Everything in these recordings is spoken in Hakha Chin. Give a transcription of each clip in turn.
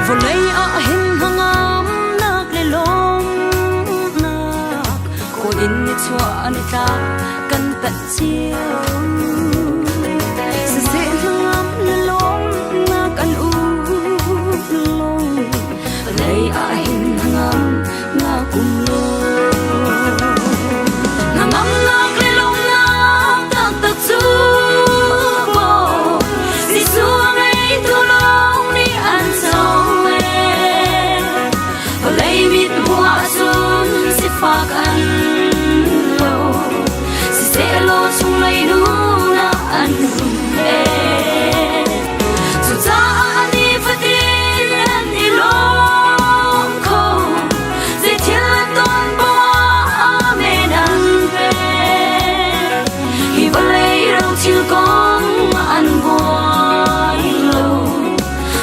Vawlei ah hin hnangamnak le lawmhnak kawl in ni chuah an i tlak kan tanh cio. Siseh hnangam le lawmhnak an um lo. Vawlei ah hin hnangam nak um lo. Hnangamnak le lawmhnak taktak cu maw Jesuh a ngeitu lawng nih an co ee. Vawlei mit hmuh ahcun sifak an lo. Siseh chunglei nunah an rum ee. Cucaah nifatin an i lawm kho. Zeithil an ton poah amen an pek. Hi vawlei rothil kong an buai lo.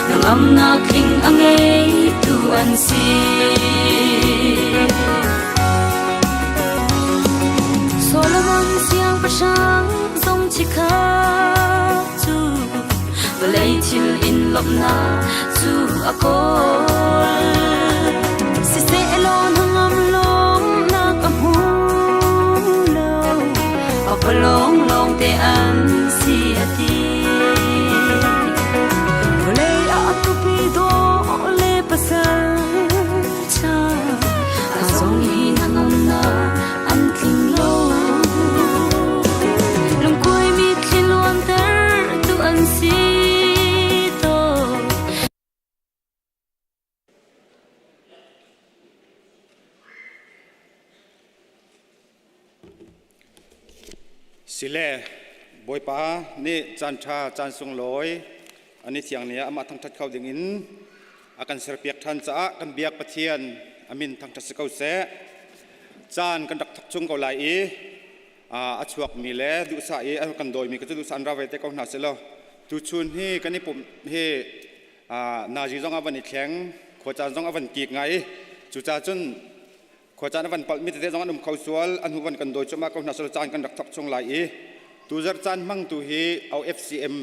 Hnangamnak tling a ngeitu an si. Solomon siangpahrang zong chikkhat cu vawlei thil in lawmhnak cu a kawl. Siseh law hnangam lawmnak a hmu lo, pakpalawng lawngte an si a ti. Vawlei ah a tupi dawh le pasal ṭha, a zong hi hnangamnak an tling lo. Lungkuaimi thli luantertu an si tawn. Sile Bawipa nih caan ṭha caan sunglawi ani thiang ni ah amah thangṭhat kho dingin a kan serpiak ṭhan caah kan biak Pathian a min thangṭhat si ko seh. Caan kan rak thok chung ko lai i a chuakmi le duhsah i a kan dawimi ka cu duhsah an ra ve te ko hna selaw tuchun hi kan i pumh hi nazi zong a van i thleng khuacaan zong a van kik ngai cucaah cun khuacaan a van palhmi tete zong an um kho sual an hu van kan dawi cuahmah ko hna selaw caan kan rak thok chung lai i tuzarh caan hmangtu hi OFCM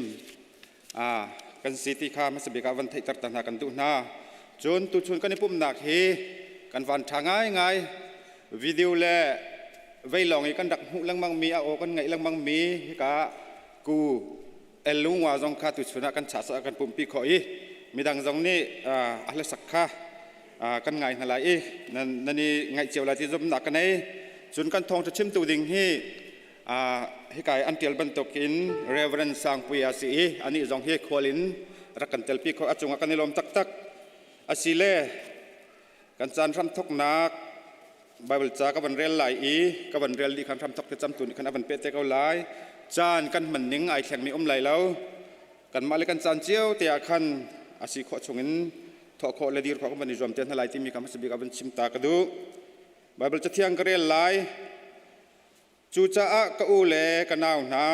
kan si ti kha hmasa bik ah van theihter ta hna kan duh hna. Cun tuchun kan i pumhnak hi kan van ṭha ngaingai. Video le vei lawng i kan rak hmuh lengmang mi a aw kan ngaih lengmang mi hika ku Elungwa zong kha tuchun ah kan chah kan pumhpi khawh i midang zong nih a hlasak kha kan ngai hna lai i nan i ngaih cio lai ti zumhnak ka nei. Cun kan thawngṭha chimtu ding hi Hika i an ṭial bantukin Reverend Sangpui a si i anih zong hi khual in rak kan telpi kho a cungah kan i lawm taktak. Asile kan caan hramthoknak Bible ca ka van rel lai i ka van rel dih khan hramthok thlacamtu nih khan a van peh te ko lai. Caan kan hman ning ai thlengmi um lai lo. Kanmah le kan caan cio te ah khan a si khawh chungin thawh khawh le dir khawh kan van i zuam te hna lai timi kha hmasa bik ah van chim ta ka duh. Bible cathiang ka rel lai. Cucaah ka u le ka nau hna,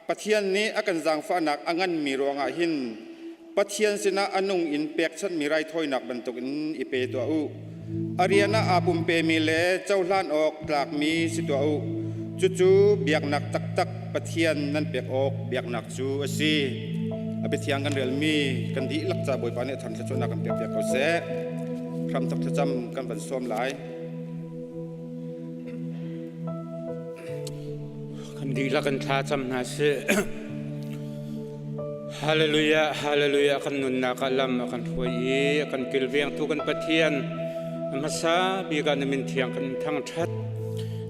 Pathian nih a kan zaangfahnak a nganmi ruangah hin Pathian sinah a nung in pekchanhmi raithawinak bantukin i pe tuah u. A rian ah aa pumpemi le cohlan awk tlakmi si tuah u. Cucu biaknak taktak Pathian nan pek awk biaknak cu a si. A biathiang kan relmi kan dihlak ca Bawipa nih a thar thluachuahnak kan pekpiak ko seh. Hramthok thlacam kan van sawm lai. Kan dihlak in thla cam hna sih. Hallelujah, hallelujah kan nunnak ah lam a kan hruai i a kan kilvengtu kan Pathian a hmasa bik ah na min thiang kan thangṭhat.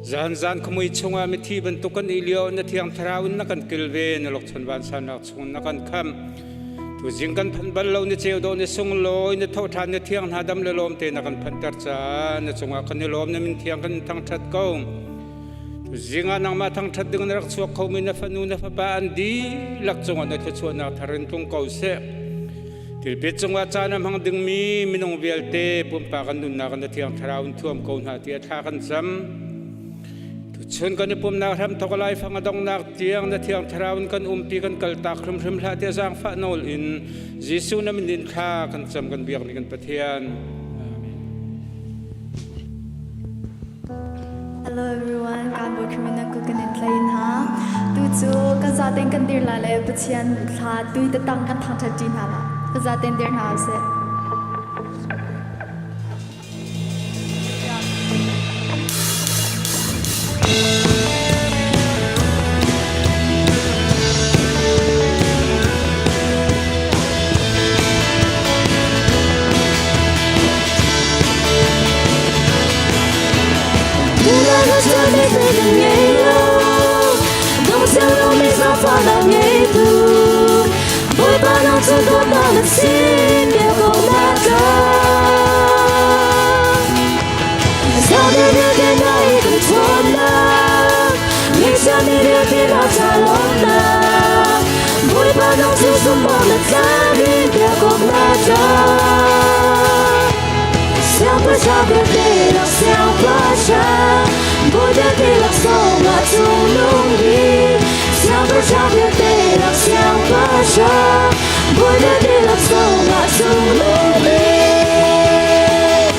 Zan zan khuamui chungah mithi bantuk kan i lio na thiang thlarau in na kan kilven na lawkchon vansannak chung na kan khamh. Tuzing kan phanh bal lo na ceu dawh na sunglawi na tho ṭhan na thiang hna dam le lawm te na kan phanhter caah na cungah kan i lawm na min thiang kan thangṭhat ko. Tuzing ah nangmah thangṭhat ding na rak chuak khomi na fanu na fapa an dihlak cungah na thluachuahnak thar in tlung ko seh. Tilpit cungah caan a hmang dingmi minung vialte pumpak an nunnak na thiang thlarau in thuam ko hna tiah thla kan cam. Tuchun kan i pumnak hramthawk laifang a donghnak tiang na thiang thlarau in kan umpi kan kaltak hrimhrim hlah tiah zaangfah nawl in Jesuh na min in thla kan cam kan biakmi kan Pathian. Amen. Hello everyone, kan bo khimina ku kan in tlain ha. Tu cu kan zaten kan dir la le Pathian thla tui tatang kan thangthat ṭi hna la. Kan zaten dir hna usih. Sunparnak ngeitu Bawipa nang cu dawtnak na si biak awk na tlak. Zaangte vialte na i kan ṭhawnnak, Ngeihchiahmi vialte na ca lawmnak. Bawipa nang cu zumh na tlak i biak awk na tlak. Siangpahrang vialte lak siangpahrang, Bawi vialte laksawng ah cungnung bik. Siangpahrang vialte lak siangpahrang, Bawi vialte laksawng ah cungnung bik.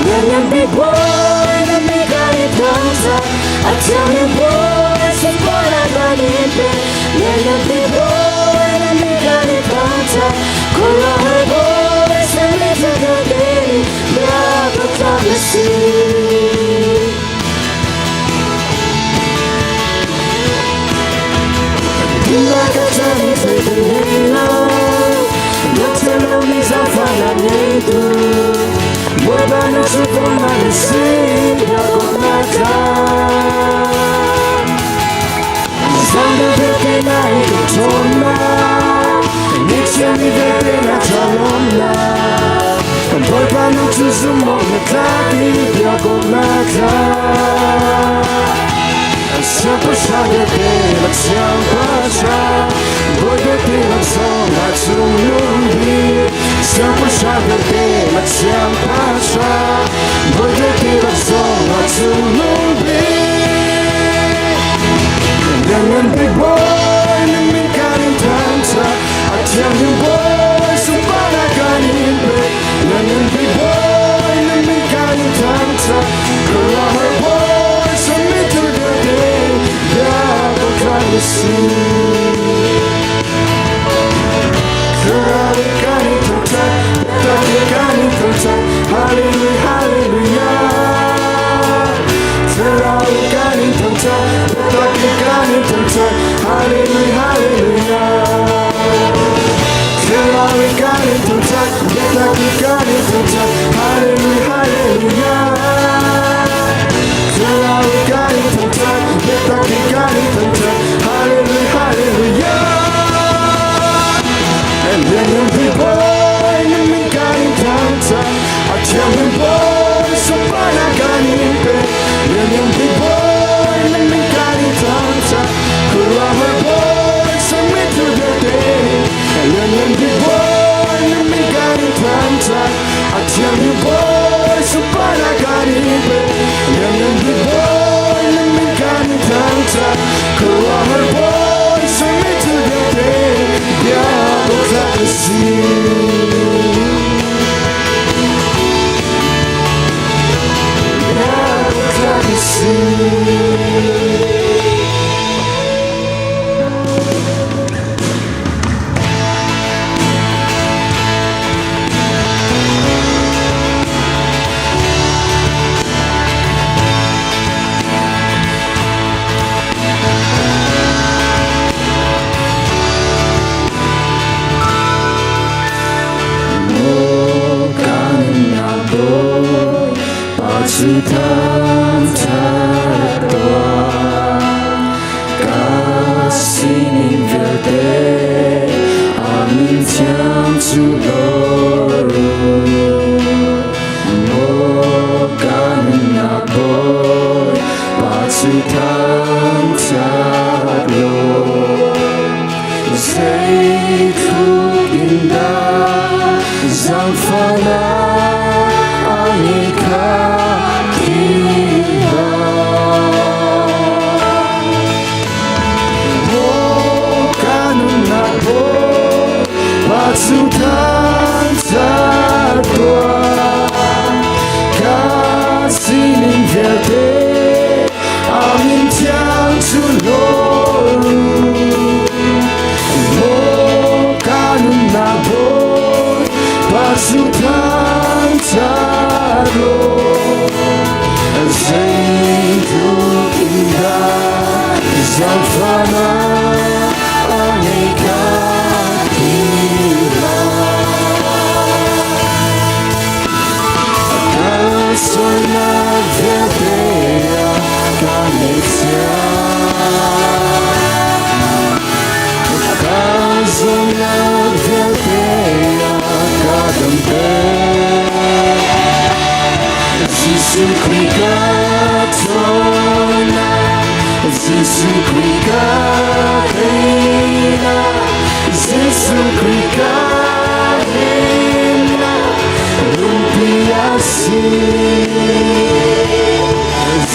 Lianngan bik Bawi na mi kan i thangṭhat, a thiangmi Bawi sunparnak kan in pek. Lianngan bik Bawi na mi kan i thangṭhat, khuaruahhar Bawi sermi thil vialte nih biak awk tlak na si. Jesuh Khrih ka ṭhawnnak, Jesuh Khrih ka teinak, Jesuh Khrih ka himnak, lungpi a si.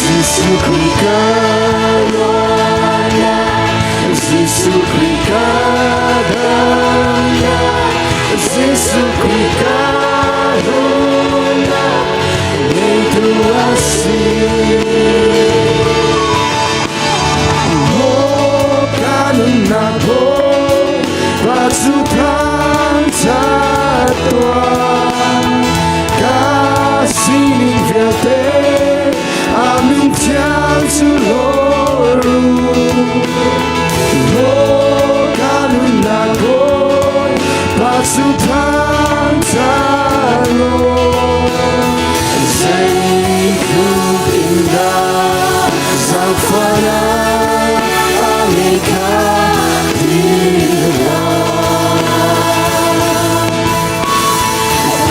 Jesuh Khrih ka ruahnak, Jesuh Khrih ka damnak, Jesuh Khrih ka rumnak, ngeitu a si. Maw ka nunnak Bawipa cu thangṭhat tuah. Ka sining vialte a min thiang cu hlawr u. Maw ka nunnak Bawipa cu thangṭhat law. Zeitluk in dah zaangfahnak a ngei kha ti hlah.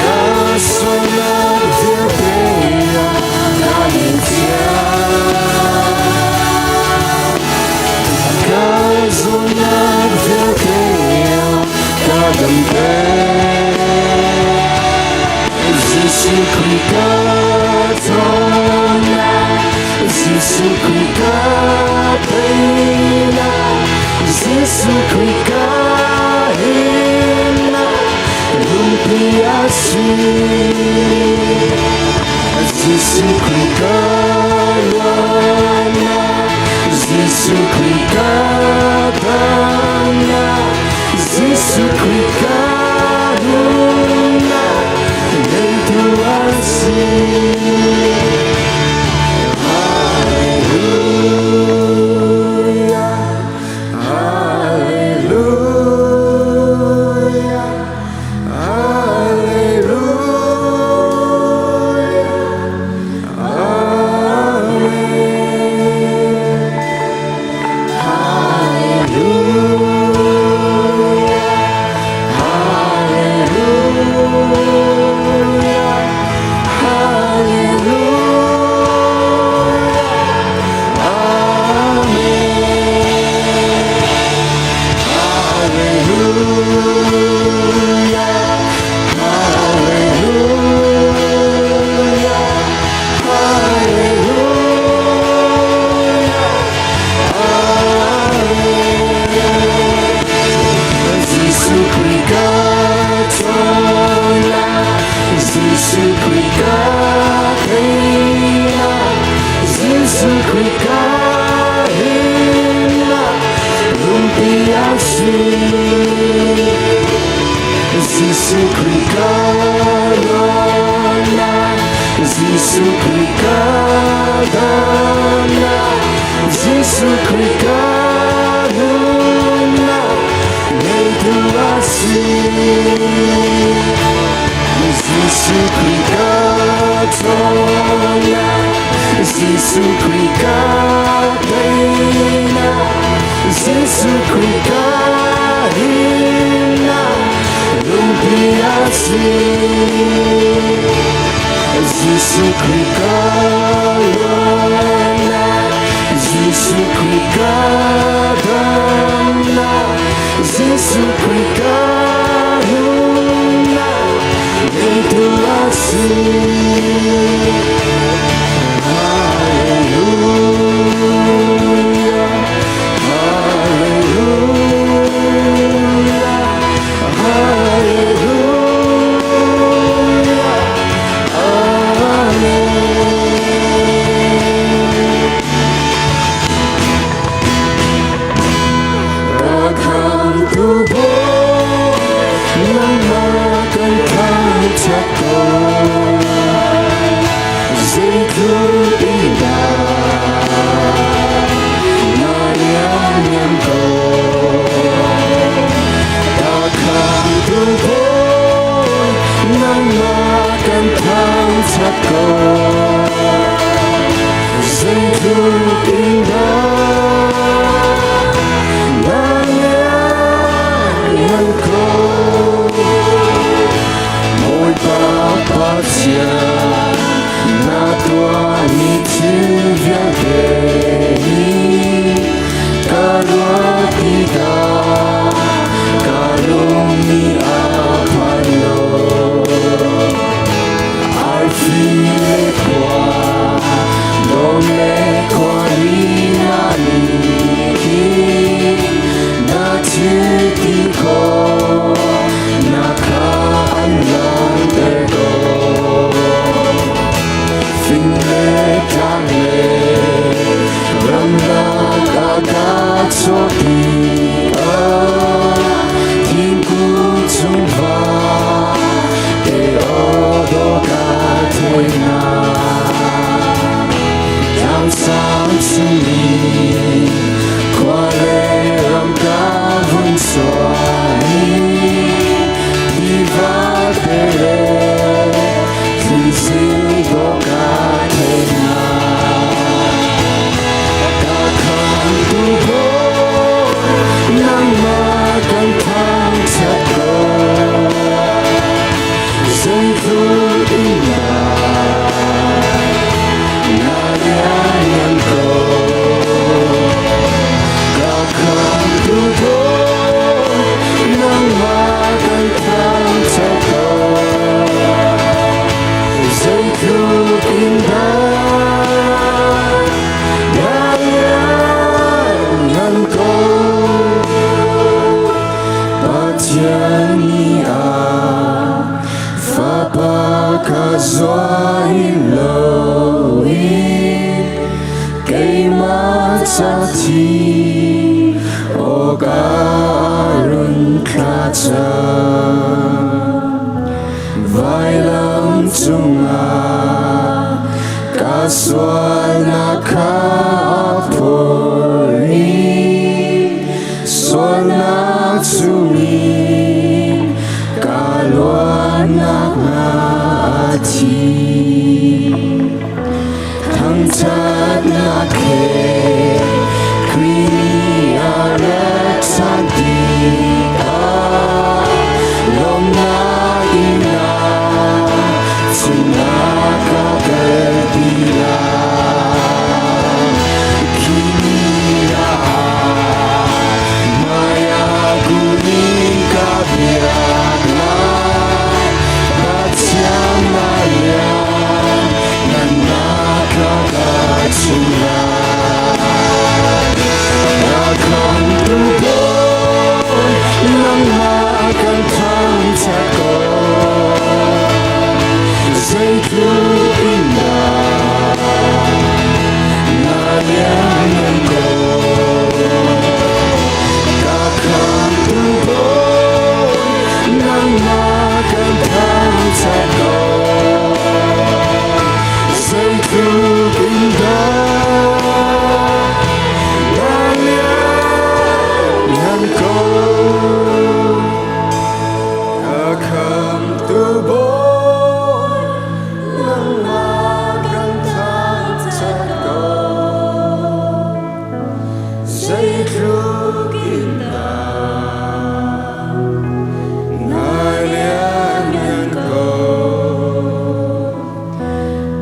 Ka sualnak vialte ah ka min thiang. Ka zawtnak vialte ah ka damter. Jesuh Khrih ka ṭhawnnak, Jesuh Khrih ka teinak, Jesuh Khrih ka himnak, lungpi a si. Jesuh Khrih ka luatnak, Jesuh Khrih ka damnak, Jesuh Khrih ka nunnak, ngeitu a si. Hallelujah, Hallelujah, Hallelujah, Amen. Hallelujah, Hallelujah, Hallelujah, Amen. Hallelujah, Hallelujah, Hallelujah, Amen. Jesuh Khrih ka ṭhawnnak, Jesuh Khrih ka teinak, Jesuh Khrih ka himnak, lungpi a si. Jesuh Khrih ka ruahnak, Jesuh Khrih ka damnak, Jesuh Khrih ka nunnak, ngeitu a si. Jesuh Khrih ka ṭhawnnak, Jesuh Khrih ka teinak, Jesuh Khrih ka himnak, lungpi a si. Jesuh Khrih ka luatnak, Jesuh Khrih ka damnak, Jesuh Khrih ka nunnak, ngeitu a si. Hallelujah, Hallelujah, Hallelujah, Amen. Ka khamtu Bawi, nangmah kan thangṭhat ko. Zeitluk in dah na lianngan ko. Ka khamtu Bawi, nangmah kan thangṭhat ko. Zeitluk in dah na lianngan ko. Bawipa Pathian, na tuah. Ka zuai loin keimah ca thi awka run thla cang. Vailam cungah ka sualnak kha phur i sualnak chungin ka luatnak hnga a thi. Thangṭhatnak he Khrih nih a rat ṭhan tikah lawmhnak in chungah ka kal ti lai. Khi ni ah hmaiah kun in ka biak lai. Pathian na lian, nangmah kha ka chim lai. Ka khamtu Bawi, nangmah kan thangṭhat ko. Zeitluk in dah na lianngan ko. Ka khamtu Bawi, nangmah kan thangṭhat ko. Zeitluk in dah na lianngan ko. Ka khamtu Bawi, nangmah kan thangṭhat ko. Zeitluk in dah na lianngan ko.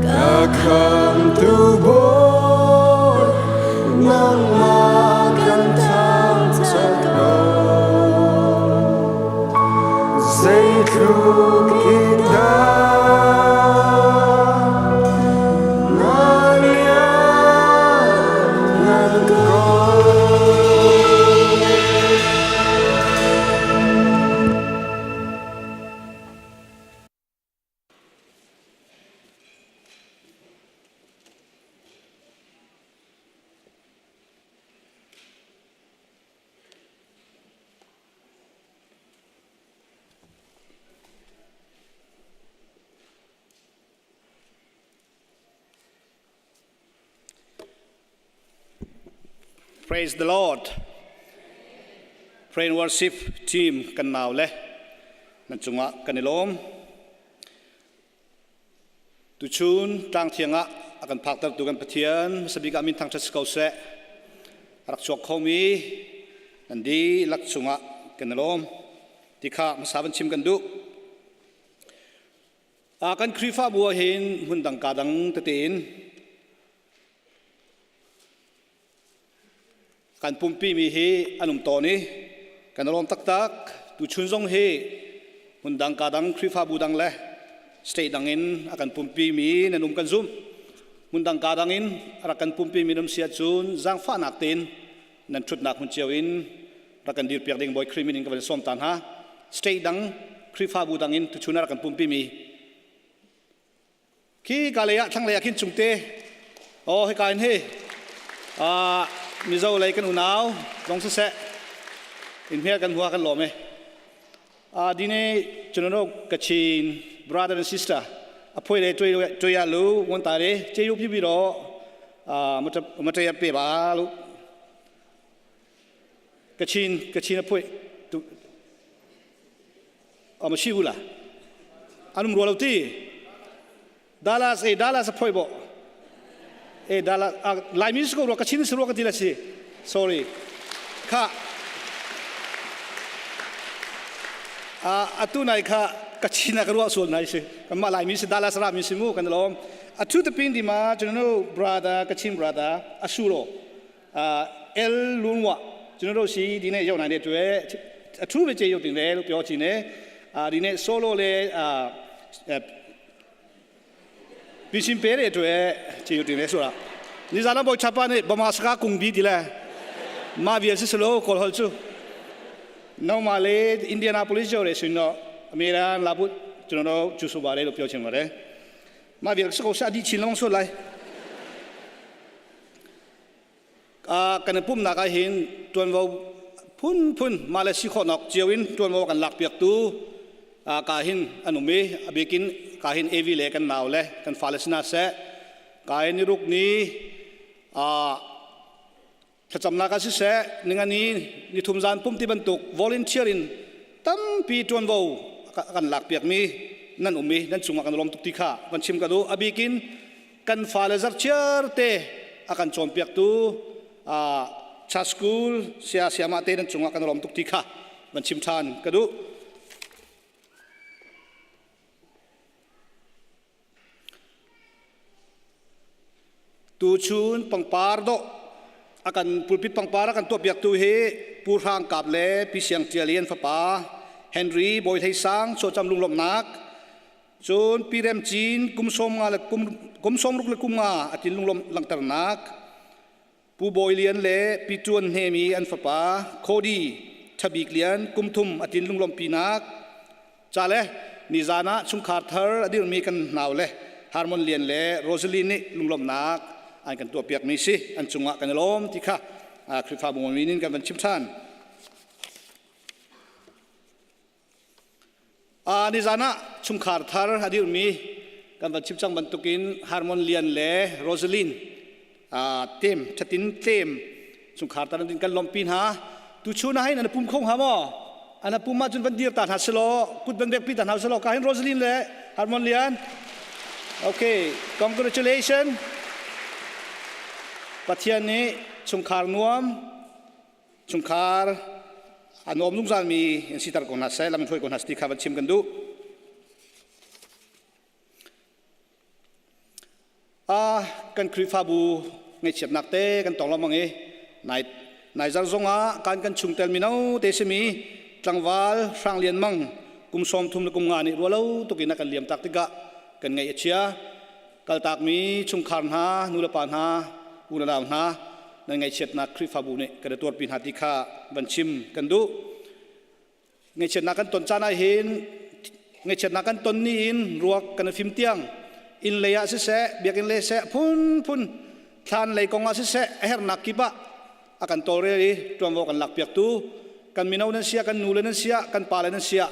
Ka khamtu Bawi, nangmah kan thangṭhat ko. Zeitluk in dah na lianngan ko. Praise the Lord. Pray and worship team kan nau le nan cungah kan i lawm. Tuchun tlangthiang ah a kan phaktertu kan Pathian hmasabik ah min thangṭhat si ko seh. A rak chuak khomi nan dihlak chungah kan i lawm. Ti kha hmasa van chim kan duh. Kan Khrihfabu ah hin hmun dang ka dang tete in Kan pumpimi hi an um tawn i kan i lawm taktak. Tuchun zong hi hmundang ka dang Khrihfabu dang le state dang in a kan pumpimi nan um kan zumh. Hmundang ka dang in a rak kan pumpimi nan um si ahcun zaangfahnak tein nan ṭhutnak hmun cio in rak kan dirpiak ding Bawi Khrih min in ka van sawm ta hna. State dang Khrihfabu dang in tuchun a rak kan pumpimi Khi ka lei ah thlanglei ah khin chungte oh hika in hi Mizo lei kan unau zong siseh in hmel kan hua kan lawm e dine chunono Kachin brother and sister aphoi le toya lu won ta re che yu phi bi ro mata ya pe ba lu Kachin Kachin aphoi tu a si u la an um rua lo ti Dallas e Dallas a phoi bo e Dallas Laimi si ko rua Kachin si rua ka ti la si sorry kha atu nai kha Kachin ka ruah sual nai si kanmah Laimi si Dallas ra mi si mu kan lawm atu te pin di ma chunu brother Kachin brother asuro el lunwa ကျွန်တော်တို့စီဒီနေ့ရောက်နိုင်တဲ့အတွက်အထူးပဲကျေးဇူးတင်တယ်လို့ပြောချင်တယ်အာဒီနေ့ solo လေအာပြင်ရှင်ပေးတဲ့အတွက်ကျေးဇူးတင်တယ်ဆိုတာနေဇာလဘောချပါနေဗမာစကားကုံပြီးဒီလဲမာဗီယစစ်စလို့ခေါ်ဟောချူနောက်မှလေအင်ဒီယာနာပိုလစ်ကျော်ရရှင်တော့အမေရိကန်လာဖို့就那就是话来了标签话嘞。马别是个下地青龙出来。 Kan i pumhnak ah hin ṭuanvo phunphun mah le si khawhnak cio in ṭuanvo kan lakpiaktu ka hin an um i a bikin ka hin AV le kan nau le kan fale sinah seh ka hin ni ruk ni thlacamnak ah siseh ningani ni thum zan pum ti bantuk volunteer in tampi ṭuanvo kan lakpiakmi nan um i nan cungah kan lawm tuk ti kha van chim ka duh. A bikin kan fale zarchiar te a kan cawnpiaktu cha school sia siama te nan cungah kan lawm tuk ti kha van chim ṭhan ka duh. Tuchun pangpar dawh a kan pulpit pangpar a kan tuahpiaktu hi Pu Hrang Kap le Pi Siang Ṭial i an fapa Henry Bawi Hlei Sang chawcam lunglawmhnak. Cun Pi Rem Cin kum 50 le kum 60 le kum nga a tin lunglawmh langhternak. Pu Bawi Lian le Pi Ṭuan Hnem i an fapa Cody Ṭha Bik Lian kum thum a tin lunglawmhpinak. Ca le nizan ah chungkhar thar a dirmi kan nau le Harmon Lian le Rosaline nih lunglawmhnak an kan tuahpiakmi si an cungah kan i lawm ti kha Khrihfabu min in kan van chim ṭhan. Nizan ah chungkhar thar a dirmi kan van chim cang bantukin Harmon Lian le Rosaline tem thatin tlem chungkhar tar din kan lawmhpi hna. Tuchun ah hin an pum kho hnga maw? An pum ahcun van dir ta hna selaw kut van vekpi ta hna selaw ka hin Rosaline le Harmon Lian. Okay, congratulations. Pathian nih chungkhar nuam chungkhar a nuam zungzal mi in sitar ko hna seh lam hruai ko hna ti kha van chim kan duh. Kan Khrihfabu ngaihchiatnak te kan tong lengmang i nai naizar zongah kan kan chungtel mino te simi tlangval Hrang Lian Mang kum 33 le kum nga nih rualo tukin a kan liam tak tikah kan ngaih a chia. Kaltakmi chungkhar hna, nulepa hna, u le nau hna nan ngaihchiatnak Khrihfabu nih kan i tuarpi hna ti kha van chim kan duh. Ngaihchiatnak kan ton caan ah hin ngaihchiatnak kan ton ni in ruak kan i fim tiang inn lei ah siseh, biakinn lei seh, phunphun thlan lei kong ah siseh, a herhnak kip ah a kan tawlrel i ṭuanvo kan lakpiaktu kan mino nan sia, kan nule nan sia, kan pale nan sia,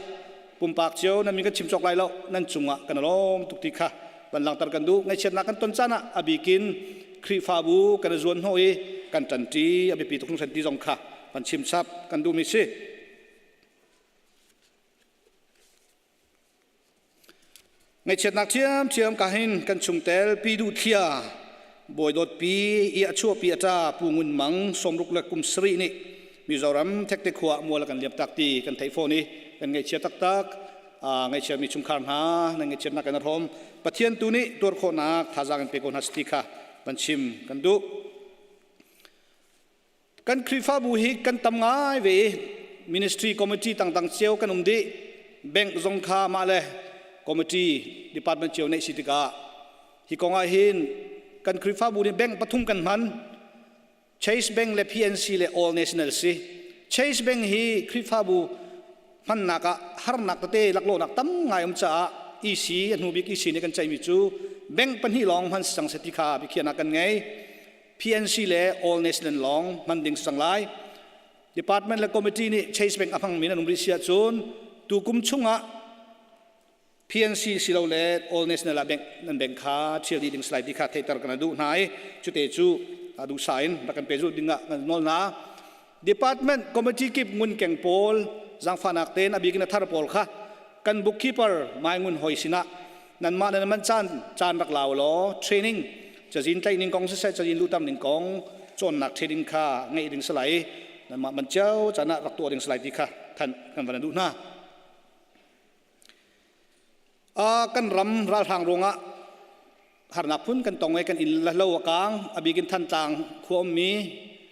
pumpak cio nan min kan chim cawk lai lo, nan cungah kan i lawm tuk ti kha van langhter kan duh. Ngaihchiatnak kan ton caan ah a bikin Khrihfabu kan i zuan hnawh i kan ṭanṭi a biapi tuk hringhran ti zong kha van chim chap kan duhmi si. Ngaihchiatnak ṭhiamṭhiam ka hin kan chungtel Pi Duh Thlia, Bawi Dawt Pi i a chuahpi a ṭa Pu Ngun Mang 60 le kum sarih nih Mizoram Thekte khua mual a kan liam tak ti kan theih fawn i kan ngaihchia taktak. Ngaihchiami chungkhar hna nan ngaihchiatnak kan hrawm. Pathian tu nih tuar khawhnak thazaang in pe ko hna ti kha van chim kan duh. Kan Khrihfabu hi kan tam ngai ve i ministry committee tangtang cio kan um dih. Bank zong kha mah le committee department cio neih si tikah hi kong ah hin kan Khrihfabu nih bank pathum kan hman. Chase Bank le PNC le All National si. Chase Bank hi Khrihfabu hmannak ah harnak tete laklawhnak tam ngai um caah EC a hnu bik EC nih kan ceihmi cu bank pahnih lawng hman si cang seh ti kha biakhiahnak kan ngei. PNC le All National lawng hman ding si cang lai. Department le committee nih Chase Bank a hmangmi nan um rih si ahcun tukum chungah PNC silole All National ah bank nan bank kha thial dih ding si lai ti kha theihter kan duh hna i cute cu duhsa in rak kan pehzulh ding ah kan nawl hna. Department committee kip ngun keng pawl zaangfahnak tein a bik in a thar pawl kha kan bookkeeper Mai Ngun Hoi sinah nanmah nan man caan caan rak lau law training cazin tlaih ning kong siseh cazin luhter ning kong cawnnak training kha ngeih ding si lai nanmah man cio caan ah rak tuah ding si lai ti kha thanh kan van duh hna. Kan ram ralhrang ruangah harnak phun kan tong i kan inn le lo a kaang a bikin Thantlang khua ummi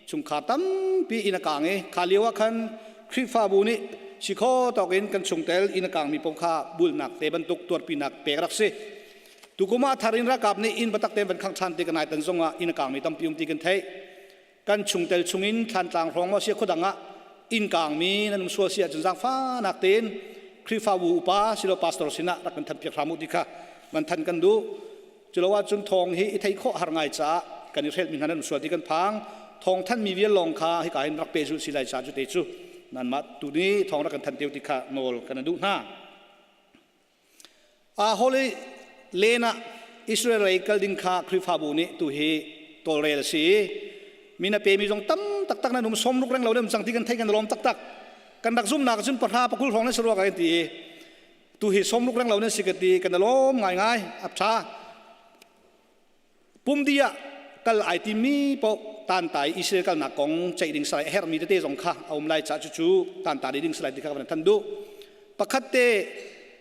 chungkhar tampi inn a kaang i kha lio ah khan Khrihfabu nih si kho tawk in kan chungtel inn a kaangmi paoh kha bulnak te bantuk tuarpinak pek rak si. Tukum ah thar in ralkap nih inn biatak tein van khangh ṭhan ti kan ai tan zongah inn a kaangmi tampi um ti kan theih. Kan chungtel chungin Thlantlang hrawng maw sia khuadang ah inn kaangmi nan um sual si ahcun zaangfahnak tein Khrihfabu upa silo pastor sinah rak kan thanpiak hram u ti kha van than kan duh. Culo ahcun thawng hi i theih khawh har ngai caah kan i hrelhmi hna nan sual ti kan phang. Thawng thanmi vial lawng kha hika hin rak pehzulh si lai caah cu te cu nanmah tu nih thawng rak kan thanh teu ti kha nawl kan duh hna. A Holy Land ah Israel lei kal ding kha Khrihfabu nih tu hi tawlrel a si i min a pemi zong tam taktak nan um 60 reng lo nan um cang ti kan theih kan lawm taktak. Kan rak zumnak cun pahra pakul hrawng nan si rua kan ti i tu hi 60 reng lo nan si ka ti kan lawm ngaingai ap tha. Pumdi ah kal ai timi paoh tantai Israel kalnak kong ceih ding salai a herhmi tete zong kha a um lai caah cucu tanta ding salai ti kha kan than duh. Pakhat te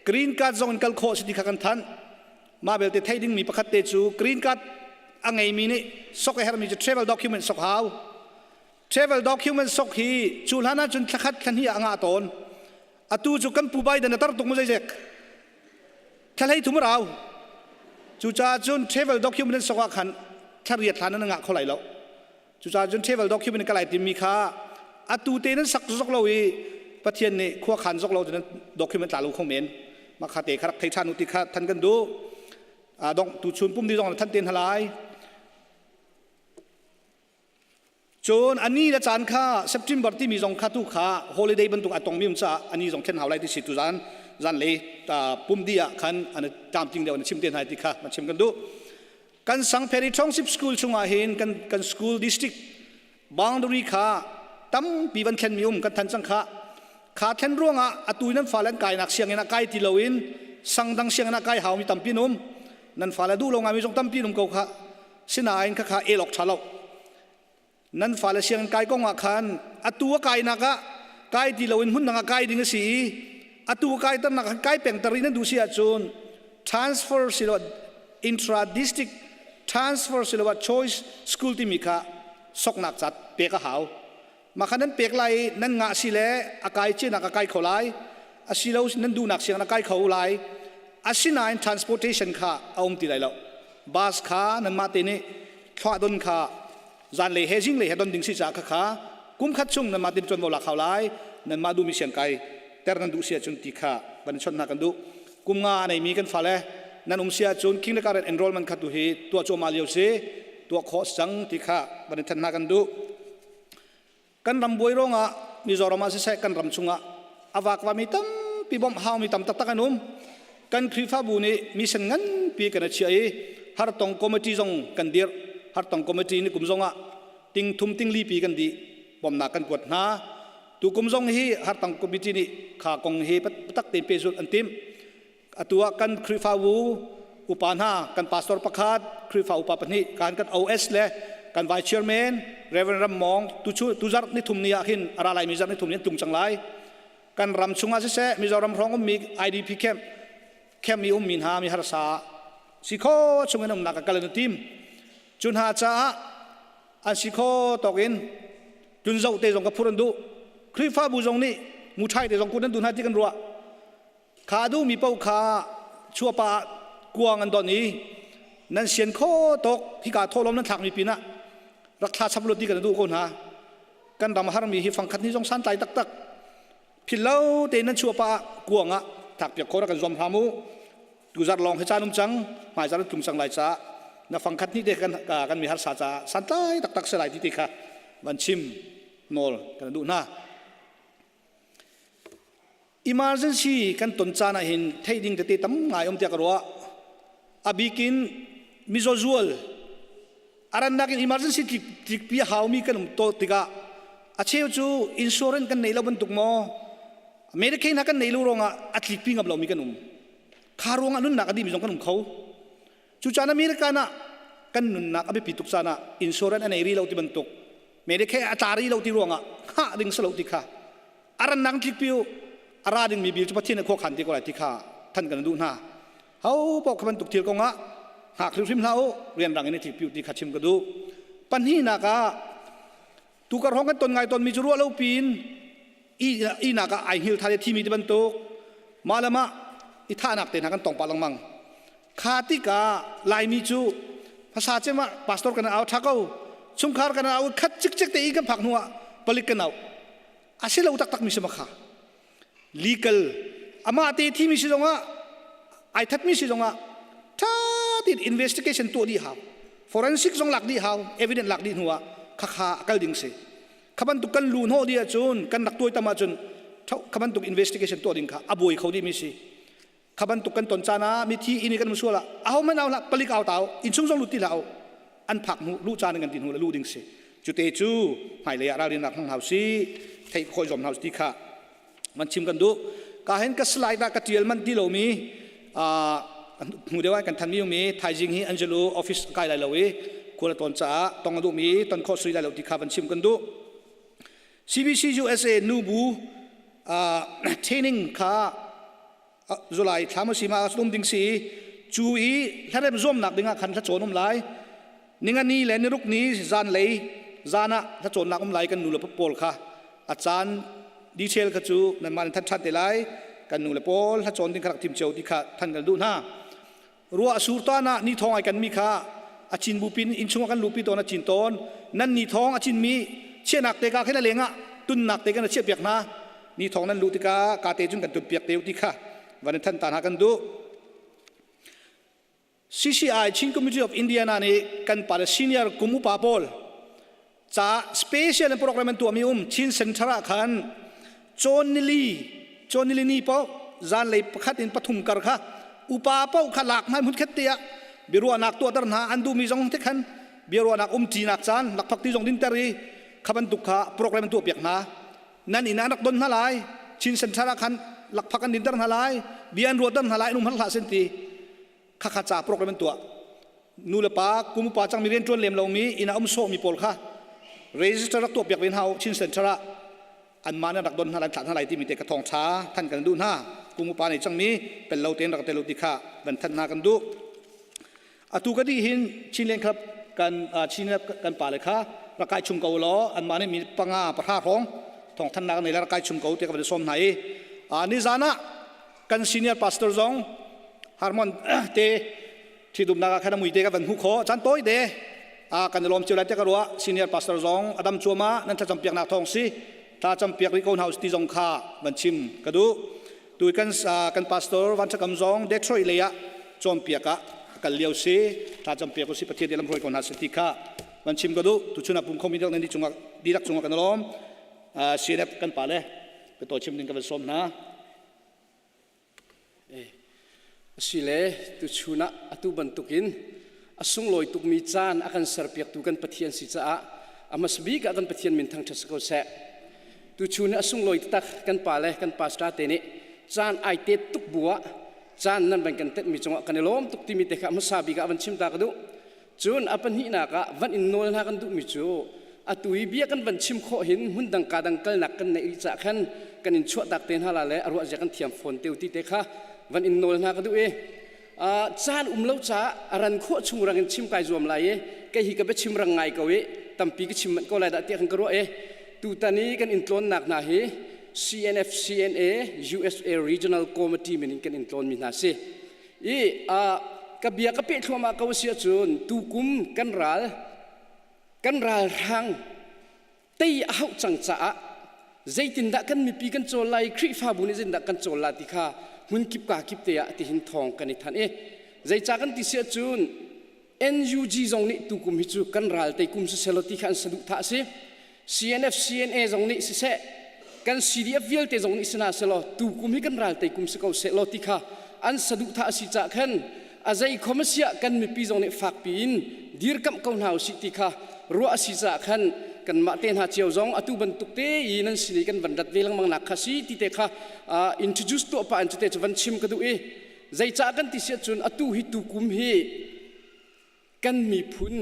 green card zong in kal khawh si ti kha kan thanh. Mah belte theih dingmi pakhat te cu green card a ngeimi nih sok a herhmi cu travel document sok hau. Travel document sok hi cu hlan ahcun thlakhat thlahnih ah a ngah tawn. Atu cu kan pu Biden a tar tuk mu zeizek. Thla 33 rau. Cucaah cun travel document an sok ah khan thla riat hlan an ngah kho lai lo. Cucaah cun travel document ka lai timi kha atu te nan sak zok lo i Pathian nih khua khan zok lo nan document tla lo kho men. Mah kha te kha rak thei ṭhan u ti kha than kan duh. Dong tu chun pum di zong than ten halai. Cun a ni le caan kha September timi zong kha tu kha holiday bantuk a tongmi um caah a ni zong thlen hau lai ti si tu zan zanlei pum di ah khan an tlamtling deuh an chim te hna ti kha man chim kan duh. Kan Sangpheri Township School chungah hin kan kan school district boundary kha tampi van thlen mi um kan than cang kha kha thlen ruangah atu nan fale an kainak sianginn ah kai ti loin sangdang sianginn ah kai haumi tampi um nan fale duh lo ngaimi zong tampi um ko kha sinain khakha el awk ṭha lo nan fale sianginn kai kong ah khan atu a kainak ah kai ti loin hmun dang ah kai ding a si i atu a kai ternak khan kai peng ter in nan duh si ahcun transfer silo intra district transfer silo choice school timi kha soknak cat pek a hau mah kha nan pek lai i nan ngah si le a kai cianak a kai kho lai asilo nan duhnak siang a kai kho lai asinain transportation kha a um ti lai lo bus kha nanmah te nih thluah don kha zanlei he zinglei he don ding si caah kha kha kum khat chung nanmah tin ṭuanvo lak hau lai nanmah duhmi siang kai ter nan duh si ahcun ti kha van chawnh hna kan duh kum nga a neimi kan fale nan um si ahcun kindergarten enrollment kha tu hi tuah cuahmah lio si tuah khawh cang ti kha van in thanh hna kan duh Kan ram buai ruangah Mizoram ah siseh kan ram chungah a vakvami tampi bawmh haumi tam taktak an um. Kan Khrihfabu nih mission nganpi kan a chiah i hartong committee zong kan dirh. Hartong committee ni kum zongah ting thum ting li pi kan dih bawmhnak kan kuat hna. Tu kum zong hi hartong committee nih kha kong hi patak tein pehzulh an timh. Atu ah kan Khrihfabu upa hna, kan pastor pakhat, Khrihfa upa pahnih, kan kan OS le kan vice chairman Reverend Ram Mong tu chu tu zarh ni thum ni ah khin a ra lai mi zarh ni thum ni an tlung cang lai. Kan ram chungah siseh Mizoram hrawng ummi IDP camp camp i ummi hna mi harsa si kho chungin umnak a kal an tim. Cu hna caah an si kho tawk in tunzoh te zong ka phur an duh. Khrihfabu zong nih muṭhai te zong kun an duh hna ti kan ruah. Kha duhmi paoh kha chuahpah ah kuang an donh i nan sian kho tawk hika thawhlawm nan thlakmi pinah rak thla chap lut ti kan duh ko hna. Kan ram harmi hi fangkhat ni zong santlai taktak. Phillo tein nan chuahpah ah kuang ah thakpiak kho rak kan zuam hram u. Tuzarh lawng hi caan um cang, hmaizarh tlung cang lai caah na fangkhat ni te kan kan mi harsa caah santlai taktak se lai ti ti kha van chim nawl kan duh hna. Emergency kan ton caan ah hin theih ding tete tam ngai um tiah ka ruah. A bik in mizaw zual a rannak in emergency tlikpi a haumi kan um to tikah a cheu cu insurance kan neih lo bantuk maw Medicaid hna kan neih lo ruangah a tlikpi ngam lomi kan um. Kha ruangah nunnak a dihmi zong kan um kho. Cu caan American ah kan nunnak a biapi tuk caan ah insurance a nei rih lo ti bantuk Medicaid a tla rih lo ti ruangah hngah ding si lo ti kha a rannak tlikpi u a ra dingmi bil cu Pathian nih khuakhan ti ko lai ti kha than kan duh hna. Ho paoh kha bantuk thil kongah hngak hrimhrim hlah u rianrang in i tlikpi u ti kha chim ka duh. Pahnihnak ah tukar hong kan ton ngai tonmi cu ruah lo piin ihnak ah ai hngil tha le thimi ti bantuk mah le mah i thahnak te hna kan tong pah lengmang. Kha tikah Laimi cu hmasa cem ah pastor kan au ṭha ko chungkhar kan au khat cikcek te i kan phak hnu ah palik kan au a si lo taktak mi si ma kha legal Amah te thimi si zongah ai thatmi si zongah tha tin investigation tuah dih hau. Forensic zong lak dih hau, evidence lak dih hnu ah khakha kal ding si. Kha bantuk kan lu hnawh dih ahcun kan rak tuai tam ahcun kha bantuk investigation tuah ding kha a buai kho dih mi si. Kha bantuk kan ton caan ah mithi inn i kan um sual ah aho hmanh au hlah palik au tau innchung zong lut ti hlah u an phak hnu lu caan kan ti hnu le lu ding si cute cu hmailei ah ralrinnak hmang hau si theih khawh zuam hau ti kha man chim kan duh ka hen ka slide ah ka tial man ti lomi hmu deuh ah kan than mi mi thaizing hi Angelo office kai lai lo i khual ton caah tong a duh mi ton khawh sui lai lo ti kha van chim kan duh CBC USA nubu training kha July thla ma si ma um ding si cu i hlarem zuamnak dingah khan hla cawn um lai ningani le niruk ni zan lei zan ah hla cawnnak um lai kan nu le pawl kha a caan detail kha cu nan mah than than te lai kan nu le pawl hla cawn ding kha rak tim cio ti kha than kan duh hna ruah sur ta na ni thong ai kan mi kha a chin bu pin inn chung kan lupi tawn a chin tawn nan ni thong a chin mi chianak te ka khen a lenga tunnak te kan a chiah piak hna ni thong nan lu tika ka te cun kan tun piak te ti kha van than ta hna kan du CCI Chin Community of Indiana nih kan pa le senior kum upa pawl ca special program an tuahmi um Chin Center ah khan cawn nili cawn nili ni paoh zanlei pakhat in pathum kar kha upa paoh kha lak hmai hmun khat te ah biaruahnak tuahter hna an duhmi zong te khan biaruahnak umṭinak caan lakphakti zong dinter i kha bantuk kha program an tuahpiak hna nan inn ah rak don hna lai Chin Center ah khan lakphak an dinter hna lai bia an ruahter hna lai an um hal hlah sen ti khakha ca program an tuah nu le pa kum upa cangmi rian ṭuan lem lomi inn ah um sawhmi pawl kha register rak tuah piak ve hna u Chin Center ah anmah nih rak don hna lai thlah hna lai timi te ka thawng ṭha than kan duh hna kum upa nei cangmi pel lo tein rak tel u ti kha van thanh hna kan duh atu ka dih hin Chinland Club kan Chin kan pa le kha rak kai chung ko law anmah nih mi panga pahra hrawng thawng thannak nei le rak kai chung ko ti ka van sawm hna i nizan ah kan senior pastor zong Harmon te ṭhitumnak ah khan a mui te ka van hmuh khawh caan tawi te kan i lawm cio lai te ka ruah senior pastor zong a dam cuahmah nan thlacam piaknak thawng si thlacam piak rih ko hna ti zong kha van chim ka duh tu kan kan pastor Van Ṭha Kam zong Detroit lei ah cawnpiak ah a kal lio si thlacam piak u si Pathian nih lam hruai ko hna si ti kha van chim ka duh tuchun ah pum khomi deuh nan di cungah dihlak cungah kan i lawm CNF kan pa le ka tawi chim ding ka van sawm hna Asile tuchun ah atu bantukin a sunglawi tukmi caan a kan serpiaktu kan Pathian si caah a hmasa bik ah kan Pathian min thangṭhat si ko seh. Tuchun hi a sunglawi taktak kan pa le kan pastor te nih caan ai tet tuk bu ah caan nan van kan tetmi cungah kan i lawm tuk timi te kha hmasa bik ah van chim ta ka duh. Cun a pahnihnak ah van in nawl hna kan duhmi cu atu i bia kan van chim khawh hin hmundang ka dang kalnak kan neih rih caah khan kan in chuahtak te hna la le a ruahzia kan thiam fawn te ti te kha van in nawl hna ka duh i caan um lo caah a ran khawh chung rang in chim kai zuam lai i kei hi ka biachim rang ngai ko i tampi ka chim manh ko lai dah tiah kan ka ruah i tutan i kan in tlawnnak hna hi CNF CNA USA Regional Committee min in kan in tlawnmi hna si I ka bia ka peh thluahmah ko si ahcun tukum kan ral kan ralhrang tei a hauh cang caah zeitindah kan mipi kan cawl lai Khrihfabu nih zeitindah kan cawl la ti kha hmun kip ka kip te ah tihin thawng kan i thanh i zeicah kan ti si ahcun NUG zong nih tukum hi cu kan ral tei kum siselaw ti kha an saduhthah a si. CNF CNA zong nih siseh kan CDF vialte zong nih sina selaw tukum hi kan ral tei kum si ko sehlaw ti kha an saduhthah a si caah khan a zei khom a siah kan mipi zong nih fakpi in dirkamh ko hna usih ti kha ruah a si caah khan kanmah te hna cio zong atu bantuk te i nan sin i kan van rat ve lengmang nak kha si ti te kha introduce tuah pah in cute cu van chim ka duh i Zeicah kan ti si ahcun atu hi tukum hi kan miphun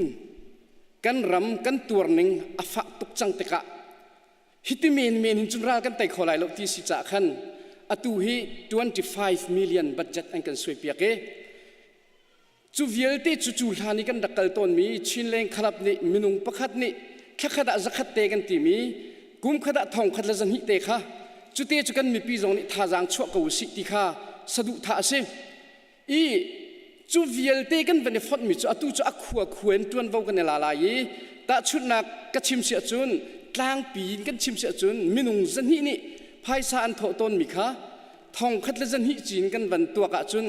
kan ram kan tuarning a fah tuk cang tikah hiti menmen hin cun ral kan tei kho lai lo ti si caah khan atu hi 25 million budget an kan suaipiak i cu vialte cu cu hlan i kan rak kal tawnmi Chinleng Khalap nih minung pakhat nih thlakhat ah zakhat te kan timi kum khat ah thong khat le zahnih te kha cute cu kan mipi zong nih thazaang chuah ko usih ti kha saduhthah a si i cu vialte kan van i fonhmi cu atu cu a khua khua in ṭuanvo kan i la lai i tahchunhnak ka chim si ahcun tlangpi in kan chim si ahcun minung zahnih nih phaisa an thawh tawnmi kha. Thong khat le zahnih cin kan van tuak ahcun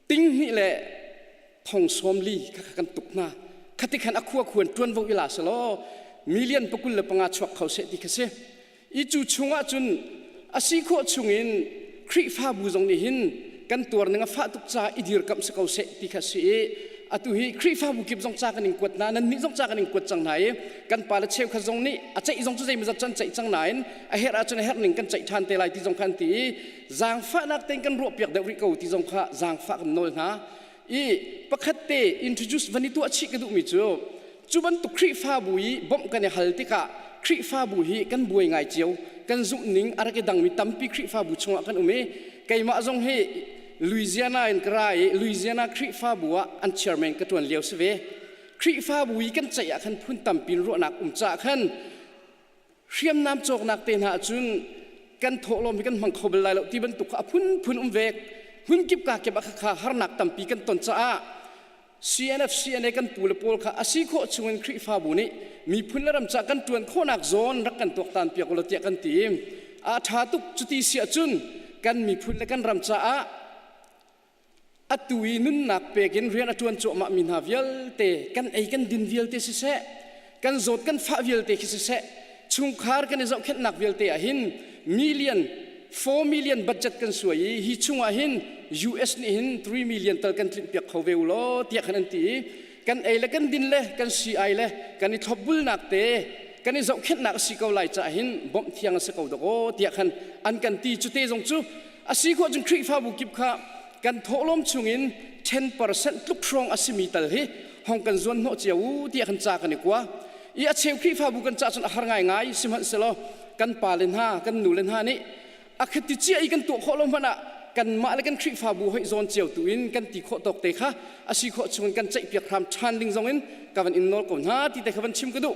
ting hnih le thong sawm li kha kan tuk hna. Khati khan a khua khuan ṭuanvo ila selaw million pakul le panga chuak kho seh ti kha si. I cu chungah cun a si khawh chungin Khrihfabu zong nih hin kan tuar ning a fah tuk caah i dirkamh si ko seh ti kha si i atu hi Khrihfabu kip zong ca kan in kuat hna nannih zong ca kan in kuat cang hna i kan pale cheukhat zong nih a ceih zong cu zeimawzat cu an ceih cang nain a herh ahcun a herh ning kan ceih ṭhan te lai ti zong kha an ti i zaangfahnak tein kan ruahpiak deuh rih ko ti zong kha zaangfah kan nawl hna i pakhat te introduce van i tuah chih ka duhmi cu cu bantuk Khrihfabu i bawmh kan i hal tikah Khrihfabu hi kan buai ngai cio kan zumh ning a rak i dangmi tampi Khrihfabu chungah kan um i keimah zong hi Louisiana in ka ra i Louisiana Khrihfabu ah an chairman ka ṭuan lio si ve Khrihfabu i kan ceih ah khan phun tampi in ruahnak um caah khan hriamnam cawknak te hna ahcun kan thawhlawm hi kan hmang kho bal lai lo ti bantuk kha a phunphun um ve hmunkip ka kip ah kha harnak tampi kan ton caah CNF CNA kan pu le pawl kha a si khawh chungin Khrihfabu nih miphun le ram ca kan ṭuan khawhnak zawn rak kan tuaktan piak ulaw tiah kan ti a ṭha tuk cuti si ahcun kan miphun le kan ram caah atu i nunnak pek in rian a ṭuan cuahmah mi hna vialte kan ei kan din vialte siseh kan zawt kan fah vialte khi siseh chungkhar kan i zohkhenhnak vialte ah hin million 4 million budget kan suai i hi chungah hin US nih hin 3 million tal kan tlinh piak kho ve u law tiah khan an ti i kan ei le kan din le kan si ai le kan i thlopbulnak te kan i zohkhenhnak a si ko lai caah hin bawmh thiang a si ko dawk aw tiah khan an kan ti cu te zong cu a si khawh cun Khrihfabu kip kha kan thawhlawm chungin 10% tluk hrawng a simi tal hi hong kan zuan hnawh cio u tiah kan ca kan i kua i a cheu Khrihfabu kan ca cun a har ngaingai sihmanhsehlaw kan pale hna kan nule hna nih a khati cia i kan tuah khawh lo hmanh ah kanmah le kan Khrihfabu hoih zawn cio tu in kan ti khawh tawk te kha a si khawh chungin kan ceihpiak hram ṭhan ding zong in ka van in nawl ko hna ti te kha van chim ka duh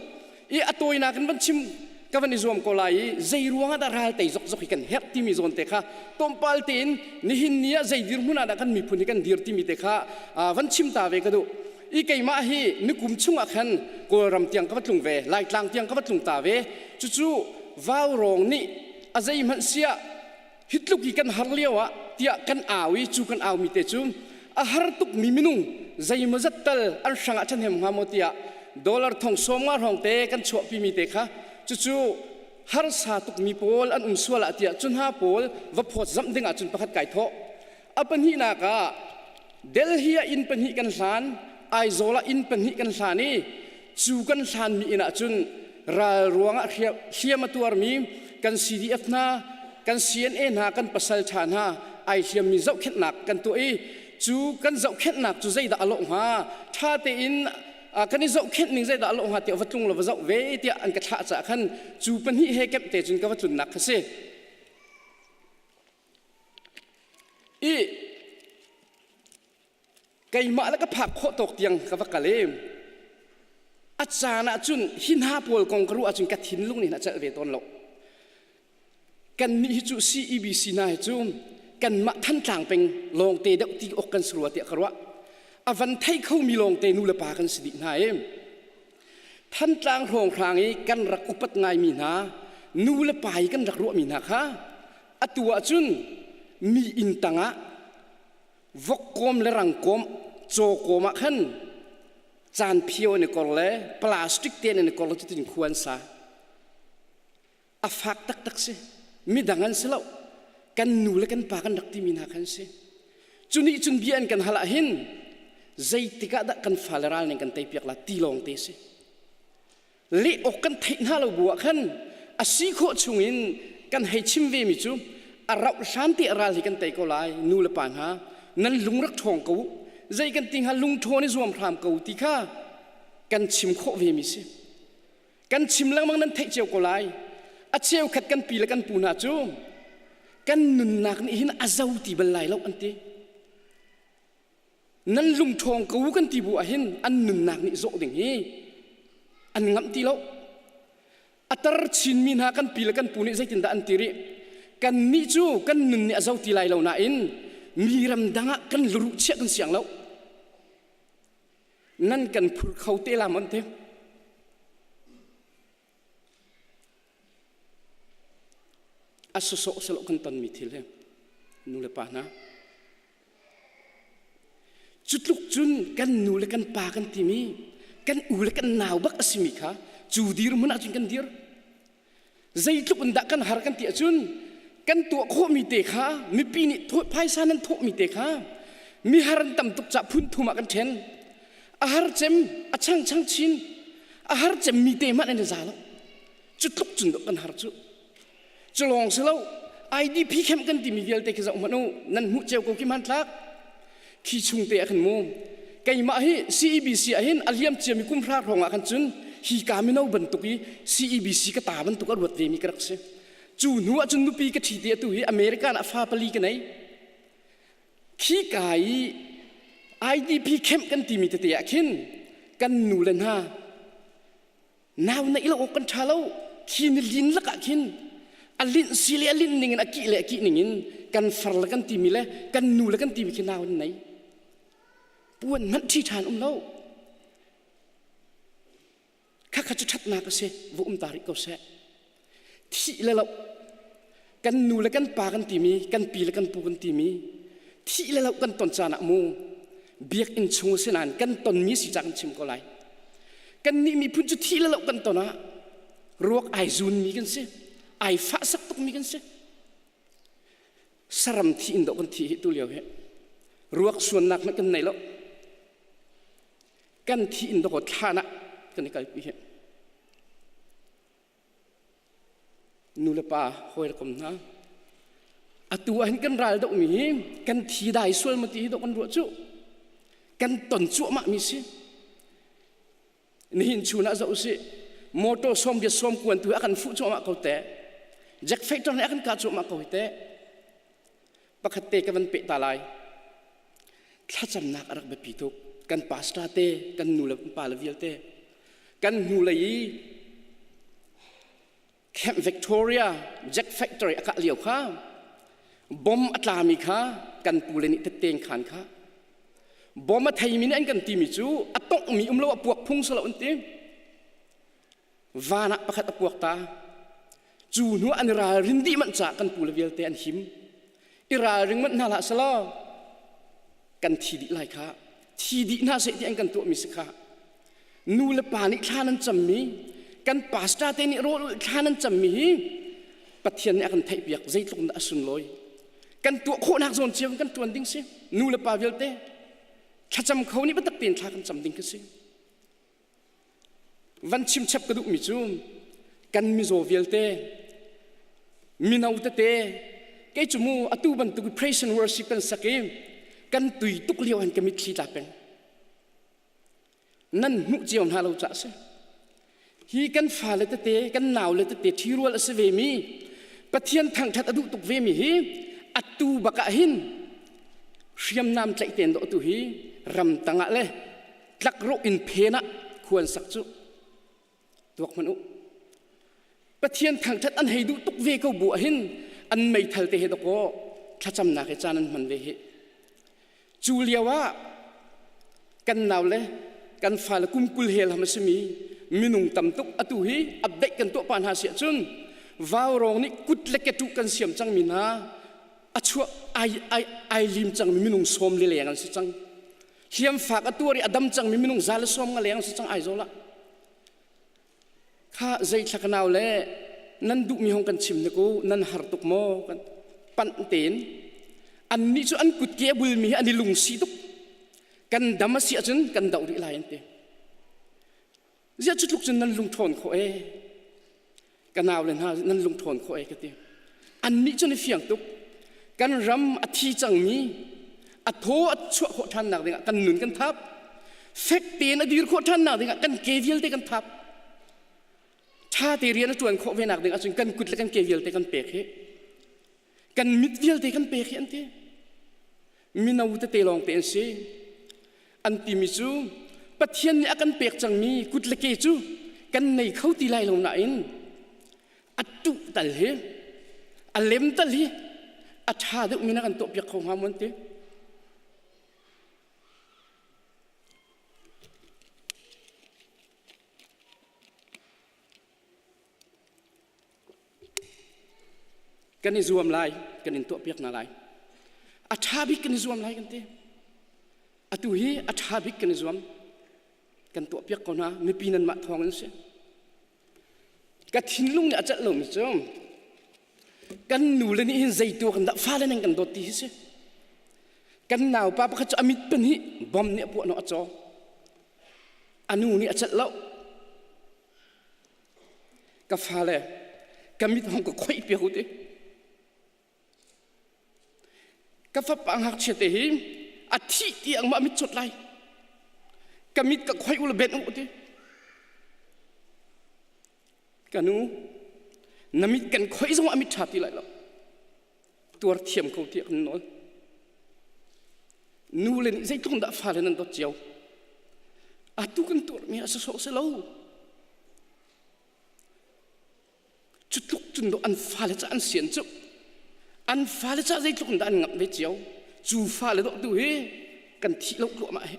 i a tawinak in van chim ka van i zuam ko lai i zei ruangah dah ral tei zokzok hi kan herh timi zawn te kha tlawmpal tein nihin ni ah zei dirhmun ah dah kan miphun hi kan dir timi te kha van chim ta ve ka duh i keimah hi nikum chungah khan Kawlram tiang ka va tlung ve Laitlang tiang ka va tlung ta ve cucu vaurawng nih a zeihmanh siah hi tluk i kan har lio ah tiah kan au i cu kan aumi te cu a har tukmi minung zeimawzat tal an hrang ah ṭhahnem hnga maw tiah dollar thong sawm nga hrawng te kan chuahpimi te kha cucu harsa tukmi pawl an um sual ah tiah cu hna pawl va phawt zamh ding ah cun pakhat kai thawh a pahnihnak ah Delhi ah inn pahnih kan hlan Aizawl ah inn pahnih kan hlan i cu kan hlanmi inn ah cun ral ruangah hliam a tuarmi kan CDF hna kan CNA hna kan pasal ṭha hna ai hliammi zohkhenhnak kan tuah i cu kan zohkhenhnak cu zeidah a lawh hnga ṭha tein kan i zohkhenh ning zeidah a lawh hnga tiah va tlung law va zoh ve tiah an ka thlah caah khan cu pahnih he kemh te cun ka va tlunnak kha si. I keimah le ka phak khawh tawk tiang ka va kal i a caan ah cun hi hna pawl kong ka ruah ahcun ka thinlung nih a celh ve tawn lo. Kannih hi cu CEBC hna hi cu kanmah Thantlang peng lawngte deuh ti awk kan si rua tiah ka ruah. A van thei khomi lawngte nu le pa kan si dih hna i Thantlang hrawnghrang i kan rak upat ngaimi hna nu le pa i kan rak ruahmi hna kha atu ahcun mi inn tangah vok kawm le rang kawm caw kawm ah khan caan phio an i kor le plastic te an i kor le cutin khua an sa a fak taktak si midang an si lo kan nu le kan pa kan rak timi hna khan si cu nih cun bia an kan hal ah hin zeitik ah dah kan fale ral ning kan teipiak la ti lawng te si leh awk kan theih hna lo bu ah khan a si khawh chungin kan hei chim ve mi cu a rauh hlan te ral hi kan tei ko lai nu le pa hna nan lung rak ṭhawng ko zei kan ti hnga lung ṭhawn i zuam hram ko ti kha kan chim khawh ve mi si kan chim lengmang nan theih cio ko lai a cheukhat kan pi le kan pu hna cu kan nunnak nih hin a zo ti bal lai lo an ti Nan lungṭhawng ko kan ti bu ahhin an nunnak nih zawh ding hi an ngamh ti lo. A tar chinmi hna kan pi le kan pu nih zeitindah an ti rih? Kannih cu kan nun nih a zo ti lai lo nain mi ramdang ah kan luruh chiah kan siang lo. Nan kan phur kho te la maw an ti. A sawsawh selo kan tonmi thil hi. Nu le pa hna. Cu tluk cun kan nu le kan pa kan timi kan u le kan nau bak a simi kha cu dirhmun ahcun kan dir. Zeitluk in dah kan har kan ti ahcun kan tuah khawhmi te kha mipi nih phaisa nan thawhmi te kha mi har an tam tuk cah phun thum ah kan ṭhen. A har cem, a chang chang chin, a har cemmi te hmanh an i za lo. Cu tluk cun dawh kan har cu. Cu lawng si lo, IDP camp kan timi vialte khi zoh hmanh u, nan hmuh cio ko khi hmanthlak. Khi chung te ah khan mu. Keimah hi CEBC ah hin a liam ciami kum hra hrawng ah khan cun hi ka mino bantuk i CEBC ka ta bantuk a ruat vemi ka rak si. Cu hnu ah cun nupi ka ṭhi ti atu hi American ah fa pali ka nei. Khi ka i IDP camp kan timi tete ah khin kan nu le hna Nau neih lo awk kan ṭha lo. Khi ni lin lakah khin a linh si le a linh ningin a kih le a kih ningin kan far le kan timi le kan nu le kan timi khi nau an nei. Puan hmanh ṭhi ṭhan um lo. Khakha cu ṭhatnak a si, va um ta rih ko seh. Thih le loh kan nu le kan pa kan timi kan pi le kan pu kan timi thih le loh kan ton caan ah mu biakinn chung a si nain kan tonmi si ca kan chim ko lai kan nih miphun cu thih le loh kan ton ah ruak ai zunmi kan si ai fahsak tukmi kan si saram thi in dawh kan thi hi tu lio hi ruak suannak hmanh kan nei lo kan thi in dawh thlan ah kan i kalpi hi Nu le pa hawi le kom hna atu ah hin kan ral dohmi hi kan thi dai sual ma ti hi dawh kan ruah cu kan ton cuahmah mi si nihin chun ah zoh usih motor som bia som kuan tu a kan fuh cuahmah ko te jack factor nih a kan kah cuahmah ko hi te pakhat te ka van peh ta lai thlacamnak a rak biapi tuk kan pastor te kan nu le pa le vialte kan hnu lei i Camp Victoria Jack Factory a kah lio kha bom a tlami kha kan pu le nih tetteng khan kha bom a theimi nih an kan timi cu a tonghmi um lo a puak phung salo an ti van ah pakhat a puak ta cu hnu an i ralrin dih manh caah kan pu le vialte an him i ralring manh hna hlah selaw kan thi dih lai kha thi dih hna seh ti an kan tuahmi si kha nu le pa nih thla nan cammi kan pastor te nih rawl thla nan cammi hi Pathian nih a kan theihpiak zeitluk in dah a sunlawi kan tuah khawhnak zawn cio in kan ṭuan ding si nu le pa vialte thlacam kho nih biatak tein thla kan cam ding khi si Van chimchap ka duhmi cu kan mizaw vialte mino tete kei cu mu atu bantuk praise and worship kan sak i kan tui tuk lio han ka mitthli tla peng nan hmuh cio hna lo cah si hi kan fale tete kan naule tete ṭhirual a si ve mi Pathian thangṭhat a duh tuk ve mi hi atu bak ah hin hriamnam tlaih ten dawh tu hi ram tangah le tlakrawh in phen ah khuan sak cu tuak hmanh u Pathian thangṭhat an hei duh tuk ve ko bu ahhin an meithal te he dawkaw thlacamnak he caan an hman ve hi cu lio ah kan nau le kan fale kum 20 hel ham a simi minung tam tuk atu hi update kan tuah pa hna si ahcun vaurawng nih kut le ketuh kan siam cangmi hna a chuah ai ai ai lim cangmi minung sawm le leng an si cang hliamfak a tuar i a dam cangmi minung za le sawm nga leng si cang Aizawl ah kha zeithla ka nau le nan duhmi hong kan chim hnik u nan har tuk maw kan panh tein annih cu an kutke a bulmi hi an i lungsi tuk kan dam a si ahcun kan doh rih lai an ti ziah cu tluk cun nan lung ṭhawn khawh ee ka nau le hna nan lung ṭhawn khawh ee ka ti annih cu ni fiang tuk kan ram a thi cangmi a thaw a chuah khawh ṭhannak dingah kan nun kan thap fek tein a dir khawh ṭhannak dingah kan ke vialte kan thap ṭha te rian a ṭuan khawh ve nak ding ahcun kan kut le kan ke vialte kan pek hi kan mit vialte kan pek hi an ti mino tete lawng te an si an timi cu Pathian nih a kan pek cangmi kut le ke cu kan nei kho ti lai lo nain a tuh tal hi a lem tal hi a ṭha deuhmi na kan tuahpiak kho hnga maw an ti Kan i zuam lai, kan in tuahpiak hna lai. A ṭha bik kan i zuam lai kan ti. Atu hi a ṭha bik kan i zuam. Kan tuahpiak ko hna. Mipi nanmah thawng in si. Ka thinlung nih a celh lomi cu kan nule nih hin zei tu kan dah fale nan kan dawt ti hi si. Kan naupa pakhat cu a mit pahnih bom nih a puah hnawh a caw. A nu nih a celh lo. Ka fale ka mit hong ka khoih piak u ti. Ka fapa ngakchia te hi a thih tiang mah mit cawt lai. Ka mit ka khoih u la ben u ti. Ka nu, na mit kan khoih zong a mit ṭha ti lai lo. Tuar thiam ko tiah kan nawl. Nu le nih zeitluk dah fale nan dawt cio. Atu kan tuarmi a sawsawh si lo. Cu tluk cun dawh an fale ca an sian cu an fale ca zeitluk in dah an ngamh ve cio cu fale dawh tu hi kan thih lo ruahmah hi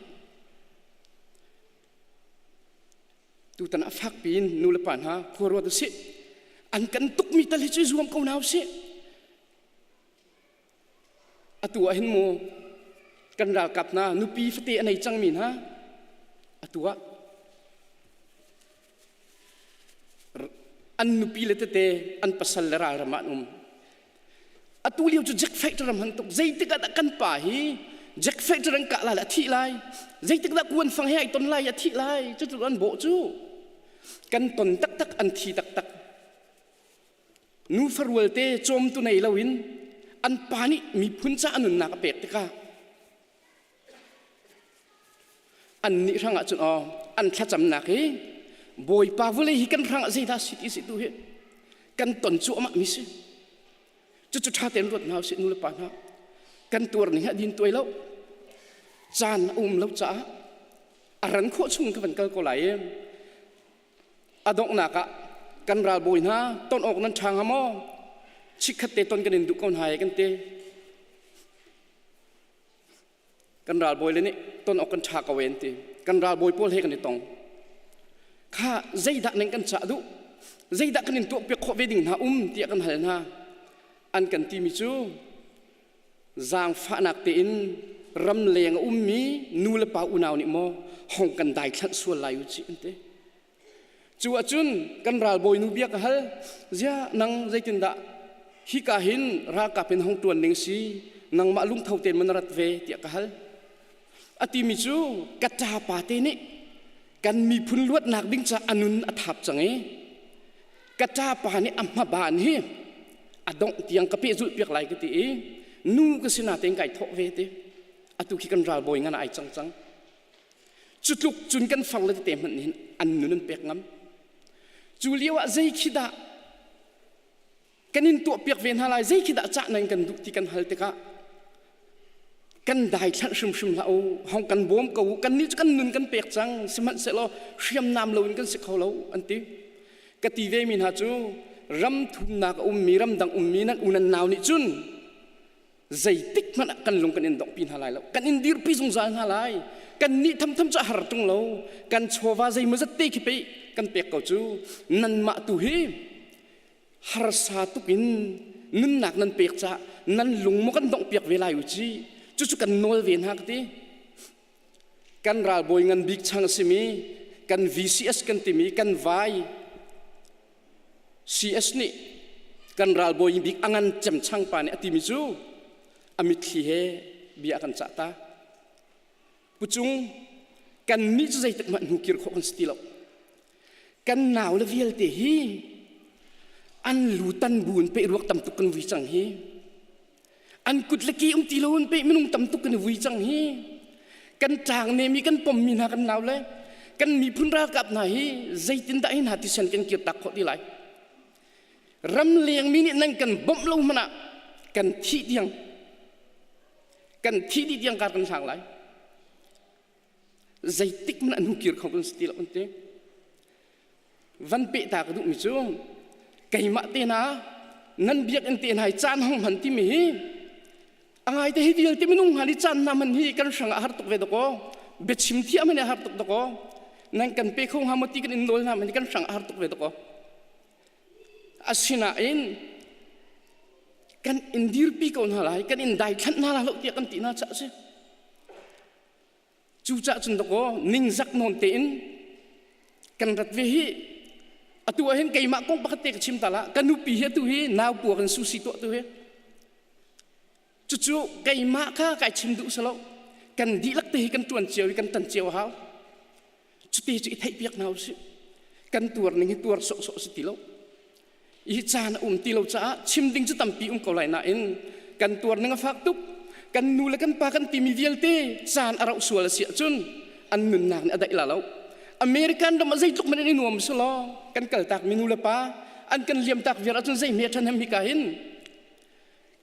tutan ah fak piin nu le pa hna khua ruat usih an kan tukmi tal hi cu i zuam ko hna usih Atu ah hin mu kan ralkap hna nupi fate a nei cangmi hna atu ah an nupi le tete an pasal le ralram ah an um. Atu lio cu Jack Fighter ram han tuk zeitik ah dah kan pa hi Jack Fighter an kah lai le a thih lai zeitik dah kuan fang he ai ton lai a thih lai cu cu an bawh cu kan ton taktak an thi taktak Nufa rualte cawmtu nei loin an pa nih miphun ca a nunnak a pek tikah annih hrangah cun aw an thlacamnak hi Bawipa vawlei hi kan hrangah zeidah si ti si tu hi kan ton cuahmah mi si cucu ṭha tein ruat hna usih nu le pa hna kan tuar ning hi a din tuai lo caan a um lo caah a ran khawh chung ka van kal ko lai i A donghnak ah kan ralbawi hna ton awk nan ṭha hnga maw? Chikkhat te ton kan in duh ko hna e kan ti. Kan ralbawi le nih ton awk kan ṭha ko e an ti. Kan ralbawi pawl he kan i tong. Kha zeidah nan kan cah duh? Zeidah kan in tuahpiak khawh ve ding hna um tiah kan hal hna. An kan timi cu zaangfahnak tein ramleng a ummi nu le pa unau nih maw hong kan daithlanh sual lai u cih an ti. Cu ahcun kan ralbawi nu bia ka hal, ziah nang zeitindah hika hin ralkap in hong ṭuan ning si, nangmah lungtho tein maw na rat ve tiah ka hal. A timi cu ka ṭapa te nih kan miphun luatnak ding ca a nun a thap cang i ka ṭapa nih a hmaban hi a dongh tiang ka pehzulh piak lai ka ti i nu ka si natein kai thawh ve ti atu khi kan ralbawi ngan ai cang cang cu tluk cun kan fang le tete hmanh nih hin an nun an pek ngam cu lio ah zei khi dah kan in tuahpiak ve hna lai zei khi dah cah nan kan duh ti kan hal tikah kan daithlanh hrimhrim hlah u hong kan bawm ko u kannih cu kan nun kan pek cang sihmanhsehlaw hriamnam loin kan si kho lo an ti ka ti ve mi hna cu ram thumnak a ummi ramdang ummi nan u nan nau nih cun zeitik hmanh ah kan lung kan in donghpi hna lai lo kan in dirpi zungzal hna lai kan nih thamtham cu a har ṭung lo kan chawva zeimawzat te khi pei kan pek ko cu nanmah tu hi harsa tuk in nunnak nan pek caah nan lung maw kan donghpiak ve lai u ci cucu kan nawl ve hna ka ti kan ralbawi ngan bik chang a simi kan VCS kan timi kan vai CS nih kan ralbawi bik a ngan cem chang pa nih a timi cu a mitthli he bia a kan cah ta pucung kan nih cu zeitik hmanh hnu kir khawh kan si ti lo Kan naule vialte hi an lu tan bu in peh ruak tam tuk kan vui cang hi. An kut le ke um ti lo in peh minung tam tuk kan i vui cang hi. Kan ṭang nemi kan pommi hna kan naule kan miphun ralkap hna hi zeitindah hi hna tisen kan kirtak khawh ti lai. Ramleng mi nih nan kan bawmh lo hmanh ah kan thih tiang kan thih dih tiang kar kan hlang lai. Zeitik hmanh an hung kir kho kan si ti lo an ti. Van peh ta ka duhmi cu keimah te hna nan biakinn te hna hi caan hong hman timi hi a ngaite hi vialte minung hna nih caan hna man hi kan hrang ah har tuk ve dakaw biachim thiam in har tuk dakaw nan kan pe kho hnga maw ti kan in nawl hna man hi kan hrang ah har tuk ve dakaw asinain. Kan in dirpi ko hna lai, kan in daithlanh hna lai lo tiah kan ti hna caah a si. Cucaah cun dakaw ningzak nawn tein kan rat ve hi. Atu ah hin keimah kong pakhat te ka chim ta la. Ka nupi hi atu hi nau puak in susi tuah tu hi. Cucu keimah kha kai chim duh salo. Kan dihlak te hi kan tuan cio i kan tan cio a hau. Cuti cu i theih piak hna usih. Kan tuar ning hi tuar sawhsawh si ti lo. I caan a um ti lo caah chim ding cu tampi um ko lai nain kan tuar ning a fak tuk. Kan nu le kan pa kan timi vialte caan a rauh sual a si ahcun an nunnak nih a daih la lo. American ram ah zeitluk man in i nuam selaw kan kaltak mi nu le pa an kan liamtak viar ahcun zei hme ṭhan hem hika hin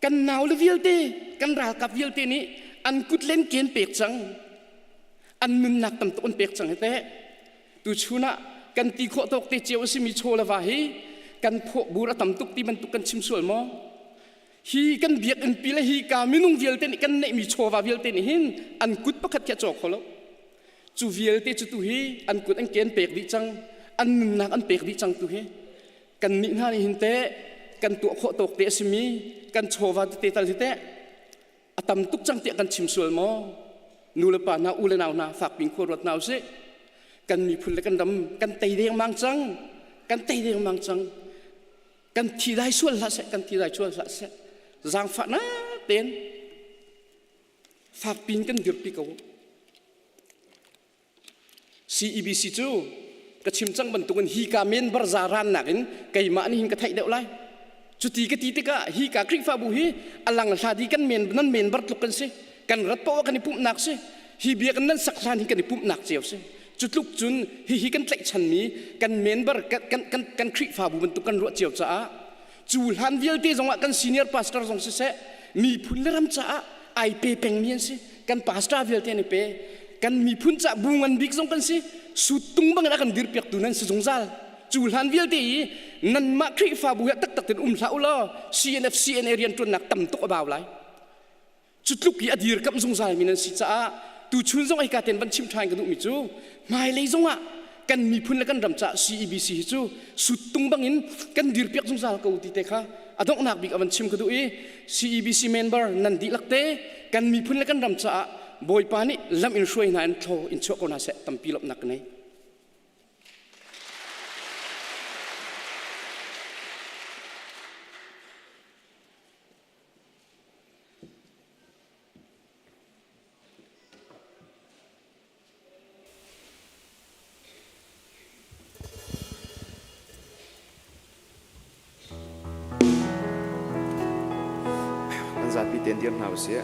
kan nau le vialte kan ralkap vialte nih an kut len ken pek cang, an nunnak tam tuk an pek cang hi teh. Tuchun ah kan ti khawh tawk te cio a simi chaw le va hi kan phawh bur a tam tuk ti bantuk kan chim sual maw? Hi kan biakinn pi le hi ka minung vialte nih kan neihmi chawva vialte nih hin an kut pakhat khi a caw kho lo. Cu vialte cu tu hi an kut an ken pek dih cang, an nunnak an pek dih cang. Tu hi kan nih hna nih hin teh kan tuah khawh tawk te a simi kan chawva tete tal hi teh a tam tuk cang tiah kan chim sual maw? Nu le pa hna, u le nau hna, fak pin khua ruat hna usih. Kan miphun le kan ram kan tei dengmang cang, kan tei dengmang cang. Kan thi dai sual hlah seh, kan thi dai sual hlah seh. Zaangfahnak tein fak pin kan dirpi ko. CEBC cu ka chim cang bantukin hi ka member za rannak in keimah nih hin ka theih deuh lai. Cuti ka ti tikah hi ka Khrihfabu hi a lang hladi kan men nan member tluk kan si. Kan rat poah kan i pumhnak si. Hi biakinn nan sak hlan hi kan i pumhnak cio si. Cu tluk cun hihi kan tlaihchanmi kan member kan kan kan, kan Khrihfabu bantuk kan ruah cio caah cu hlan vialte zongah kan senior pastor zong siseh miphun le ram caah ai pe pengmi an si. Kan pastor vialte an i pe. Kan miphun ca bu ngan bik zong kan si. Suttung bangin a kan dirpiaktu nan si zungzal. Cu hlan vialte i nanmah Khrihfabu hi taktak tin um hlah u law CNF CNA rianṭuannak tam tuk a bau lai. Cu tluk i a dirkamh zungzal mi nan si caah tuchun zong hika ten van chim ṭhan ka duhmi cu hmailei zongah kan miphun le kan ram caah CEBC hi cu suttung bangin kan dirpiak zungzal ko ti te kha a donghnak bik a van chim ka duh i CEBC member nan dihlak te kan miphun le kan ram caah Bawipa nih lam in hruai hna in thlaw in chuah ko hna seh. Tampi lawmhnak ka nei. Kan zapi tein dir hna usih.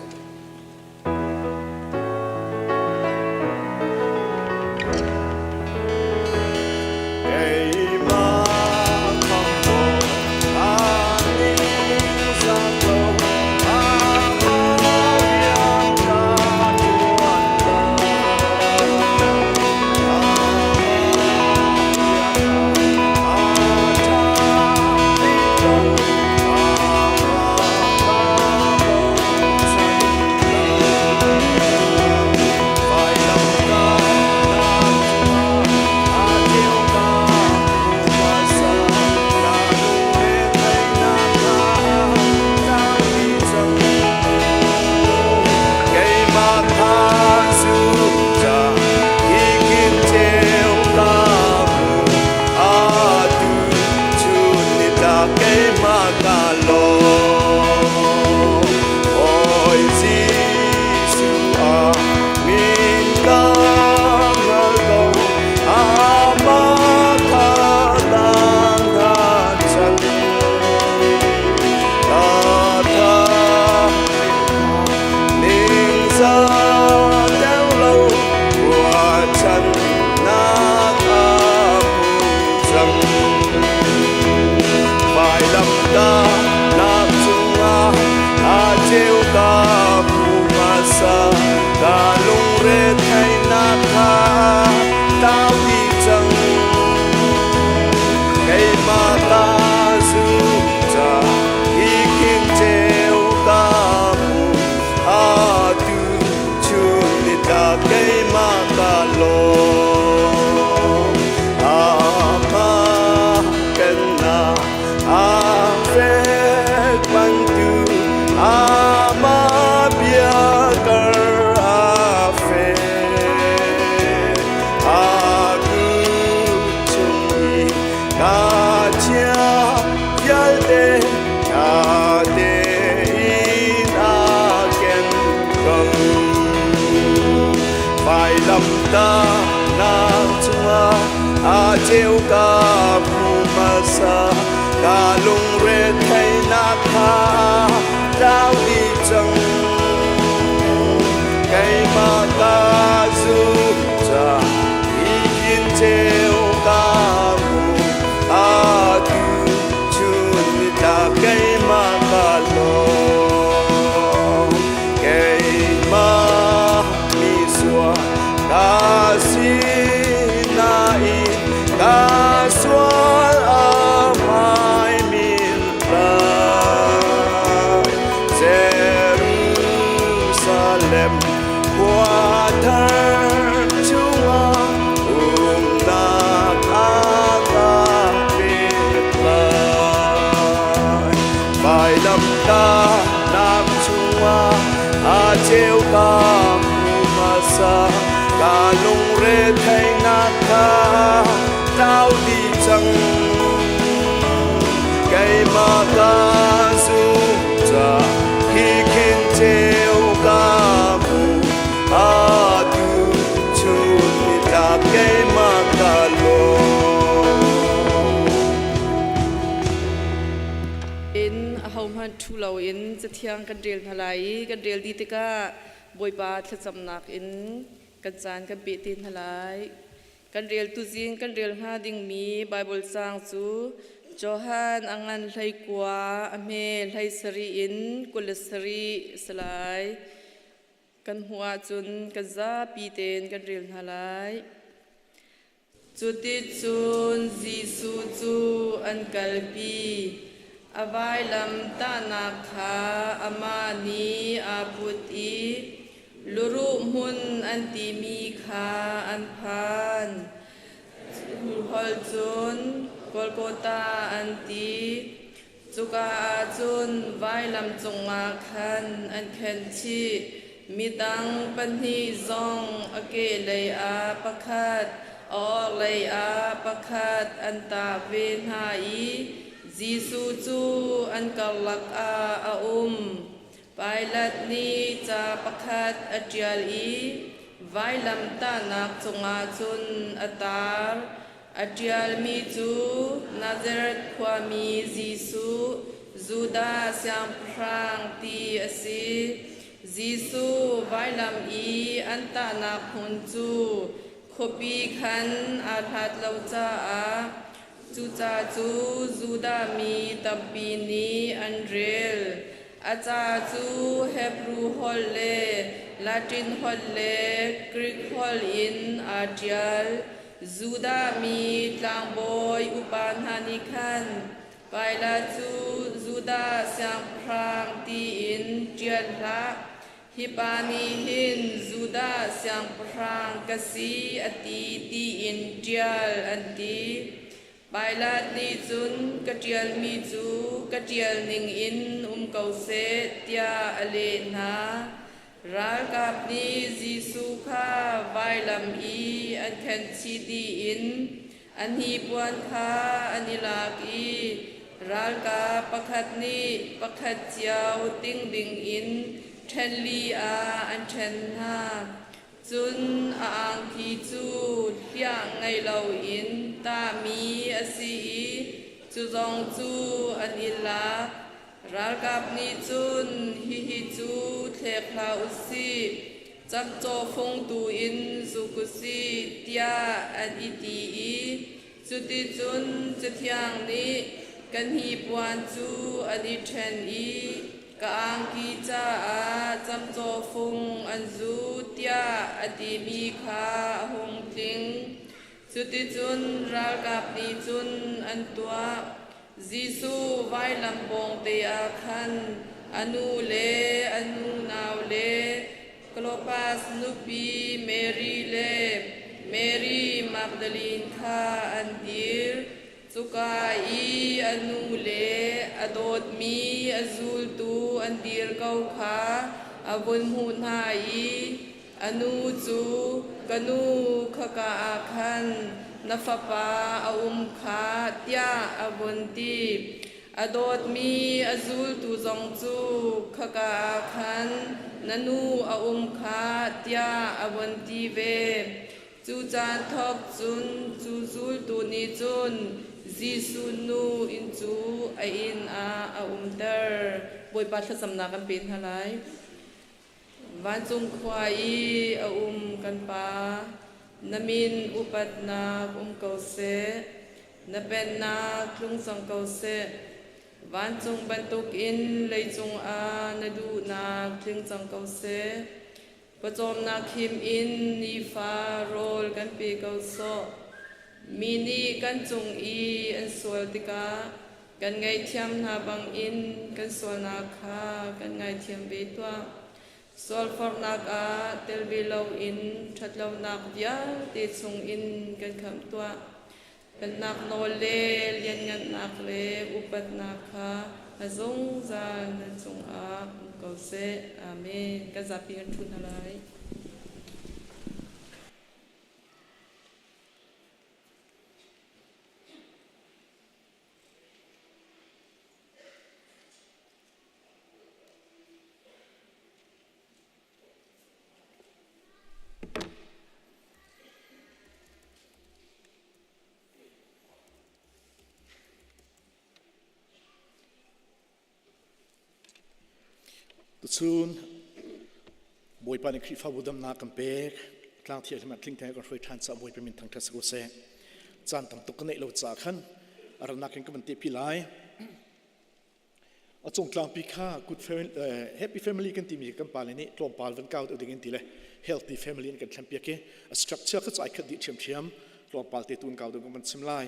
Vailamtahnak cungah a ceu ka hmu hmasa. Ka lungre theihnak kha tlau dih cang. Keimah ka zum ca nihin ceu ka hmu. Atu chun nitlak keimah ka lawm. Keimah misual ka si nain ka sual a hmai min lai. Jerusalem khua thar chungah umnak a ka pek lai. Vailamtahnak chungah a ceu ka hmu hmasa. Ka lungre theihnak kha tlau dih cang. Keimah ka zum ca hi khin ceu ka hmu. Atu chun nitlak keimah ka lawm. In ahohmanh ṭhu loin Cathiang kan rel hna lai i kan rel dih tikah Bawipa thlacamnak in kan caan kan peh te hna lai. Kan rel tuzing kan rel hnga dingmi Baibal caang cu Johan a ngan 19 a hme 17 in 27 a si lai. Kan hmuh ahcun kan zapi tein kan rel hna lai. Cuticun Jesuh cu an kalpi. A vailamtahnak kha amah nih aa put i luruh hmun an timi kha an phan. Holh cun Golgotha an ti. Cuka ah cun vailam cungah khan an khenh chih. Midang pahnih zong a kehlei ah pakhat, a orhlei ah pakhat an tah ve hna i Jesuh cu an karlak ah a um. Pilat nih ca pakhat a ṭial i vailamtahnak cungah cun a tar. A ṭialmi cu Nazareth khuami Jesuh, Judah siangpahrang ti a si. Jesuh vailam i an tahnak hmun cu khuapi khan aa hlat lo caah cuca cu Judah mi tampi nih an rel. A ca cu Hebru holh le Latin holh le Grik holh in aa ṭial. Judah mi tlangbawi upa hna nih khan Pilat cu Judah siangpahrang tiin ṭial hlah. Hi pa nih hin Judah siangpahrang ka si a ti tiin ṭial an ti. Pilat nih cun ka ṭialmi cu ka ṭial ningin um ko seh tiah a leh hna. Ralkap nih Jesuh kha vailam i an khenhchih dih in a hnipuan kha an i lak i ralkap pakhat nih pakhat cio ting dingin ṭhen li ah an ṭhen hna. Cun a angki cu hliah ngei loin tahmi a si i cu zong cu an i lak. Ralkap nih cun hihi cu thlek hlah u sih, camcawh fung tu in zuk u sih, tiah an i ti i cuticun Cathiang nih ka hnipuan cu an i ṭhen i ka angki caah camcawh fung an zu tiah a timi kha a hung tling. Cuticun ralkap nih cun an tuah. Jesuh vailam pawngte ah khan a nu le a nunau le Klopas nupi Mary le Mary Magdalene kha an dir. Cuka i a nu le a dawtmi a zultu an dir ko kha a vun hmuh hna i A nu cu ka nu khaka ah khan na fapa a um kha tiah a vun ti. A dawtmi a zultu zong cu khaka ah khan na nu a um khah tiah a vun ti ve. Cu caan thawk cun cu zultu nih cun Jesuh nu inn cu a inn ah a umter. Bawipa thlacamnak kan pe hna lai. Vancung khua i a um kan Pa, na min upatnak um ko seh. Na pennak tlung cang ko seh. Vancung bantukin leicung ah na duhnak tling cang ko seh. Pawcawmnak him in nifa rawl kan pe ko sawh. Mi nih kan cung i an sual tikah Kan ngaihthiam hna bangin kan sualnak kha kan ngaithiam ve tuah. Sualforhnak ah tel ve loin ṭhatlonak vialte chungin kan khamh tuah. Pennak nawl le lianngannak le upatnak kha a zungzal nan cungah um ko seh. Amen. Kan zapi kan ṭhu hna lai. Tuchun Bawipa nih Khrihfabu damnak kan pek. Tlang thianghlim ah tling tein kan hruai ṭhan caah Bawipa min thangṭhat si ko seh. Caan tam tuk ka neih lo caah khan a rannak in ka van tehpi lai. A cung tlangpi kha good family, happy family kan timi kan pale nih tlawmpal van kau deuh ding in ti le healthy family in kan thlenpiak i a structure kha cu ai khat dih ṭhiamṭhiam tlawmpal te tu in kau deuh kan van chim lai.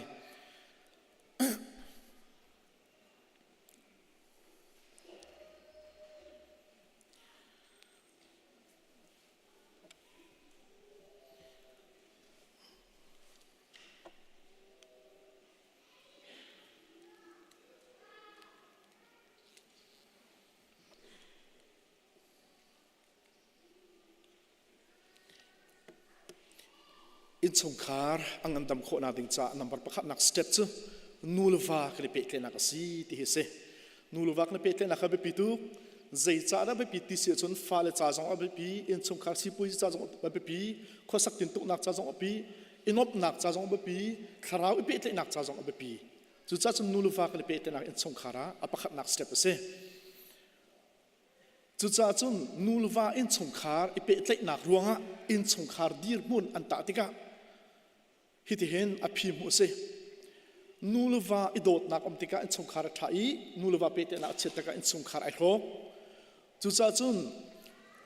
Innchungkhar a ngandam khawhnak ding caah number pakhatnak step cu nu le va kan i pehtlaihnak a si ti hi a si. Nu le va kan i pehtlaihnak a biapi tuk. Zeicah dah biapi ti si ahcun fale ca zong a biapi, innchungkhar sipuazi ca zong a biapi, khuasak tintuknak ca zong a biapi, i nuamhnak ca zong a biapi, thlarau i pehtlaihnak ca zong a biapi. Cucaah cun nu le va kan i pehtlaihnak innchungkhar ah a pakhatnak step a si. Cucaah cun nu le va innchungkhar i pehtlaihnak ruangah innchungkhar dirhmun an tah tikah hitihin a phi hmuh a si. Nu le va i dawtnak um tikah innchungkhar a ṭha i nu le va pehtlaihnak a chiat tikah innchungkhar ai hrawk. Cucaah cun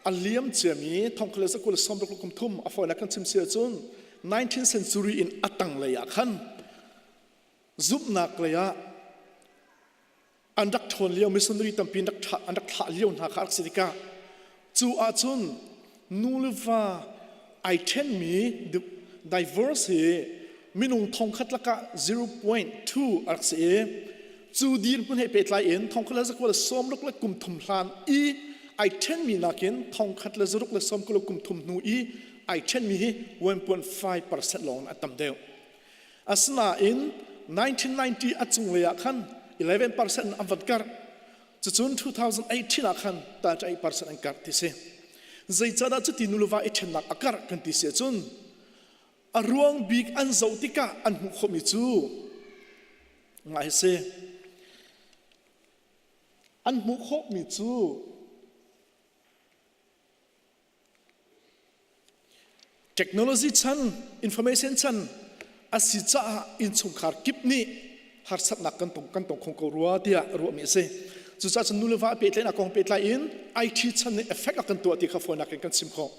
a liam ciami thongkhat le zakul sawmruk kum thum a fawinak kan chim si ahcun 19th century in a tanglei ah khan zumhnak lei ah an rak ṭhawn lio missionary tampi an rak thlah lio hna kha a rak si tikah cu ahcun nu le va ai ṭhenmi divorce hi minung thongkhat lakah 0.2 a rak si i cu dirhmun he pehtlai in thongkhat le zakua le sawmruk le kum thum hlan i ai ṭhenmi nakin thongkhat le zaruk le sawmkul le kum thum hnu i ai ṭhenmi hi 1.5% lawng an tam deuh. Asinain 1990 a cunglei ah khan 11% an van karh. Cucun 2018 ah khan 38% an karh ti si. Zeicahdah cuti nuleva i ṭhennak a karh kan ti si ahcun a ruang bik an zoh tikah an hmuh khawhmi cu ngai si. An hmuh khawhmi cu Technology chan, information chan a si caah innchungkhar kip nih harsatnak kan tong kan tong kho ko rua tiah ruahmi a si. Cucaah cun nu le va pehtlaihnak kong pehtlai in IT chan nih effect a kan tuah ti kha fawinak in kan chim khawh.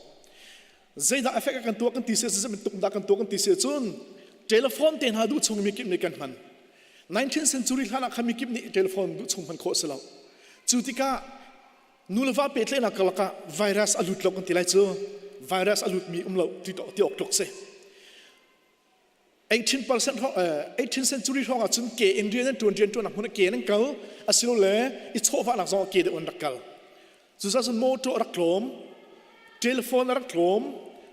Zeidah effect a kan tuah kan ti si zeibantuk dah kan tuah kan ti si cun telephone te hna duh chung mi kip nih kan hman. 19th century hlan ah khan mi kip nih telephone duh chung hman khawh a si lo. Cu tikah Nu le va pehtlaihnak karlak ah virus a lut lo kan ti lai cu virus a lutmi um lo ti ti awk tluk si. 18% 18th century hrawng ah cun ke in rian an tuan rian tuan hmun ke in an kal asilole i chawhvahnak zong ke deuh an rak kal. Cucaah cun motor a rak tlawm, telephone a rak tlawm,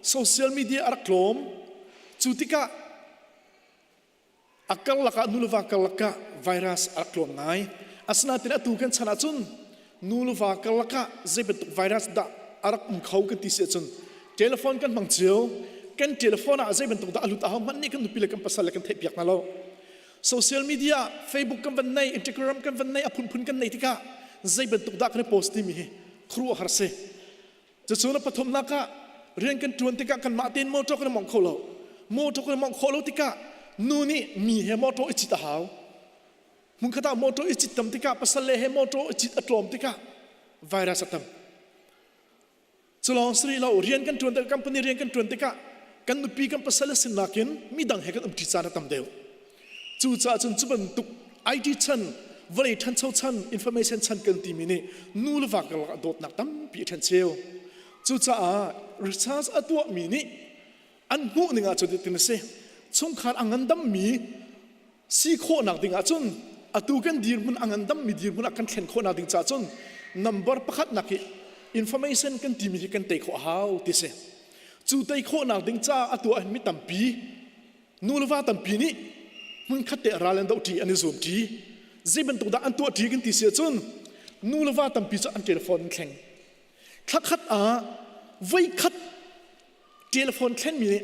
social media a rak tlawm. Cu tikah a karlak ah nu le va karlak ah virus a rak tlawm ngai. Asinain atu kan chan ahcun nu le va karlak ah zei bantuk virus dah a rak um kho kan ti si ahcun telephone kan hmang cio. Kan telephone ah zei bantuk dah a lut aho hmanh nih kan nupi le kan pasal le kan theihpiak hna lo. Social media, Facebook kan van nei, Instagram kan van nei, a phunphun kan nei tikah zei bantuk dah kan i post timi hi khuaruahhar si. Cucu na pathumnak ah rian kan ṭuan tikah kanmah tein motor kan i mawngh kho lo. Motor kan i mawngh khawh lo tikah nu nih mi he motor i cit a hau. Hmunkhat ah motor i cit tam tikah pasal le he motor i cit a tlawm tikah virus a tam. Cu lawng si rih lo rian kan ṭuan tikah company rian kan ṭuan tikah kan nupi kan pasal le sin nakin midang he kan umṭi caan a tam deuh. Cucaah cun cu bantuk IT chan, vawlei ṭhancho chan, information chan kan timi nih nu le va karlak ah dawtnak tampi a ṭhencheu. Cucaah research a tuahmi nih an hmuh ning ahcun hitin a si. Chungkhar a ngandammi si khawhnak ding ahcun atu kan dirhmun a ngandammi dirhmun ah kan thlen khawhnak ding caah cun number pakhatnak hi information kan timi hi kan tei khawh a hau ti si. Cu tei khawhnak ding caah a tuah hin mi tampi Nu le va tampi nih hmunkhat te ral an doh ṭi an i zuam ṭi. Zei bantuk dah an tuah ṭi kan ti si ahcun nu le va tampi cu an telephone an thleng. Thlakhat ah voikhat telephone thlenmi nih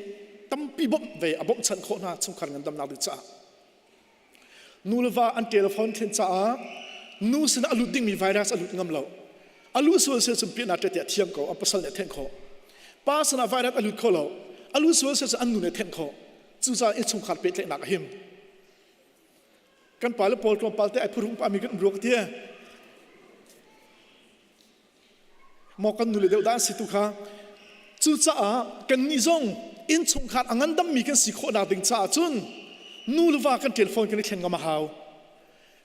tampi bawmh ve a bawmhchanh khawh hna chungkhar ngandamnak ding caah. Nu le va an telephone thlen caah nu sinah a lut dingmi virus a lut ngam lo. A luh sual si cun piahna ṭe tiah thiam ko, an pasal nih a thenh khawh. Pa sinah virus a lut kho lo. A luh sual si cun an nu nih a thenh khawh. Cucaah innchungkhar pehtlaihnak a him. Kan pa le pawl tlawmpal te ai phurhung pa mi kan um ruak tie. Maw kan nu le deuh dah an si tu kha. Cucaah kannih zong innchungkhar a ngandammi kan si khawhnak ding caah cun nu le va kan telephone kan i thlen ngam a hau.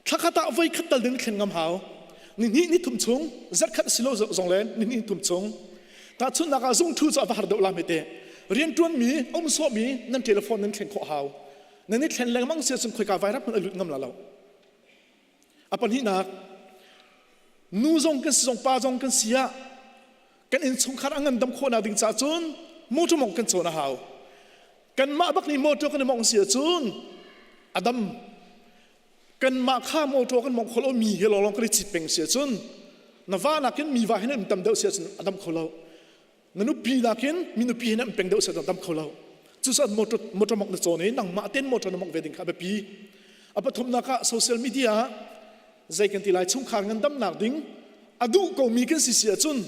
Thlakhat ah voi khat tal ding thlen ngam hau. Ni hnih ni thum chung, zarhkhat si lo zong le ni hnih thum chung. Tahchunhnak ah zung thu cu a va har deuh la hmete. Rianṭuanmi, um sawhmi nan telephone nan thlen khawh hau. Nan i thlen lengmang si ahcun khoika virus hmanh a lut ngam la lo. A pahnihnak, nu zong kan si zong pa zong kan si ah kan innchungkhar a ngandam khawhnak ding caah cun motor mong kan cawn a hau. Kanmah bak nih motor kan i mong si ahcun a dam. Kanmah kha motor kan mong kho lo mi he lawnglawng kan i cit peng si ahcun na va nakin mi va hin an tam deuh si ahcun a dam kho lo. Na nupi nakin mi nupi hin an peng deuh si ahcun a dam kho lo. Cucaah motor motor mong na cawn i nangmah ten motor na mong ve ding kha a biapi. A pathumnak ah social media ah zei kan ti lai chungkhar ngandamnak ding a duh komi kan si si ahcun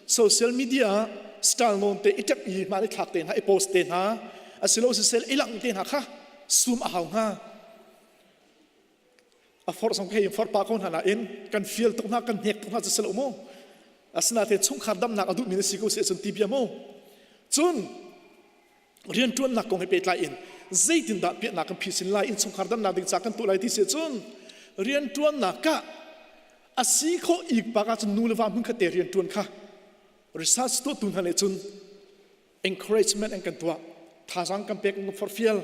social media ah style nawn te i tep i hmaan i thlak te hna i post te hna asilo sisel i langh te hna kha sum a hau hnga a forh zong hei forh pa ko hna nain kan fial tuk hna kan hnek tuk hna cu si lo mu asinain chungkhar damnak a duhmi na si ko si ahcun ti bia mu cun rianṭuannak kong he pehtlai in zeitindah piahnak kan phisin lai innchungkhar damnak ding ca kan tuah lai ti si ahcun rianṭuannak ah a si khawh ik pak ahcun nu le va hmunkhat te rianṭuan kha research tuahtu hna nih cun encouragement an kan tuah thazaang kan pek kan forhfial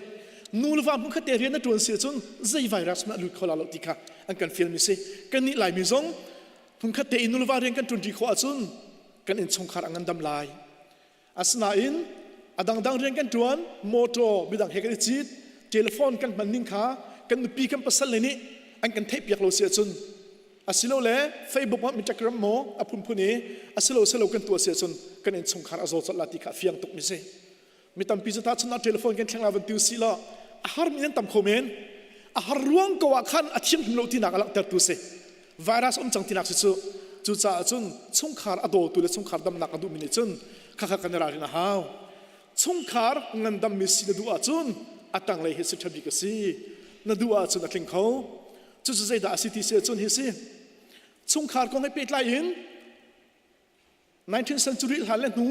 nu le va hmunkhat te rian na ṭuan si ahcun zei virus hmanh a lut kho la lo ti kha an kan fial mi si kannih laimi zong hmunkhat te in nu le va rian kan ṭuanṭi khawh ahcun kan innchungkhar a ngandam lai Asinain a dangdang rian kan ṭuan, motor midang he kan i cit, telephone kan hman ning kha kan nupi kan pasal le nih an kan theihpiak lo si ahcun asilole Facebook ah Instagram maw a phunphun i asilo silo kan tuah si ahcun kan innchungkhar a zaw colh la ti kha a fiang tuk mi si. Mi tampi cu tahchun ah telephone kan thleng la van ti usih law a har mi nan tam kho men. A har ruang ko ah khan a thianghlim lo tinak a langhtertu si. Virus um cang tinak si cu. Cucaah cun chungkhar a dawtu le chungkhar damnak a duhmi nih cun khakha kan i ralrin a hau. Chungkhar ngandammi si na duh ahcun a tanglei hi si ṭha bik a si. Na duh ahcun a tling kho. Cucu zeidah a si ti si ahcun hi si. Chungkhar kong he pehtlai in 19th century hlan le hnu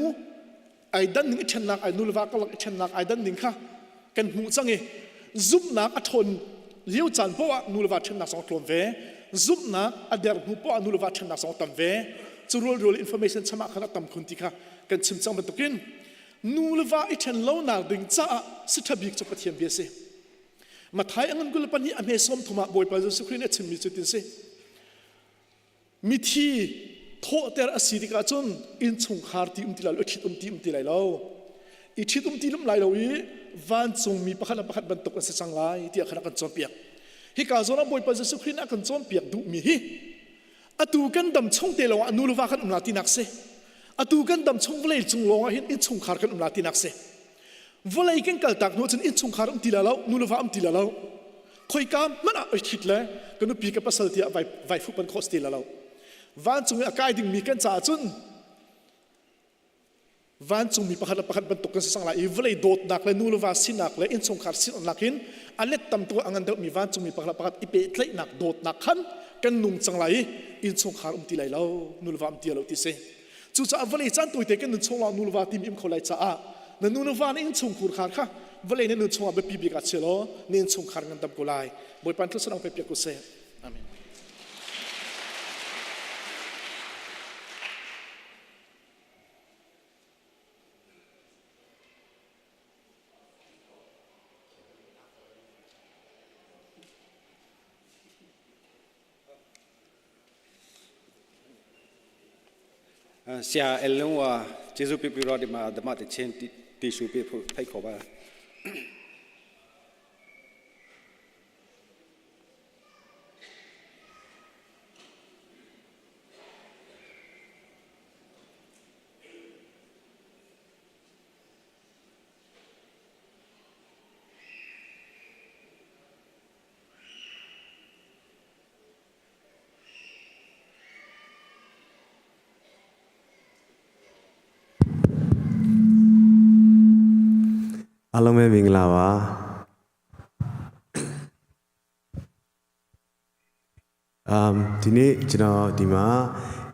ai dan ning i ṭhennak ai nu le va karlak i ṭhennak ai dan ning kha kan hmuh cang i zumhnak a ṭhawn lio caan poah ah nu le va ṭhennak zong a tlawm ve zumhnak a der hnu poah ah nu le va ṭhennak zong a tam ve cu rualrual information cham ah khan a tam khun ti kha kan chim cang bantukin nu le va i ṭhen lonak ding caah si ṭha bik cu Pathian bia si Mathai a ngan 22 a hme 30 ah Bawipa Jesuh Khrih nih a chimmi cu tin si Mithi thawhter a si tikah cun innchungkhar ti um ti lai lo, i ṭhit um ti um ti lai lo. I ṭhit um ti lum lai lo i vancungmi pakhat le pakhat bantuk an si cang lai tiah khan a kan cawnpiak. Hika zawn ah Bawipa Jesuh Khrih nih a kan cawnpiak duhmi hi atu kan dam chung te lawngah nu le va kan um la tinak si. Atu kan dam chung vawlei cung lawngah hin innchungkhar kan um la tinak si. Vawlei kan kaltak hnu cun innchungkhar um ti la lo, nu le va um ti la lo. Khoika hmanh ah oi thit le ka nupi ka pasal tiah vai vai fuh pan khawh si ti la lo. Vancung i a kai dingmi kan caah cun vancungmi pakhat le pakhat bantuk kan si cang lai i vawlei dawtnak le nu le va sinak le innchungkhar sinak in a let tam tuk a ngan deuhmi vancungmi pakhat le pakhat i pehtlaihnak dawtnak khan kan nung cang lai i innchungkhar um ti lai lo nu le va um ti lo ti si. Cucaah vawlei caan tawite kan nun chung lawng nu le va timi um kho lai caah na nu le va na innchungkhur khar kha vawlei na nun chungah biapi bik ah chia law na innchungkhar ngan dam ko lai. Bawipa thluachuah pe piak ko seh. Amen. Sia el lung wa Jesu pi pi ro di ma dama te chen ti su pi phu thai kho ba. အားလုံးပဲမင်္ဂလာပါအမ်ဒီနေ့ကျွန်တော်ဒီမှာ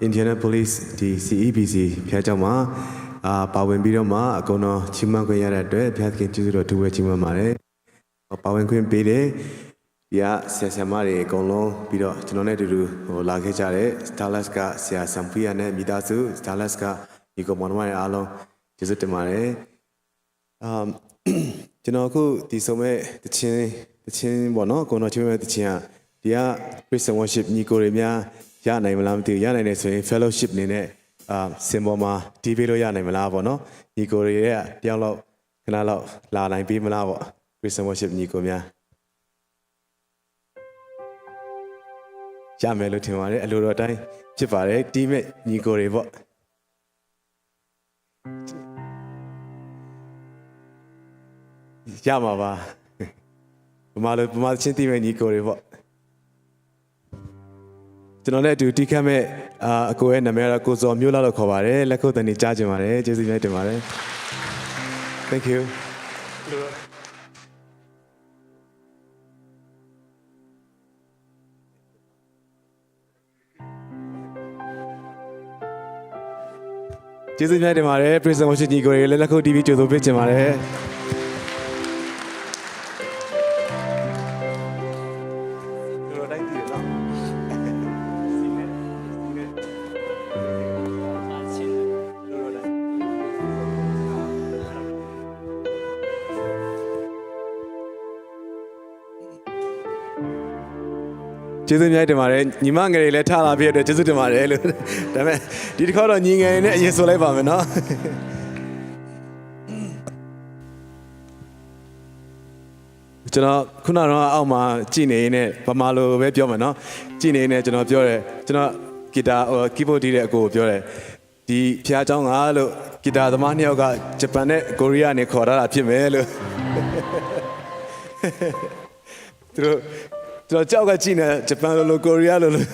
Indianapolis ဒီ CEBC ဖျားကျောင်းမှာအာပါဝင်ပြီးတော့မှအကုန်လုံးချီးမွမ်းခွင့်ရတဲ့အတွက်ဘုရားသခင်ကျေးဇူးတော်ထူးပဲချီးမွမ်းပါတယ် ပါဝင်ခွင့်ပေးတယ်ဒီကဆရာဆရာမတွေအကုန်လုံးပြီးတော့ကျွန်တော်နဲ့အတူတူဟိုလာခဲ့ကြတဲ့ Starless ကဆရာဆမ်ဖီယာနဲ့မိသားစု Starless ကညီကောင်မောင်နှမတွေအားလုံးကျေးဇူးတင်ပါတယ်အမ်ကျွန်တော်အခုဒီဆုံးမဲ့တချင်းတချင်းပေါ့နော်အကုန်လုံးချင်းမဲ့တချင်းကဒီက Christian worship ညီကိုတွေများရနိုင်မလားမသိဘူးရနိုင်တယ်ဆိုရင် fellowship အနေနဲ့အာစင်ပေါ်မှာတီးပေးလို့ရနိုင်မလားပေါ့နော်ညီကိုတွေရဲ့တယောက်လောက် ခဏလောက်လာနိုင်ပေးမလားပေါ့ Christian worship ညီကိုများရမယ်လို့ထင်ပါတယ်အလိုတော်အတိုင်းဖြစ်ပါတယ်တီးမဲ့ညီကိုတွေပေါ့ရမှာပါဗမာလိုဗမာချင်းတီးမဲ့ညီကိုတွေပေါ့ကျွန်တော်လည်းအတူတီးခတ်မဲ့အာအကိုရဲ့နာမည်ကတော့ကိုစောမျိုးလာလို့ခေါ်ပါတယ်လက်ခုပ်တန်ကြီးကြားကြပါတယ်ကျေးဇူးများတင်ပါတယ် Thank you. ကျေးဇူးများတင်ပါတယ် Prison Worship ညီကိုတွေလက်လက်ခုပ်တီးပြီးကြိုဆိုပေးချင်ပါတယ် ကျေးဇူးများတင်ပါတယ်ညီမငယ်တွေလည်းထလာပြည့်အတွက်ကျေးဇူးတင်ပါတယ်လို့ဒါပေမဲ့ဒီတစ်ခေါက်တော့ညီငယ်တွေနဲ့အရင်ဆိုလိုက်ပါမယ်နော်ကျွန်တော်ခုနကတော့အောက်မှာကြည်နေနေဗမာလိုပဲပြောမယ်နော်ကြည်နေနေကျွန်တော်ပြောတယ်ကျွန်တော်ဂီတာဟိုကီးဘုတ်တီးတဲ့အကိုကိုပြောတယ်ဒီဖျားเจ้าငါလို့ဂီတာသမားနှစ်ယောက်ကဂျပန်နဲ့ကိုရီးယားနေခေါ်ထားတာဖြစ်မယ်လို့သူတို့ကျွန်တော်ကြောက်ကကြည့်နေဂျပန်လိုလိုကိုရီးယားလိုလို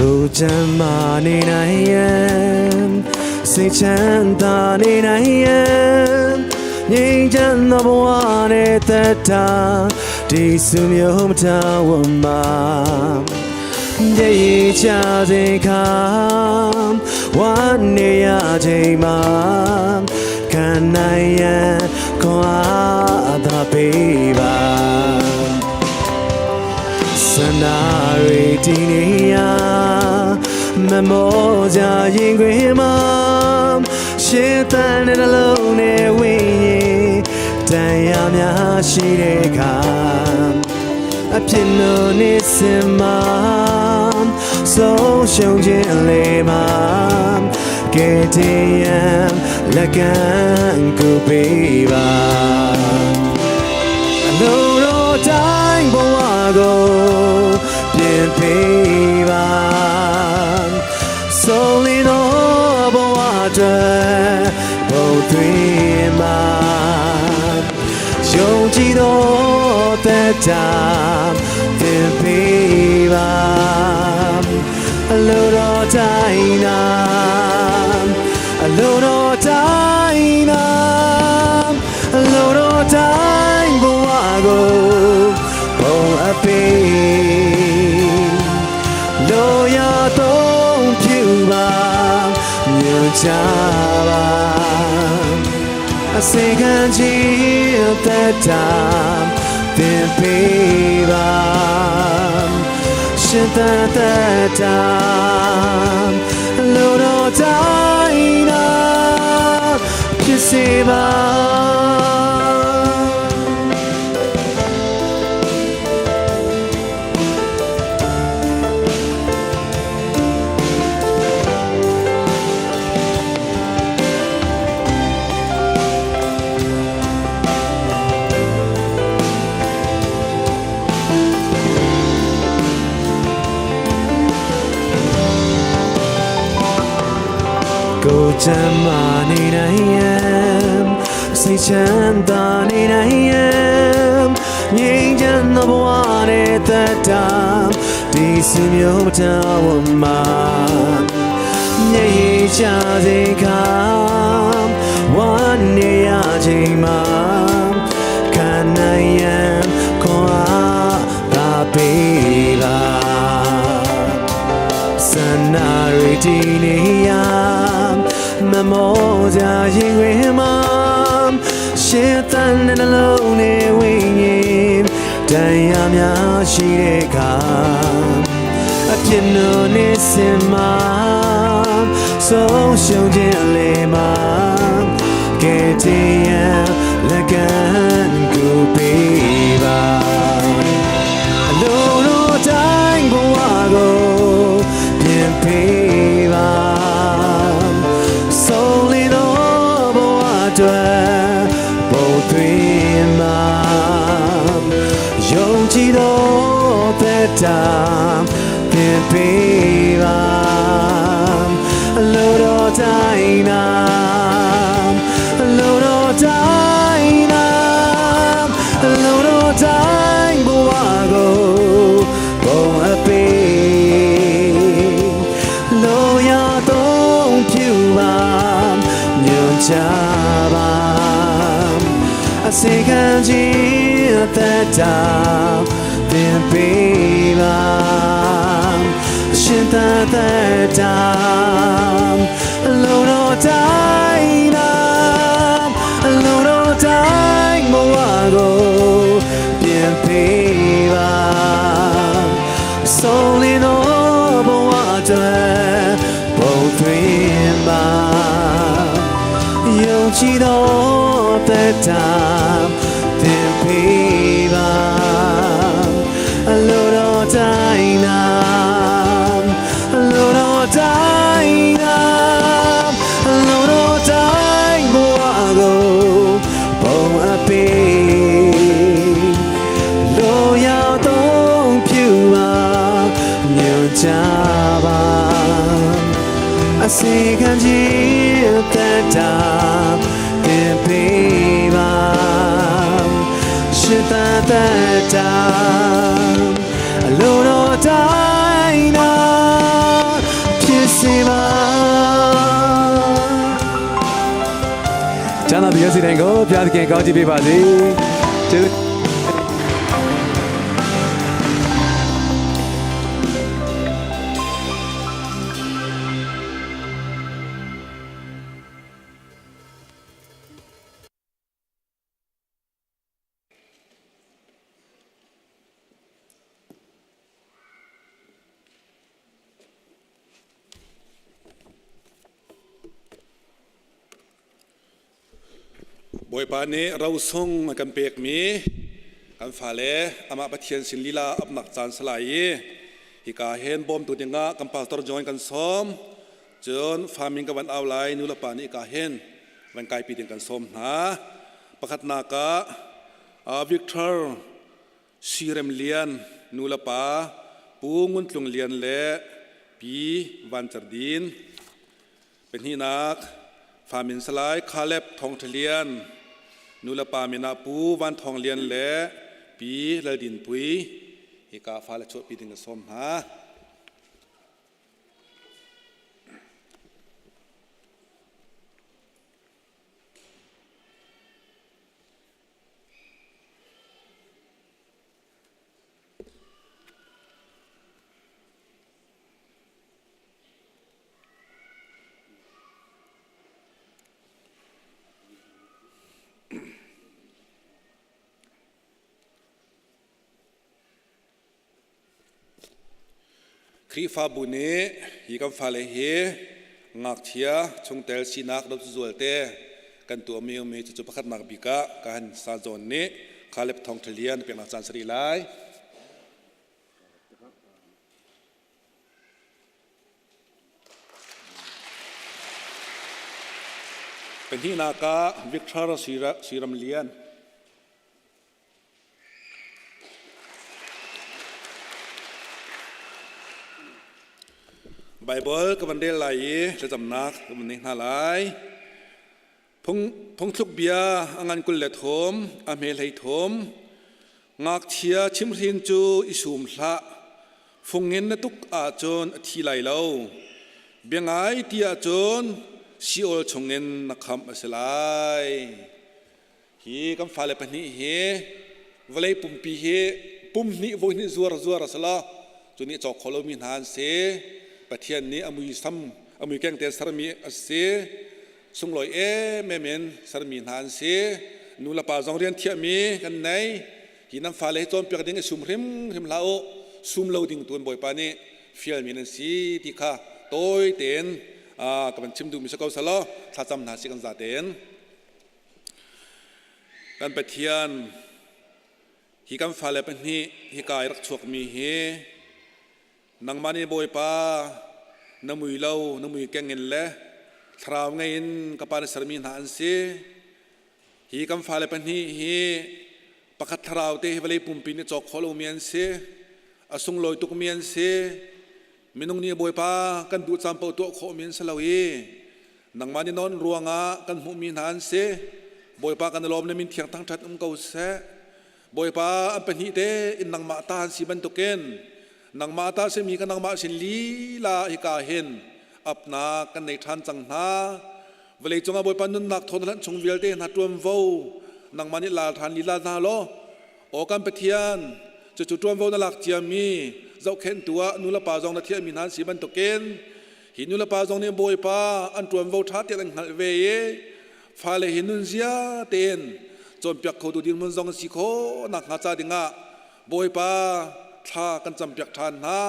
ကိုချမ်းမာနေနိုင်ရင်စိတ်ချမ်းသာနေနိုင်ရင်ငြိမ်းချမ်းသောဘဝနဲ့သက်တာဒီစုမျိုးမထားဝမှာပြေချစေခါဝါနေရချိန်မှာခံနိုင်ရန်ခွန်အာ ပေးပါစနာရီတီနေရမမောကြရင်ခွင်မှာရှင်းတန်တဲ့နှလုံးနဲ့ဝင်းရင်တန်ရာများရှိတဲ့အခါအဖြစ်လို့နေစင်မှာဆုံးရှုံးခြင်းလေမှာကဲတည်ရန်လက်ကမ်းကိုပေးပါအလိုတော်တိုင်းဘဝကိုပြင်ပေးပါဆုံးလင်းသောဘဝအတွက်ပုံသွင်းပါယုံကြည်သောသက်တာသင်ပေးပါအလိုတော်တိုင်းနာအလိုတော်တိုင်းနာအလိုတော်တိုင်းဘဝကိုပုံအပေးလိုရာတော့ပြူပါညွန်ချပါ အစေခံခြင်းသက်တာသင်ပေးပါရှင်သက်သက်တာလူတော်တိုင်းနာဖြစ်စေပါ ကိုချမ်းမာနေနိုင်ရန်စိတ်ချမ်းသာနေနိုင်ရန်ငြိမ်းချမ်းသောဘဝနဲ့သက်တာဒီစမျိုးမတော်ဝမှာငြိမ်းချစေခါဝမ်းနေရချိန်မှာခံနိုင်ရန်ခွန်အားသာပေးပါ စန္ဒရီတီနေရမမောကြရင်ခွင်မှာရှင်းတန်တဲ့နှလုံးနဲ့ဝိညာဉ်တန်ရာများရှိတဲ့အခါအဖြစ်နိုနေစင်မှာဆုံးရှုံးခြင်းလေမှာကဲတည်ရန်လက်ကမ်းကိုပေးပါ အလိုလိုတိုင်းဘဝကိုပြင်ပေးပါဆုံးလင်းသောဘဝအတွက်ပုံသွင်းပါယုံကြည်သောသက်တာပြင်ပေးပါအလိုတော်တိုင်းနာအလိုတော်တိုင်းနာအလိုတော်တိုင်းဘဝကိုပုံအပေးလိုရာတော့ပြူပါညွန်ချပါအစေခံခြင်းသက်တာသင်ပေးပါရှင်သက်သက်တာအလိုတော်တိုင်းနာအလိုတော်တိုင်းဘဝကိုပြင်ပေးပါဆုံးလင်းသောဘဝအတွက်ပုံသွင်းပါယုံကြည်သောသက်တာသင်ပေးပါအလိုတော်တိုင်းနာအလိုတော်တိုင်းနာအလိုတော်တိုင်းဘဝကိုပုံအပေးလိုရာတော့ပြူပါညွန်ချပါ အစေခံခြင်းသက်တာသင်ပေးပါရှင်သက်သက်တာအလိုတော်တိုင်းနာဖြစ်စေပါကျမ်းသာတရားစီတိုင်းကိုဘုရားသခင်ကောင်းချီးပေးပါစေကျေးဇူး Bawipa nih rosung a kan pekmi kan fale amah Pathian sin lila apnak caan salai i hika hen bawmtu dingah kan pastor join kan sawm. Cun farming ka van au lai nu le pa nih ka hen van kaipi ding kan sawm hna. Pakhatnak ah Victor Sirem Lian nu le pa Pu Ngun Tlung Lian le Pi Van Cer Din. Pahnihnak, Famin Salai Caleb Thawng Ṭha Lian, nulepa min ah Pu Van Thawng Lian le Pi Lal Din Pui, hika fale chuahpi ding ka sawm hna. Khrihfabu nih hi kan fale hi ngakchia chungtel sinak dotzual te kan tuahmi ummi cucu pakhatnak bik ah ka han sa zawn nih Caleb Thawng Ṭha Lian peknak caan sari lai. Pahnihnak ah Victor Siram Lian. Bible ka van rel lai i thlacamnak ka van nei hna lai. Phungthluk bia a ngan 23, a hme 13. Ngakchia chimhrin cu i sum hlah. Fungin na tuk ahcun a thi lai lo. Biangai ti ahcun Sheol chungin na khamh a si lai. Hi kan fale pahnih hi vawlei pumpi hi pum hnih voi hnih zuar zuar a si lo. Cu nih cawk kho lomi hna an si. Pathian nih a muisam a muikeng te sermi a si. Sunglawi emem in sermi hna an si. Nu le pa zong rian thiahmi kan nei. Hi nan fale hi cawnpiak ding i sum hrimhrim hlah u. Sum lo ding tuan Bawipa nih fialmi nan si ti kha tawi tein ka van chim duhmi si ko selaw thlacam hna si kan za tein. Kan Pathian hi kan fale pahnih hika i rak chuakmi hi nangmah nih Bawipa na mui lo na mui keng in le thlarau ngei in ka pa na sermi hna an si. Hi kan fale pahnih hi pakhat thlarau te hi vawlei pumpi nih cawk khawh lomi an si. A sunglawi tukmi an si. Minung nih Bawipa kan duh caan paoh tuah khawhmi an si lo i nangmah nih nawn ruangah kan hmuhmi hna an si. Bawipa kan i lawm na min thiang thangṭhat um ko seh. Bawipa an pahnih te in nangmah ta an si bantukin nangmah ta simi ka nangmah sin lila hika hin apnak kan nei ṭhan cang hna. Vawlei cungah Bawipa nunnak thawn hlanh chung vialte hna ṭuanvo nangmah nih lal ṭhan lila hna law Aw kan Pathian, cucu ṭuanvo na lak ciami zohkhenhtu ah nulepa zong na thiahmi hna an si bantukin hi nulepa zong nih Bawipa an ṭuanvo ṭha tein an hngalh ve i fale hi nunzia tein cawnpiak khotu dirhmun zong an si khawh nakhnga ca dingah Bawipa thla kan campiak ṭhan hna.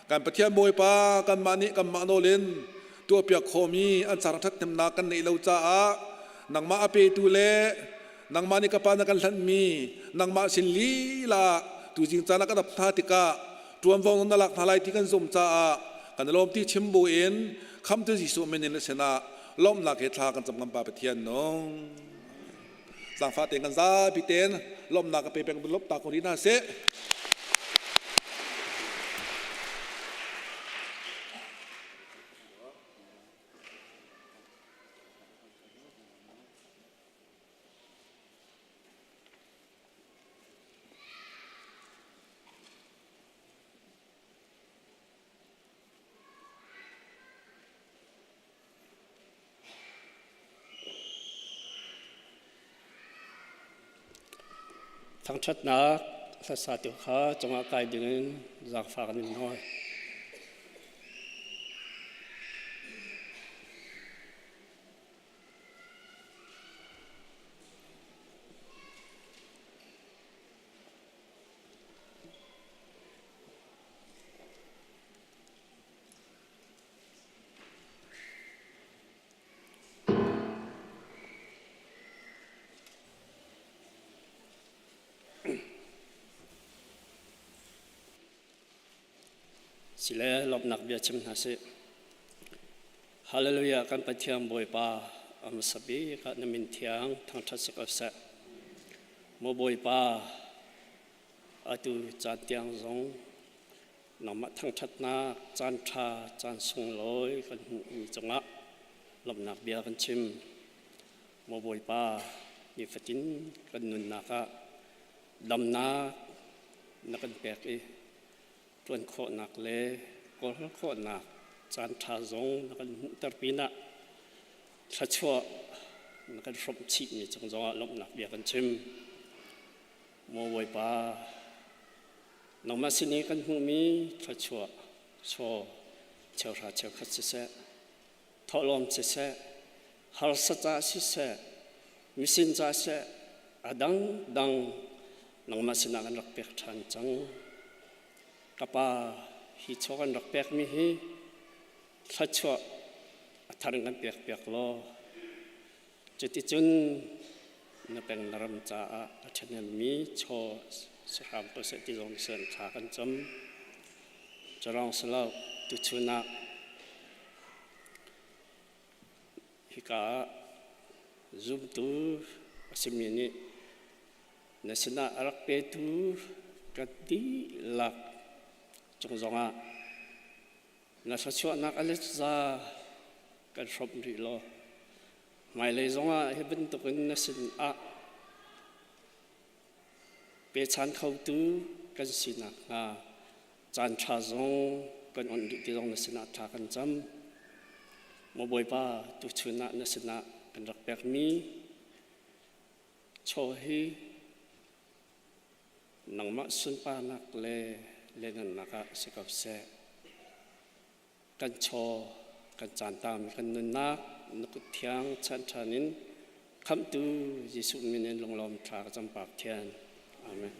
Kan Pathian Bawipa kanmah nih kanmah nawl in tuahpiak khawhmi an car ṭhathnemnak kan neih lo caah nangmah a petu le nangmah nih ka pa na kan hlanhmi nangmah sin lila tuzing caan ah kan ap hna tikah ṭuanvo na lak hna lai ti kan zumh caah kan i lawm ti chim buin khamtu Jesuh min in na sinah lawmhnak he thla kan cam ngam pa Pathian nung zaangfah tein kan zapi tein lawmhnak ka pe peng lop ta ko rih hna seh. Thangṭhatnak hlasatu kha cungah kai dingin zaangfah kan in nawl. Sile lawmhnak bia chim hna sih. Hallelujah kan Pathian Bawipa a hmasa bik ah na min thiang thangṭhat si ko seh. Maw Bawipa atu caan tiang zong nangmah thangṭhatnak caan ṭha caan sunglawi kan hmuhmi cungah lawmhnak bia kan chim. Maw Bawipa nifatin kan nunnak ah damnak na kan pek i ṭuan khawhnak le kawl khawhnak caan ṭha zong na kan hmuhter pinah thluachuah na kan hrawmh chihmi cung zongah lawmhnak bia kan chim. Maw Bawipa, nangmah sin i kan hmuhmi thluachuah chaw cheuhra cheukhat siseh, thawhlawm siseh, harsa ca siseh, misin ca siseh, a dangdang nangmah sinah kan rak pek ṭhan cang. Ka pa, hi chaw kan rak pekmi hi thluachuah a thar in kan pek piak law, cuticun na peng na ram caah a ṭhahnemmi chaw si hram ko seh ti zong sen thla kan cam. Culawng si lo, tuchun ah hika ah zumtu a simi nih na sinah a rak petu ka dihlak cung zongah na thluachuahnak a let za kan hrawmh rih law hmailei zongah hi bantukin na sinah pechan khotu kan si nakhnga caan ṭha zong kan onh rih ti zong na sinah thla kan cam. Maw Bawipa, tuchun ah na sinah kan rak pekmi chaw hi nangmah sunparnak le lenannak ah si ko seh. Kan chaw, kan caantam, kan nunnak na kut thiang chan ṭhan in khamhtu Jesuh min in lunglawm thla ka cam pak thian. Amen.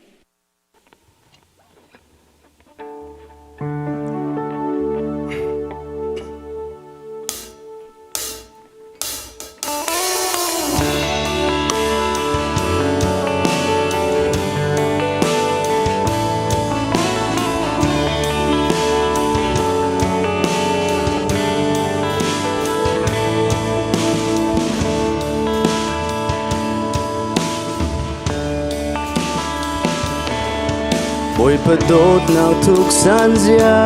Bawipa dawtnak thuk san zia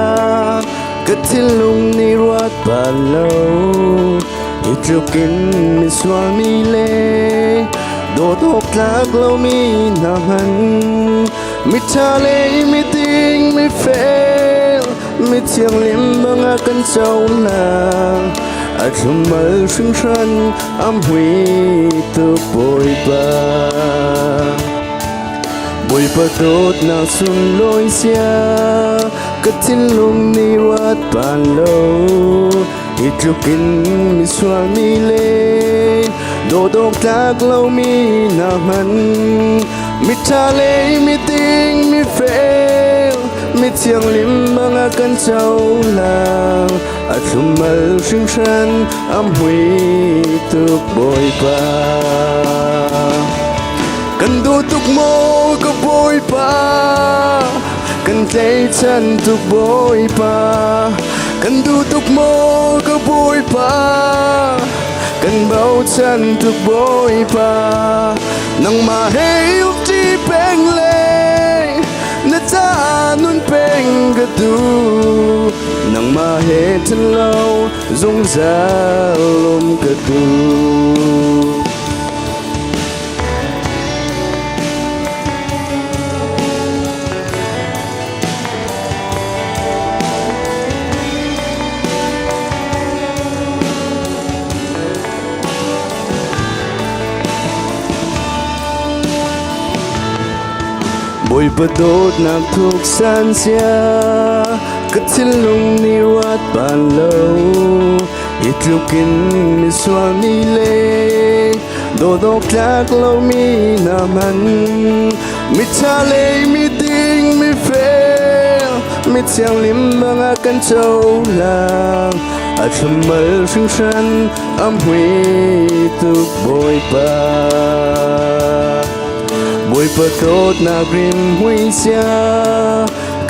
ka thinlung nih ruat bal lo hi tluk in misual mi le dawt awk tlak lomi hna hman miṭha le miding mifel mithianghlim bang a kan cohlang a thlum-al hringhran a mui tuk Bawipa. Bawipa dawtnak sunglawi sia ka thinlung nih ruat ban lo hi tluk in misual mi le dawt awk tlak lomi hna hman miṭha le miding mifel mithianghlim bang a kan cohlang a thlum-al hringhran a mui tuk Bawipa. Kan duh tuk maw ka Bawipa, kan tlaichan tuk Bawipa. Kan duh tuk maw ka Bawipa, kan bochan tuk Bawipa. Nangmah he umṭi peng le na caah nun peng ka duh. Nangmah he ṭhen lo zungzal um ka duh. Bawipa dawtnak thuk san sia ka thinlung nih ruat ban lo hi tluk in misual mi le dawdawk tlak lomi hna hman miṭha le miding mifel mithianghlim bang a kan cohlang a thlum-al hringhran a mui tuk Bawipa. Bawipa dawtnak rim mui sia.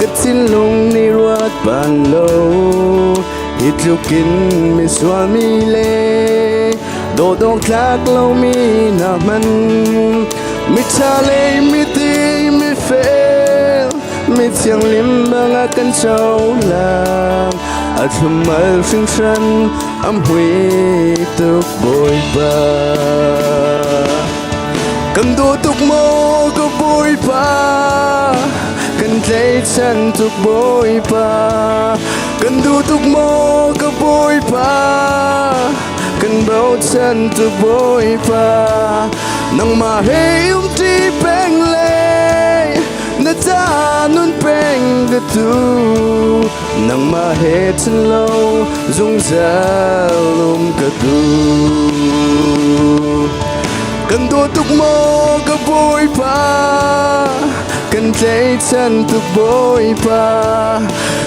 Ka thinlung nih ruat ban lo hi tluk in misual mi le dawdawk tlak lomi hna hman miṭha le miding mifel mi thianghlim bang a kan cohlang a thlum-al hringhran a mui tuk Bawipa. Kan duh tuk maw ka Bawipa, kan tlaihchan tuk Bawipa. Kan duh tuk maw ka Bawipa, kan bochan tuk Bawipa. Nangmah he umṭi peng le na ca nun peng ka tu. Nangmah he ṭhen lo zungzal um ka duh. Kan dawt tuk maw ka Bawipa, kan tlaihchan tuk Bawipa.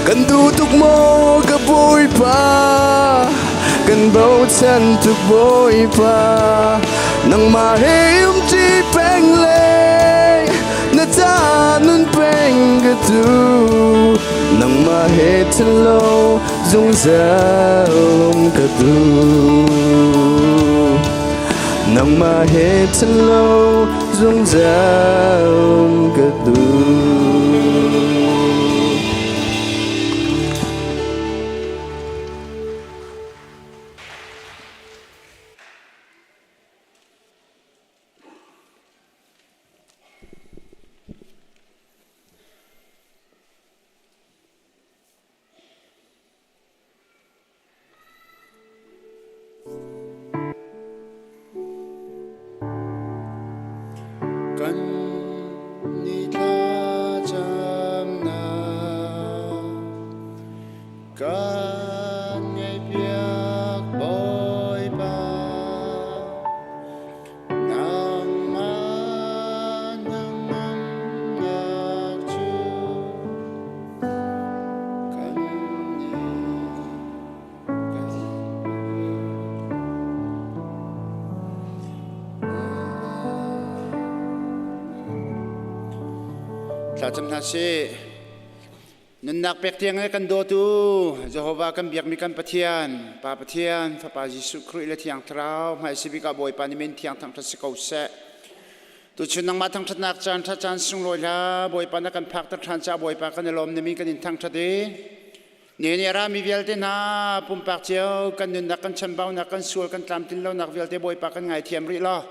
Kan duh tuk maw ka Bawipa, kan bochan tuk Bawipa. Nangmah he umṭi peng le na ca nun peng ka tu. Nangmah he ṭhen lo zungzal um ka duh. Nangmah he ṭhen lo zungzal um ka duh. Kan ni thlacamnak kan ngaihpiak Bawipa. Nangmah nangmah cu kan Thlacam hna sih. Nunnak pek tiang le kan dawtu Jehovah kan biakmi kan Pathian, Pa Pathian, Fapa Jesuh Khrih le Thiang Thlarau hmai si bik ah Bawipa nih min thiang thangṭhat si ko seh. Tuchun nangmah thangṭhatnak caan ṭha caan sunglawi hla Bawipa na kan phakter ṭhan caah Bawipa kan i lawm na min kan in thangṭhat i ni ni a rami vialte hna pumpak cio kan nunnak kan chambaunak kan sual kan tlamtlin lonak vialte Bawipa kan ngaithiam rih law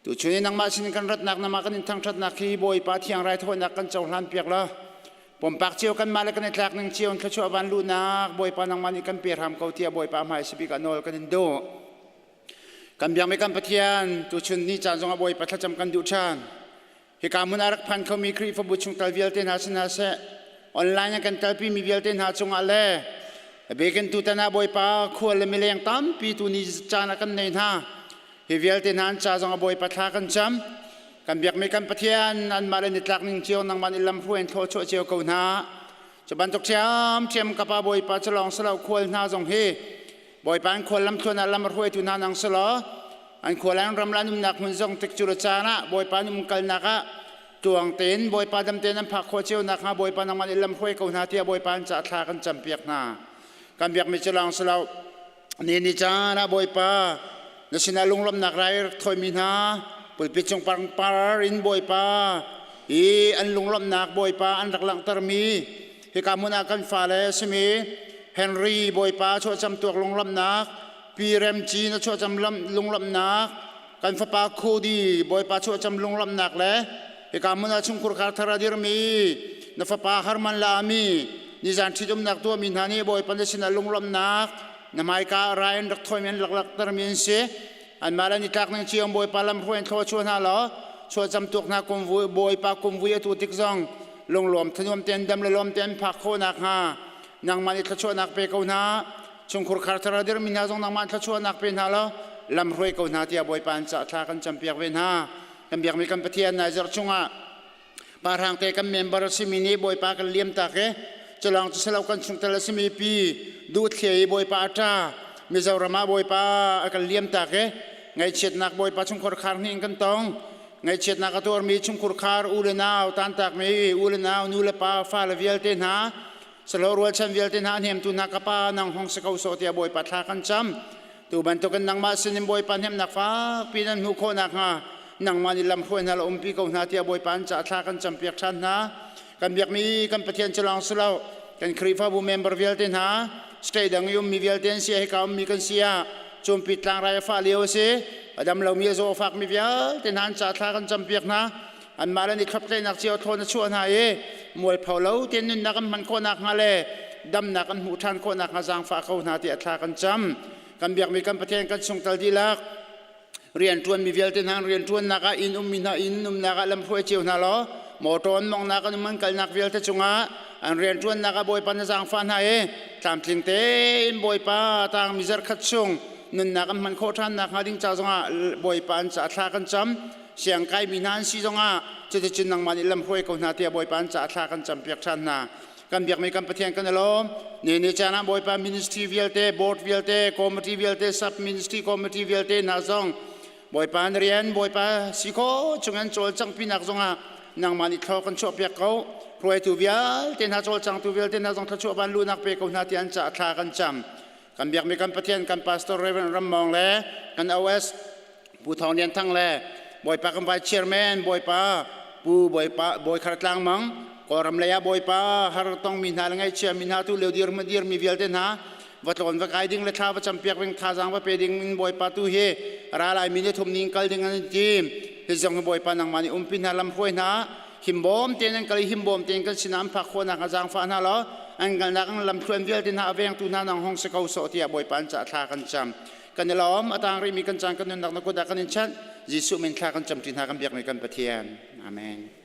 Tuchun i nangmah sin kan ratnak nangmah kan in thangṭhatnak hi Bawipa thiang raithawinak kan cohlan piak law pumpak cio kanmah le kan i tlak ning cio in thluachuah van luhnak Bawipa nangmah nih kan pe hram ko tiah Bawipa hmai sibik ah nawl kan in duh. Kan biakmi kan Pathian tuchun ni caan zongah Bawipa thlacam kan duh ṭhan. Hika hmun ah rak phan khomi Khrihfabu chungtel vialte hna sin hna seh, online ah kan telpimi vialte hna cungah le biakinn tutan ah Bawipa khual le mileng tampi tu ni caan ah kan nei hna. Hi vialte hna an ca zong ah Bawipa thla kan cam. Kan biakmi kan Pathian anmah le nitlak ning cio nangmah nih lamhruai in thlawchuah cio ko hna. Cu bantuk ṭhiamṭhiam ka pa Bawipa cu lawng si lo khual hna zong hi Bawipa an khual lamthluan ah lam a hruaitu hna nang si law an khual an ram le an umnak hmun zong tik cu le caan ah Bawipa an umkalnak ah tuang tein Bawipa dam tein an phak khawh cio nakhnga Bawipa nangmah nih lam hruai ko hna tiah Bawipa an caah thla kan campiak hna. Kan biakmi cu lawng si lo ni ni caan ah Bawipa na sinah lunglawmhnak rai rak thawimi hna pulpit cung pangpar in Bawipa i an lunglawmhnak Bawipa an rak langhtermi hika hmun ah kan fale simi Henry Bawipa chuahcam tuak lunglawmhnak Pi Rem Ci na chuahcam lunglawmhnak kan fapa Cody Bawipa chuahcam lunglawmhnak le hika hmun ah chungkhur khar thar a dirmi na fapa Harman Lami nizan ṭhitumnak tuahmi hna nih Bawipa na sinah lunglawmhnak na hmaika rai an rak thawimi an laklaktermi an si anmah le nitlak ning cio Bawipa lam hruai in thlua chuah hna law chuahcam tuak hna kumvui Bawipa kumvui atu tik zong lunglawm thanuam tein dam le lawm tein phak khawh nakhnga nangmah nih thluachuahnak pe ko hna chungkhur khar thar a dirmi hna zong nangmah thluachuahnak pe hna law lam hruai ko hna tiah Bawipa an cah thla kan campiak ve hna kan biakmi kan Pathian nai zarh chungah parhang te kan member a simi nih Bawipa kan liam tak i culawng cu silo kan chungtel a simi pi duh thlia i Bawipa a ṭa Mizoram ah Bawipa a kan liam tak i ngaihchiatnak Bawipa chungkhar khar hnih in kan tong. Ngaihchiatnak a tuarmi chungkhur khar u le nau tantakmi u le nau nu le pa fale vialte hna salo rualchan vialte hna hnemtu hna ka pa nang hong si ko sawh tiah Bawipa thla kan cam. Tu bantukin nangmah sinin Bawipa hnemhnak fakpi nan hmuh khawh nakhnga nangmah nih lamhruai hna la umpi ko hna tiah Bawipa an caah thla kan campiak ṭhan hna. Kan biakmi kan Pathian cu lawng si lo, kan Khrihfabu member vialte hna, state dang i ummi vialte an si, hika ummi kan si ah cumpi tlangrai a fah lio a si. A dam lomi a zaw a fakmi vialte hna an caah thla kan campiak hna. Anmah le an i thloptlaihnak cio thlawn a chuah hna i mualpho lo tein nunnak an hman khawh nakhnga le damnak an hmuh ṭhan khawh nakhnga zaangfah ko hna tiah thla kan cam. Kan biakmi kan Pathian kan chungtel dihlak rianṭuanmi vialte hna rianṭuannak ah inn ummi hna inn umnak ah lamhruai cio hna law mawṭaw an monghnak an um an kalnak vialte cungah an rianṭuannak ah Bawipa na zaangfah hna i tlamtling tein Bawipa tangmi zarkhat chung nunnak an hman khawh ṭhan nakhnga ding ca zongah Bawipa an caah thla kan cam. Siang kaimi hna an si zongah cuticun nangmah nih lamhruai ko hna tiah Bawipa an caah thla kan campiak ṭhan hna. Kan biakmi kan Pathian kan i lawm. Ni ni caan ah Bawipa ministry vialte, board vialte, committee vialte, sub ministry committee vialte hna zong Bawipa na rian Bawipa si kho chung an cawlcangh pinak zongah nangmah nih thlaw kan chuahpiak ko. Hruaitu vialte hna cawlcangtu vialte hna zong thluachuah van luhnak pe ko hna tiah an caah thla kan cam. Kan biakmi kan Pathian kan Pastor Reverend Ram Mawng le kan OS Pu Thawng Lian Thang le Bawipa kan Vice Chairman Bawipa Pu Bawipa Bawi Khar Tlang Mang Kawlram lei ah Bawipa har tongmi hna le ngaihchia mi hna tu lio dir dir mi vialte hna va tlawn va kai ding le thla va campiak ding thazaang va pe ding in Bawipa tu hi ralai mi ni thum ning kal ding an tim hi zong hi Bawipa nangmah nih umpi hna lam hruai hna himbawm tein an kal i himbawm tein kan sinah an phak khawhnak hnga zaangfah hna law an kalnak an lamthluan vialte hna a vengtu hna nang hong si ko sawh tiah Bawipa an caah thla kan cam. Kan i lawm, a tang rihmi kan caan kan nunnak na kut ah kan in chanh. Jesuh min thla kan camṭi hna kan biakmi kan Pathian. Amen.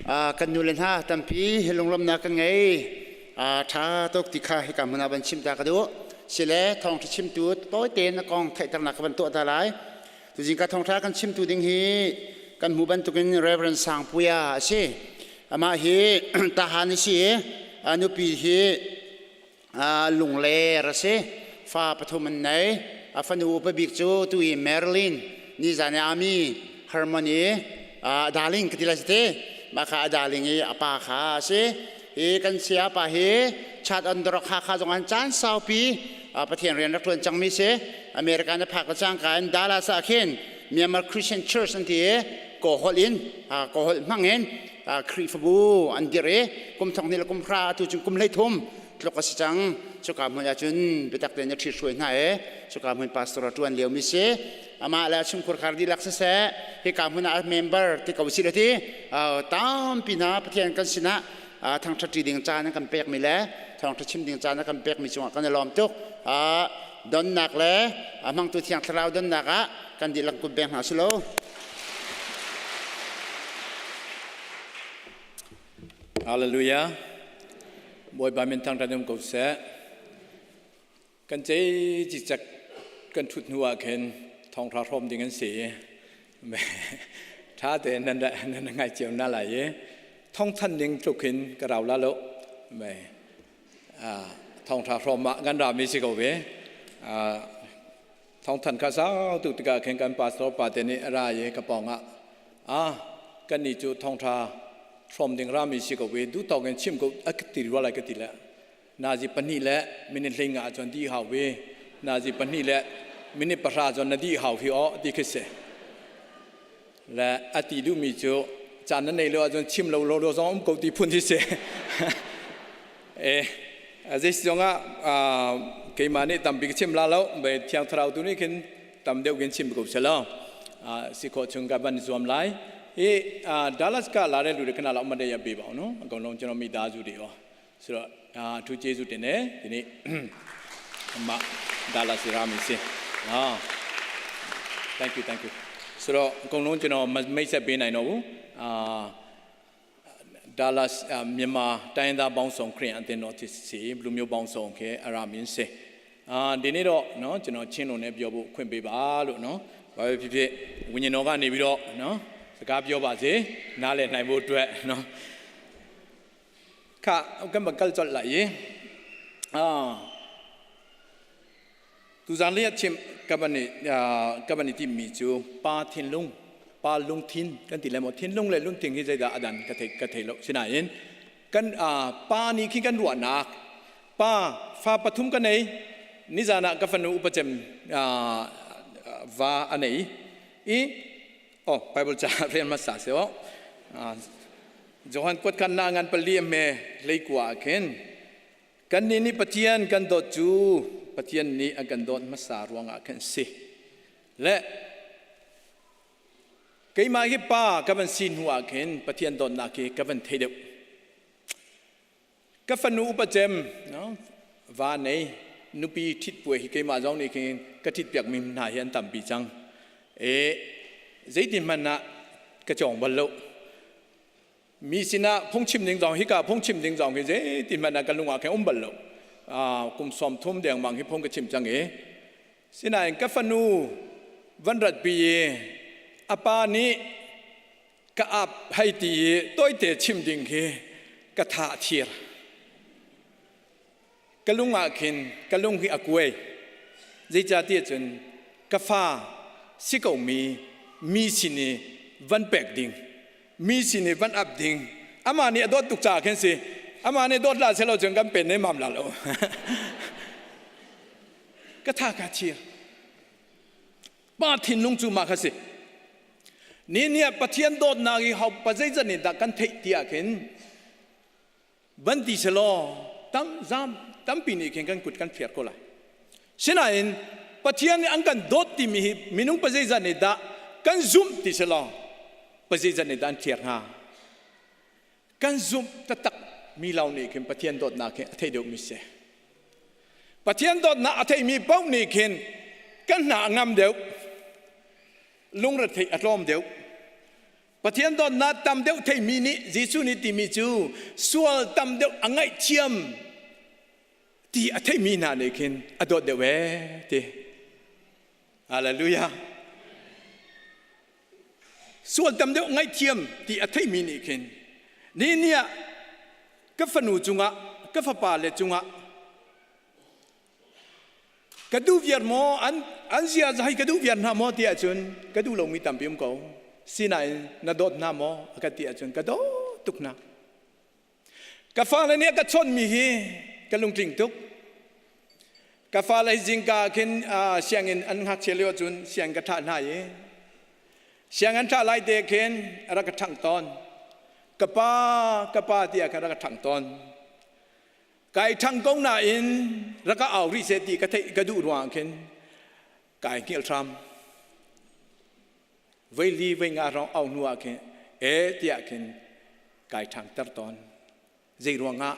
Kan nu le hna tampi lunglawmhnak kan ngei. Ṭha tuk ti kha hika hmun ah van chim ta ka duh. Sile thawngṭha chimtu tawi tein a kong theihternak ka van tuah ta lai. Tuzing ka thawngṭha kan chimtu ding hi kan hmuh bantukin Reverend Sangpuia a si. Amah hi Tahan a si i a nupi hi Lungler a si. Fa pathum an nei. A fanu upa bik cu tu hi Marilyn nizan i ami Harmony a darling ka ti lai te. Mah kha a darling i a pa kha a si. Hi kan saya pa hi chat on dorok Hakha zong an caan saupi Pathian rian rak ṭuan cangmi si. America na phak le cangka in Dallas ah khin Myanmar Christian Church an ti i Kawholh in Kawholh hmang in Khrihfabu an dirh i kum thong hnih le kum hra atu cun kum 13 tluk a si cang. Cuka hmun ah cun biatak tein a ṭhithruai hna i cuka hmun pastor a ṭuan liomi si. Amah le a chungkhur khar dihlak siseh hika hmun ah member ti ko si le ti tampi hna Pathian kan sinah thangṭhat ṭi ding caan an kan pekmi le thawngṭha chim ding caan a kan pekmi cungah kan i lawm tuk. Donnak le a hmangtu Thiang Thlarau donnak ah kan dihlak kut beng hna silo. Hallelujah. Bawipa min thangṭhat um ko seh. Kan cei cicak kan ṭhut hnu ah khin thawngṭha hrawm ding an si i ṭha tein nan nan ngai cio na lai i thawngthan ding tluk hin ka rau la lo. Thawngṭha hrawm ah kan rami si ko ve. Thawngthan kha sau tuk tikah khin kan pastor pa te nih a ra i ka pawng ah ah kannih cu thawngṭha hrawm ding rami si ko i duh tawk in chim ko a ka ti rua lai ka ti le nazi pahnih le minute hlei nga cun di hau vi nazi pahnih le minute pahra cun na di hau hi aw ti khi si le a ti duhmi cu caan na nei lo ahcun chim lo lo zong um ko ti phun hi si E zei zongah keimah nih tampi ka chim la lo be thiang thlarau tu nih khin tam deuh kin chim ko selaw si khawh chung ka van zuam lai i Dallas ka la re lu de kana la ma de ya be ba no ko long chano mi da zu de o so thu che zu te ne tini ma Dallas ra mi si thank you thank you ဆိုတော့အကုန်လုံးကျွန်တော်မိတ်ဆက်ပေးနိုင်တော့ဘူးအာ Dallas မြန်မာတိုင်းသားပေါင်းစုံခရင်အသင်းတော်ဖြစ်စီဘလူမျိုးပေါင်းစုံခဲအရာမင်းစေအာဒီနေ့တော့နော်ကျွန်တော်ချင်းလုံးနဲ့ပြောဖို့ခွင့်ပေးပါလို့နော်ဘာပဲဖြစ်ဖြစ်ဝိညာဉ်တော်ကနေပြီးတော့နော်စကားပြောပါစေနားလည်နိုင်ဖို့အတွက်နော်ခကမကလကြလာရေအာ Tu zan le chim kabani kabani ti mi cu pa thinlung pa lungthin kan ti le maw thinlung le lungthin hi zeidah adan ka thei ka thei lo sinain kan pa ni khi kan ruahnak pa fa pathum ka nei nizan ah ka fanu upacem va a nei i oh bible ca rel hmasa se o Johan kuat khan na ngan pali me leikua khin Kannih nih Pathian kan dawt cu Pathian nih a kan dawt hmasa ruangah khan si. Le keimah hi pa ka van si hnu ah khin Pathian dawtnak hi ka van thei deuh. Ka fanu upa cem no, va nei nupi ṭhit puai hi keimah zong nih khin ka ṭhit piak mi hna hi an tampi cang. E zeitin hmanh ah ka cawng bal lo. Mi sinah phungchim ding zong hika phungchim ding zong hi zeitin hmanh ah ka lung ah khin um bal lo. Kum 30 dengmang hi phung ka chim cang i sinain ka fanu van ratpi i a pa nih ka ap hei ti i tawite chim ding hi ka tha a thir. Ka lung ah khin ka lung hi a kuai. Zeicahtiah cun ka fa si komi mi sin i van pek ding, mi sin i van ap ding, amah nih a dawt tuk caah khin si. Amah nih dawt hlah selaw cun kan pen nemam la lo. Ka tha ka thir. Pa thinlung cu mah kha si. Ni nih Pathian dawtnak i hau pa zeizat nih dah kan theih ti ah khin van ti selaw tam zam tampi nih khin kan kut kan fiar ko lai. Sinain Pathian nih an kan dawt timi hi minung pazeizat nih dah kan zumh ti selaw pazeizat nih dah an fiar hnga? Kan zumh taktak mi lo nih khin Pathian dawtnak hi a thei deuhmi si. Pathian dawtnak a theimi paoh nih khin kan hna a ngam deuh, lungretheih a tlawm deuh. Pathian dawtnak tam deuh theimi nih Jesuh nih timi cu sual tam deuh a ngaihthiam ti a theimi hna nih khin a dawt deuh ee ti. Hallelujah. Sual tam deuh ngaihthiam ti a theimi nih khin ni ni ah ka fanu cungah ka fapa le cungah ka duh viar maw an an zia hi ka duh viar hna maw ti ahcun ka duh lomi tampi um ko sinain na dawt hna maw a ka ti ahcun ka dawt tuk hna Ka fale nih a ka chawnhmi hi ka lungtling tuk. Ka fale hi zingka ah khin sianginn an ngakchia lio ahcun sianginn ka thlah hna i siang an thlah lai te khin a rak ka ṭhangh tawn. Ka pa, ka pa tiah khan rak ka ṭhangh tawn. Kai ṭhang ko nain rak ka au rih seh ti ka theih ka duh ruangah khin kai hngilh hram. Voi li voi nga hrawng au hnu ah khin e tiah khin kai ṭhangter tawn. Zei ruangah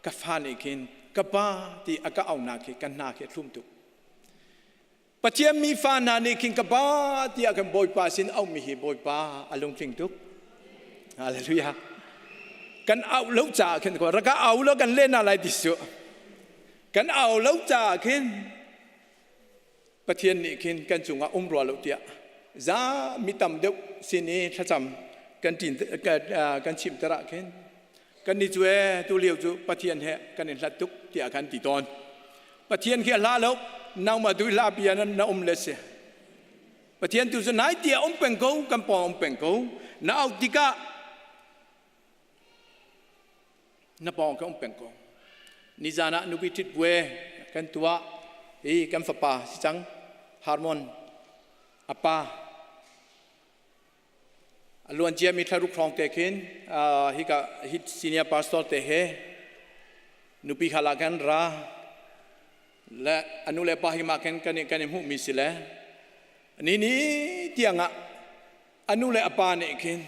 ka fa nih khin ka pa ti a ka aunak khi ka hna khi a thlum tuk. Pathian mi fa hna nih khin ka pa tiah kan Bawipa sin auhmi hi Bawipa a lungtling tuk. Hallelujah. Kan auh lo caah khin rak au lo kan len lai ti su. Kan au lo caah khin Pathian nih khin kan cungah um rua lo tiah za mi tam deuh sin i thlacam kan ṭin kan chimter ah khin kan ni cu e tu lio cu Pathian he kan in hlat tuk tiah kan ti tawn. Pathian khi a hla lo nangmah tu hla bia na um le si. Pathian tu cu nai tiah um peng ko kan pawng um peng ko na auh tikah na pawng ka um peng ko nizan ah nupi ṭhit bue kan tuah i kan fapa si cang Harmon a pa a luan ciami thlaruk hrawng te khin hika hi senior pastor te he nupi khala kan ra le anu le pa hi ma khin kan kan i hmuhmi si le ni ni tiang ah a nu le a pa nih khin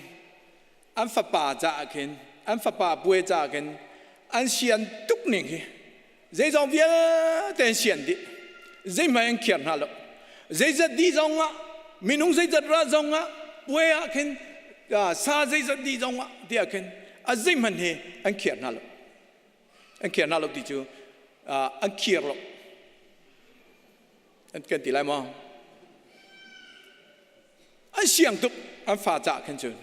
an fapa caah khin an fapa puai caah khin an sian tuk ning hi zeizong vialte an sian dih zeihmanh an khiar hna lo zeizat dih zong ah minung zeizat ra zong ah puai ah khin sa zeizat dih zong ah tiah khin a zeihmanh hi an khiar hna lo an khiar hna lo ti cu an khiar lo an kan ti lai maw An siang tuk an fa cah khin cun.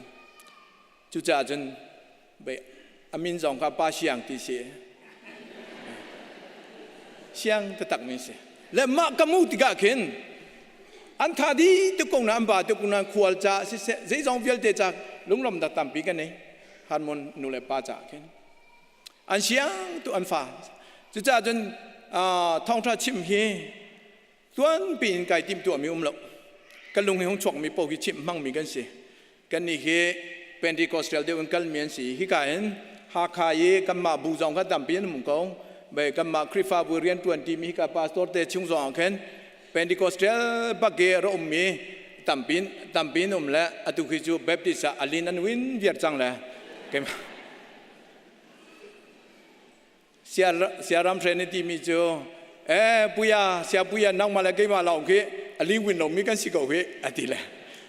Cucaah cun a min zong kha pa siang ti si. Siang taktak mi si. Le mah ka mu tikah khin an tha di tuk ko na an ba tuk na khual ca siseh zeizong vialte ca lunglawm dak tampi kan nei harmon nu le pa ca khin an siang tu an fa cucaah cun thawngtha chim hi Tuanpi in kai timhtuahmi um lo. Ka lung hi hung chuakmi paoh hi chimh hmangmi kan si. Kannih hi Pentecostal deuh in kalmi an si. Hika in Hakha i kanmah bu zong kha tampi an um ko. Bei kanmah Khrihfabu rianṭuan ṭimi hika pastor te chung zong ah khin Pentecostal bak i ra ummi tampi tampi in um le atu khi cu Baptist ah alin an win viar cang le keimah Siaram hren timi cu eh puya sia puya nangmah le keimah lawng khi a lingwin lomi kan si ko hi a ti le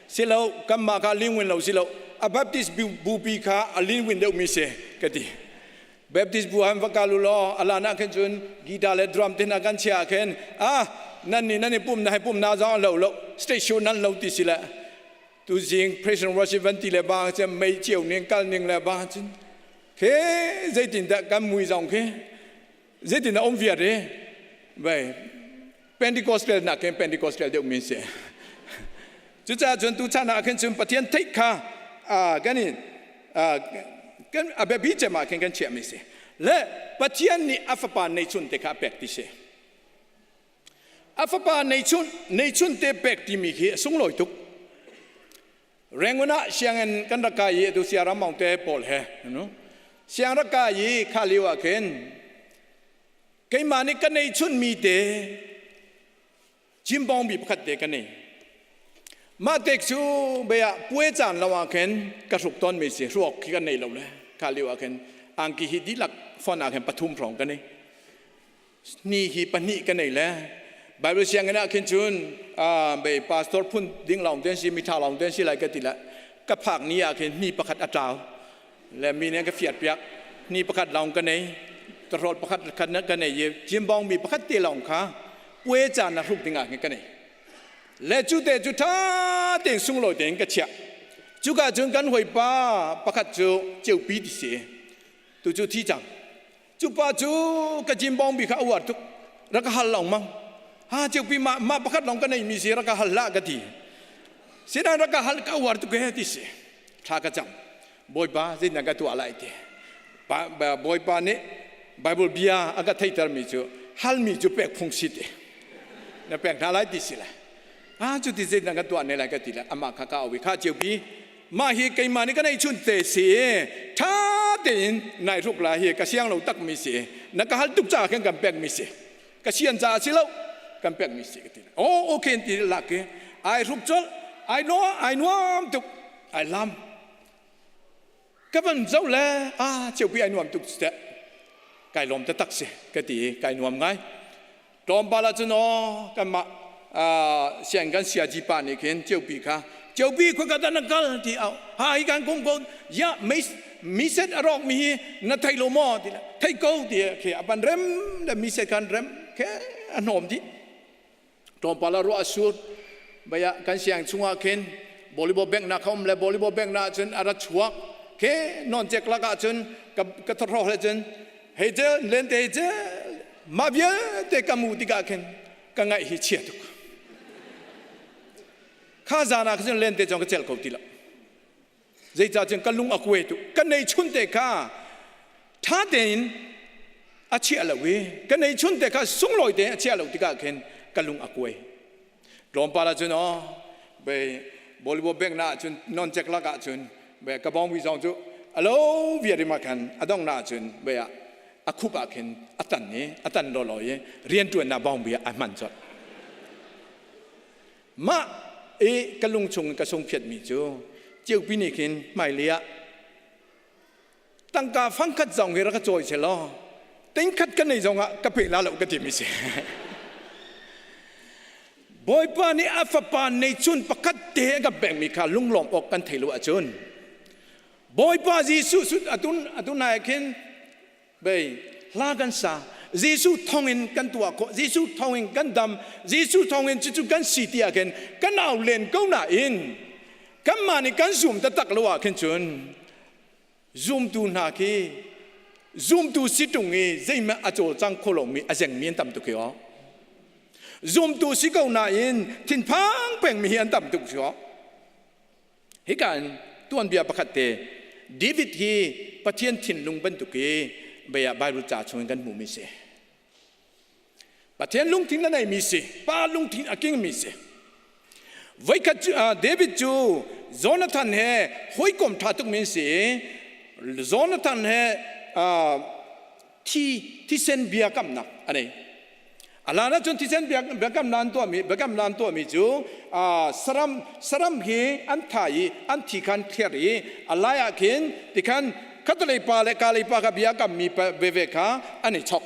silo kanmah kha lingwin lo silo a Baptist bupi kha a lingwin deuhmi si ka ti Baptist bu han va kal u law ala na khin cun guitar le drum te hna kan chia khin ah nan ni nan i pum na hai pum na zong lo lo station nan lo ti si le tu zing praise and worship van ti le bang cem mei chiu ning kal ning le bang cun Khi zeitindah kan mui zong khi zeitindah um viar i vei Pentecostal nak khin Pentecostal deuh min si. Cucaah cun tuchan ah khin cun Pathian theih kha kan in kan a biapi cem ah khin kan chiahmi si. Le Pathian nih a fapa neihchun te kha a pek ti si. A fapa neihchun neihchun te pek timi khi a sunglawi tuk. Rangoon ah sianginn kan rak kai i atu Siaram Maung te pawl he siang rak kai i kha lio ah khin keimah nih ka nei chunmi te cimbong bi pakhat te ka nei mah tek cu be ah puai caan lo ah khin ka hruk tawn mi si hruak khi kan nei lo le kha lio ah khin angki hi dihlak fon ah khin pathum hrawng ka nei ni hi pahnih ka nei le Bible sianginn ah khin cun bei pastor phun ding lawng ten si mi tha lawng ten si lai ka ti le. Ka phak ni ah khin mi pakhat a tlau. Le mi nih an ka fiat piak. Ni pakhat lawng ka nei. Tawhrolh pakhat khat ka nei i jimbong mi pakhat te lawng kha puai caan na hruk ding ah khin ka nei. Le cu te cu ṭha tein sunglawi tein ka chiah. Cuka cun kan hawipa pakhat cu ceupi ti si. Tu cu thi cang. Cu pa cu ka jimbong bi kha a uar tuk. Rak ka hal lengmang. Ha ceupi mah mah pakhat lawng ka nei mi si rak ka hal hlah ka ti. Sinain rak ka hal ka uar tuk he ti si. Thla ka cam. Bawipa zeitindah ka tuah lai ti. Bawipa nih Bible bia a ka theihtermi cu halmi cu pek phung si ti. Na pek hna lai ti si lai. Ah cu ti zeitindah ka tuah ne lai ka ti le amah kha ka au i kha ceupi mah hi keimah nih ka neihchun te si ṭha tein nai hruk la hi ka siang lo takmi si na ka hal tuk caah khan kan pekmi si ka sian caah si lo kan pekmi si ka ti oh okay ti lak i ai hruk colh ai nuam ai nuam tuk ai lam ka van zoh le ah ceupi ai nuam tuk teh kai lawm taktak si ka ti kai nuam ngai Tlawmpal ah cun aw kanmah siang kan siaji pa nih khin ceupi kha ceupi khua ka dah na kal ti au ha hi kan kum ko ya mi set a rawk mi hi na thei lo maw ti thei ko ti khi a pan rem le mi set khan rem khe a hnawm dih tlawmpal ah ruah a sur baya kan siang chungah khin volleyball bank na kha um le volleyball bank na cun a ra chuak khe non chek lak ah cun ka ka thorhro le cun hei ce len te hei ce mah vialte ka mu tikah khin ka ngaih hi chia tuk kha zan ah khin len te zong ka cel ko ti lo zeicah cun ka lung a kuai tuk ka nei chun te kha tha tein a chia lo i ka nei chun te kha sunglawi tein a chia lo tikah khin ka lung a kuai tlawmpal ah cun aw bei volleyball bank na cun non check lak ah cun be ka bong wi zong cu alo viari ma khan adong na cun be a a khup ah khin a tan i a tan lawlaw i rianṭuan na bong bi a hman colh mah i ka lung chung ka sung phiat mi cu ceupi nih khin hmailei ah tangka fangkhat zong hi rak ka cawi seh law tingkhat ka nei zong ah ka pe la lo ka ti mi si Bawipa nih a fapa neicun pakhat te a kan pekmi kha lunglawm awk kan thei lo ahcun Bawipa Jesuh atun atun nai khin bei hla kan sa Jesuh thongin kan tuah khawh Jesuh thongin kan dam Jesuh thongin cucu kan si ti ah khin kan au len ko nain kanmah nih kan zum taktak lo ah khin cun Zumtu hna khi zumtu si ṭung i zeihmanh a cawlcang kho lomi a zengmi an tam tuk hi aw. Zumtu si ko nain thinphang pengmi hi an tam tuk cu aw. Hika in tuanbia pakhat te David hi Pathian thinlung bantuk i bia Bible ca chungin kan hmuhmi si. Pathian lungthin a neimi si, pa lungthin a kingmi si. Voikhat cu David cu Jonathan he hawikom ṭha tukmi an si i Jonathan he thi thisen biakamnak a nei. A hlan ahcun thisen biakamnak an tuahmi biakamnak an tuahmi cu saram saram hi an tha i an thi khan thliar i a lai ah khin tikhan khatalei pa le kalei pa kha bia kammi veve kha an i chok.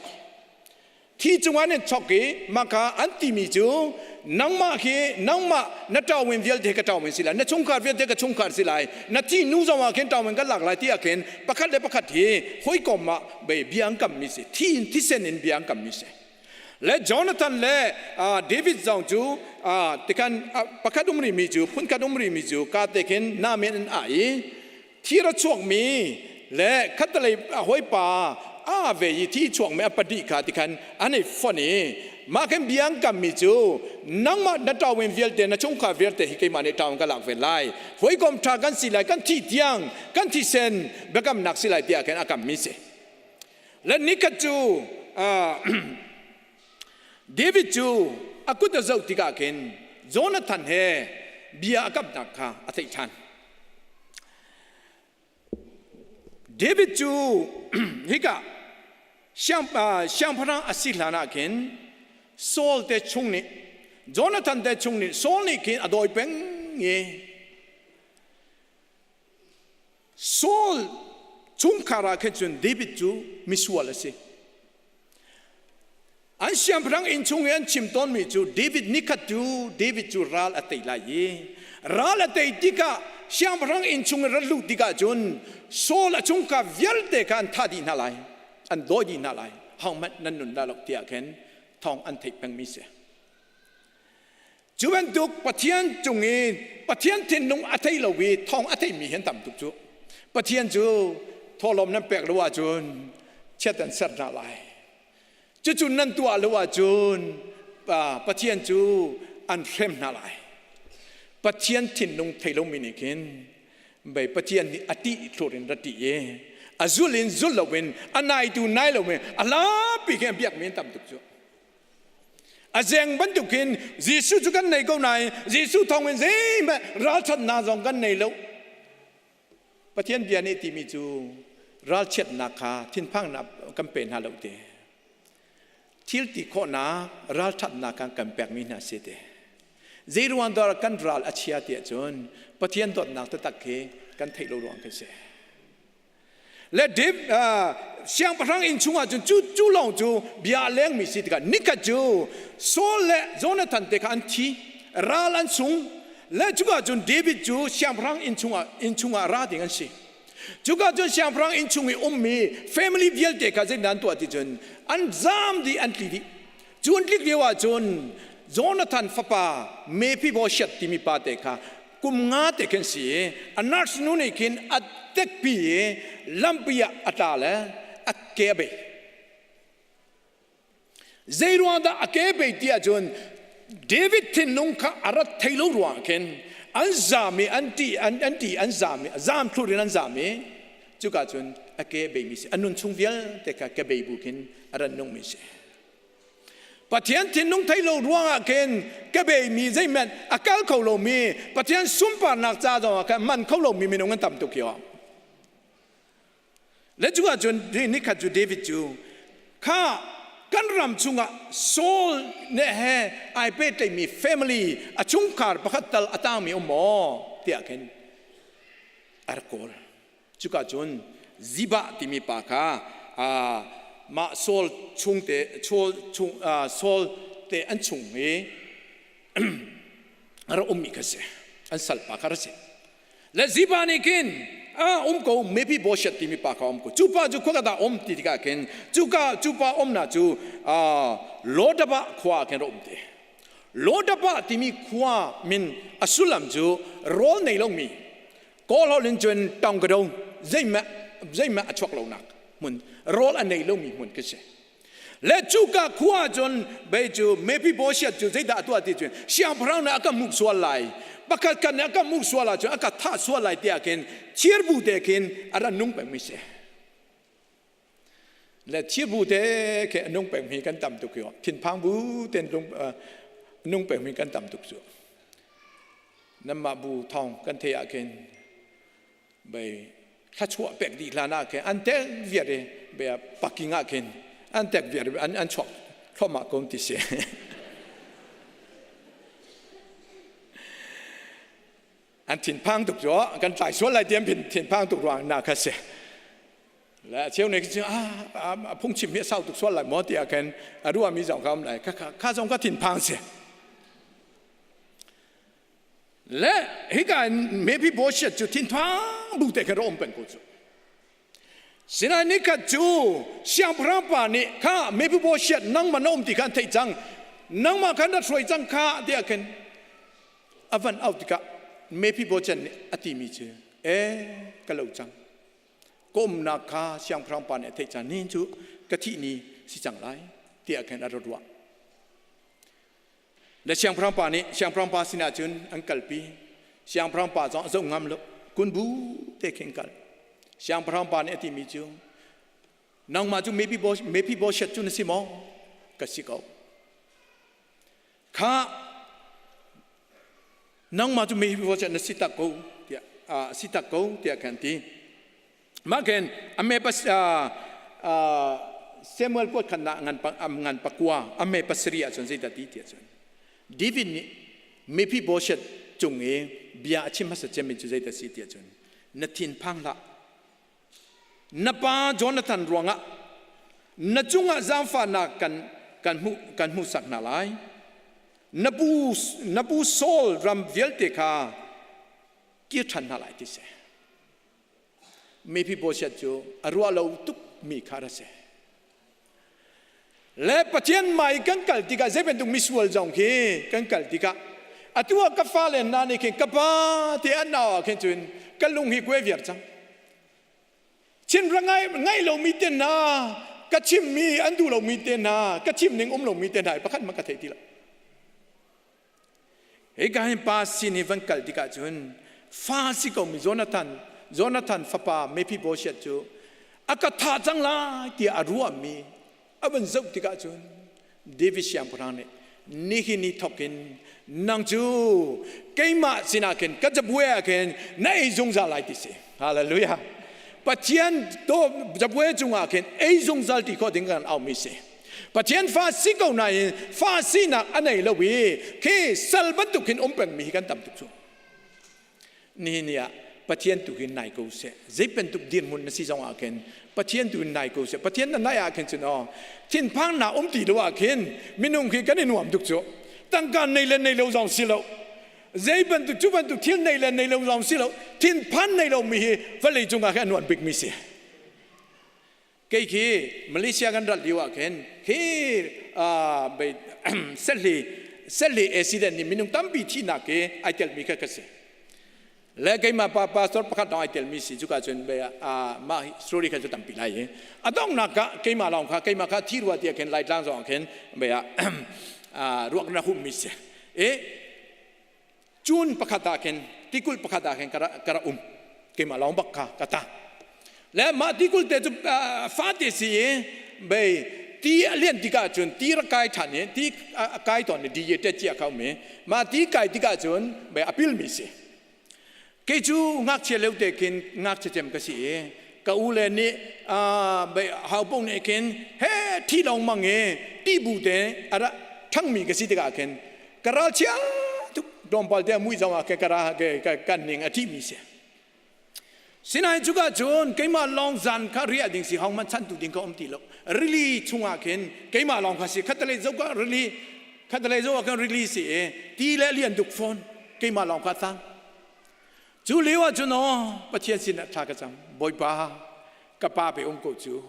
Thi cungah nan chok i mah kha an timi cu nangmah khi nangmah na ṭawin vialte ka ṭawin si lai na chungkhar vialte ka chungkhar si lai na thi nu zong ah khin ṭawin kan lak lai ti ah khin pakhat le pakhat hi hawikom ah bei bia an kammi si thi in thisen in bia an kammi si le Jonathan le David zong cu tikhan pakhat um rimi cu phunkhat um rimi cu ka te khin namen an ah i Thir a chuakmi le khattelei a hawipa a ve i thi chuakmi a pahnih kha tikhan an i fonh i mah khin bia an kammi cu nangmah na ṭawin vialte na chungkhar vialte hi keimah nih ṭawin ka lak ve lai hawikom ṭha kan si lai kan thi tiang kan thisen biakamnak si lai tiah khin a kammi si le nikhat cu David cu a kut a zoh tikah khin Jonathan he bia a kamnak kha a theih ṭhan David cu hika siangpahrang a si hlan ah khin Saul te chung nih Jonathan te chung nih Saul nih khin a dawi peng i Saul chungkhar ah khin cun David cu misual a si. An siangpahrang inn chung i an chim tawnmi cu David nikhat cu David cu ral a tei lai i ral a tei tikah siangpahrang inn chung i rat luh tikah cun Saul a chungkhar vialte kha an thah dih hna lai, an dawi dih hna lai, hohmanh nan nun dah lo tiah khin thawng an theih pengmi si. Cu bantuk Pathian cung i Pathian thinlung a thei lo i thawng a theimi hi an tam tuk cu. Pathian cu thawhlawm nan pek lo ahcun chiat an ser hna lai. Cucu nan tuah lo ahcun Pathian cu an hrem hna lai. Pathian thinlung thei lomi nih khin bei Pathian nih a ṭih thlur in ra ṭih i a zul in zul loin a naitu nai loin a hlapi khin a biakmi an tam tuk cu. A zeng bantukin Jesuh cu kan nei ko nain Jesuh thawngin zeihmanh ralchanhnak zong kan nei lo. Pathian bia nih timi cu ralchiatnak kha thinphangnak kan pe hna lo te. Thil ti khawhnak ralṭhatnak kha kan pekmi hna si te. Zei ruang dah kan ral a chia tiah cun Pathian dawtnak taktak khi kan theih lo ruang khi si. Le David siangpahrang inn chungah cun cu cu lawng cu bia a lengmi si tikah nikhat cu Saul le Jonathan te kha an thi ral an sung le cuka cun David cu siangpahrang inn chungah inn chungah ra ding an si. Cuka cun siangpahrang inn chung i ummi family vialte kha zeidah an tuah ti cun an zam dih an tli dih. Cu an tlik lio ah cun Jonathan fapa Mephibosheth timi pa te kha kum nga te khin si i a nurse nu nih khin a tekpi i lampi ah a tla le a ke a bei. Zei ruang dah a ke bei ti ahcun David thinlung kha a rat thei lo ruang khin an zam i an ti an an ti an zam i zam thlur in an zam i cuka cun a ke bei mi si a nun chung vialte kha ke bei bu khin a ran nung mi si. Pathian thinlung thei lo ruangah khin ka beimi zeihmanh a kal kho lomi Pathian sunparnak ca zongah khan man kho lomi minung an tam tuk hi. Le cu ahcun nikhat cu David cu kha kan ram chungah Saul ne he ai pehtlaimi family a chungkhar pakhat tal a tangmi um maw tiah khin a rak kawl. Cuka cun Ziba timi pa kha mah Saul chungte Saul chung Saul te an chung i a rak ummi kha si an salpa kha rak si le Ziba nih khin a um ko Mephibosheth timi pa kha um ko cu pa cu khua dah um ti tikah khin cuka cu pa umnak cu Lodaba khua ah khin rak um te Lodaba timi khua min a sullam cu rawl nei lomi Kawl holh in cun tongkado zeihmanh zeihmanh a chuak lonak hmun rawl a nei lomi hmun khi si. Le cuka khua cun bei cu Mephibosheth cu zeidah a tuah ti cun siangpahrang nih a ka hmuh sual lai pakhat khat nih a ka hmuh sual ahcun a ka thah sual lai tiah khin thirbu te khin a ra nung pengmi si. Le thirbu te khi a nung pengmi kan tam tuk yo thinphang bu ten nung pengmi kan tam tuk cu. Nanmah bu thawng kan theih ah khin bei thlachuah pek dih hlan ah khin an tek viar i bei parking ah khin an tek viar i an chuak thluahmah ko ti si. An thinphang tuk cu kan tlai sual lai ti an thinphang tuk ruang na kha si. Le cheu nih cun a phungchim hi a sau tuk sual lai maw tiah khin a ruahmi zong kha um lai kha zong ka thinphang si. Le hika in Mephibosheth cu thinphang bu te khin ra um peng ko cu. Sinain nikhat cu siangpahrang pa nih kha Mephibosheth nangmah na um ti kha an theih cang nangmah khan rak hruai cang kha tiah khin a van auh tikah Mephibosheth nih a timi cu e ka lo cang ka umnak kha siangpahrang pa nih a theih cang ni cu ka thih ni si cang lai tiah khin a ra ruah. Le siangpahrang pa nih siangpahrang pa sinah cun an kalpi. Siangpahrang pa zong a zoh ngam lo. Kun bu te khin kal. Siangpahrang pa nih a timi cu nangmah cu Mephibosheth cu na si maw? Ka si ko. Kha nangmah cu Mephibosheth na si tak ko tiah si tak ko tiah khan ti. Mah khin a me pas Samuel kuat khan ngan ngan pakua a me pasarih ahcun zeidah ti tiah cun David nih Mephibosheth cung i bia a chim hmasa cemmi cu zeidah si tiah cun na thinphang hlah na pa Jonathan ruangah na cungah zaangfahnak kan kan hmuh kan hmuhsak hna lai. Na pu na pu Saul ram vialte kha kir ṭhan hna lai ti si. Mephibosheth cu a ruah lo tuk mi kha a si. Le Pathian mai kan kal tikah zei bantuk misual zong khi kan kal tikah atu ah ka fale hna nih khin ka pa ti an nau ah khin cun ka lung hi kuai viar cang. Chin ra ngai ngai lomi te hna ka chimmi an duh lomi te hna ka chim ning um lomi te hna pakhat man ka thei ti lo. Hika hin pa sin hi van kal tikah cun fa si komi Jonathan Jonathan fapa Mephibosheth cu a ka thah cang lai tiah a ruahmi a van zoh tikah cun David siangpahrang nih nihin ni thawk in nang cu keimah sinah khin ka cabuai ah khin na ei zungzal lai ti si. Hallelujah. Pathian to cabuai cungah khin ei zungzal ti khawh ding kan aumi si. Pathian fa si ko nain fa sinak a nei lo i khi sal bantuk hin um pengmi hi kan tam tuk cu. Nihin ni ah Pathian tu hin nai ko seh. Zei bantuk dirhmun na si zong ah khin Pathian tu hin nai ko seh. Pathian na nai ah khin cun aw thinphang na um ti lo ah khin minung khi kan i nuam tuk cu. Tangka nei le nei lo zong si lo. Zei bantuk cu bantuk thil nei le nei lo zong si lo. Thinphan nei lo mi hi vawlei cungah khin a nuam bik mi si. Kei khi Malaysia kan rat lio ah khin khi sehli sehli accident nih minung tampi thihnak hi ai telmi kha ka si. Le keimah pa pastor pakhat lawng ai telmi si cuka cun be mah story kha cu tampi lai i a donghnak ah keimah lawng kha keimah kha thi rua tiah khin Laitlang zong khin be ruak na hummi si. E cun pakhat ah khin tikulh pakhat ah khin ka ra um keimah lawng bak kha ka ta le mah tikulh te cu fate si i bei ti a lian tikah cun ti ra kai ṭhan i ti a kai tawn i di te cia kha um i mah ti kai tikah cun bei a pilmi si kei cu ngakchia leo te khin ngakchia cem ka si i ka u le nih bei haupung nih khin he thi lawng mang i ti bu te a ra ṭhangmi ka si tikah khin ka ralchia tuk tlawmpal te mui zong ah ke kara ke kan ning a ṭih mi si sinain cuka cun keimah lawng zan kha riah ding si hong man chantu ding ka um ti lo rili chungah khin keimah lawng kha si khatalei zo ka rili khatalei zo ah kan rili si i ti le lian duk fawn keimah lawng kha tang cu lio ah cun aw Pathian sin ah thla ka cam Bawipa ka pa pe um ko cu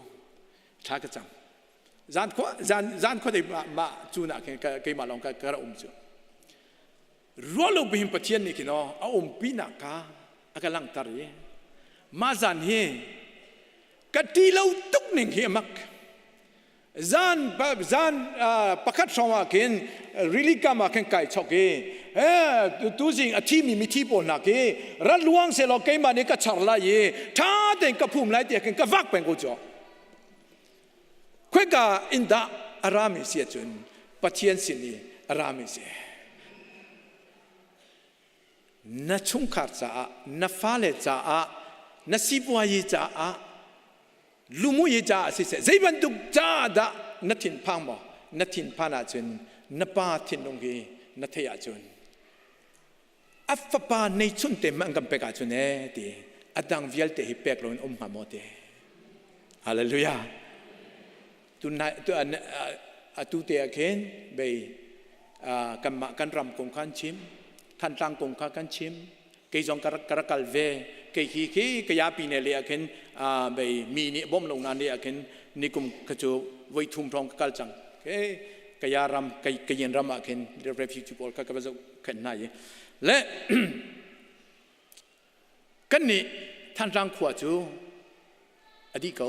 thla ka cam Zan khua zan zan khua dei mah mah cu na khin keimah lawng ka ka ra um cu. Ruah lo bihin Pathian nih khin aw a umpi nak ka a ka langhter i mah zan hi ka ṭi lo tuk ning hi a mak. Zan zan pakhat hrawng ah khin rili kam ah khin kai chok i tuzing a thimi mithi pawl hna khi rat luang selaw keimah nih ka char lai i ṭha tein ka phum lai tiah khin ka vak peng ko cu. Khoika in dah a rami si ahcun Pathian sin i a rami si. Na chungkhar caah, na fale caah, na sipuayi caah, lumuyi caah siseh, zei bantuk caah dah na thinphang maw? Na thinphan ahcun na pa thinlung hi na theih ahcun a fapa neichun te hmanh kan pek ahcun ee ti a dang vialte hi pek loin um hnga maw ti hallelujah tu tu atu te ah khin bei kanmah kan ram kong kha an chim Thantlang kong kha kan chim kei zong ka rak kal ve kei khi khi kaya pi ne le ah khin bei mi nih bom lo na ne ah khin nikum kha cu voi thum thong ka kal cang ke kaya ram kayin ram ah khin refugee pawl kha ka va zoh khen hna i le kan nih Thantlang khua cu a dih ko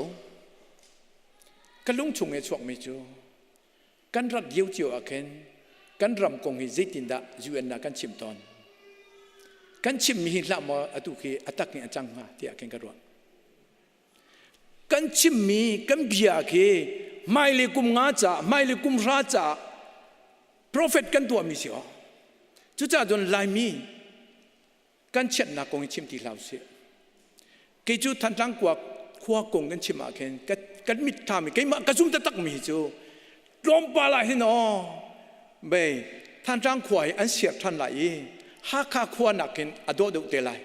ka lung chung i chuakmi cu kan rat lio cio ah khin kan ram kong hi zeitindah UN ah kan chim tawn kan chimmi hi hlah maw atu khi a tak in a cang hnga tiah khin ka ruah Kan chimmi kan bia khi hmailei kum nga ca hmailei kum hra ca prophet kan tuahmi si awk. Cucaah cun Laimi kan chiatnak kong hi chim ti hlah usih. Kei cu Thantlang khua khua kong kan chim ah khin kan mitthlam i keimah ka zum taktak mi hi cu tlawmpal ah hin aw bei Thantlang khua hi an siar ṭhan lai i Hakha khua nakin a dawh deuh te lai.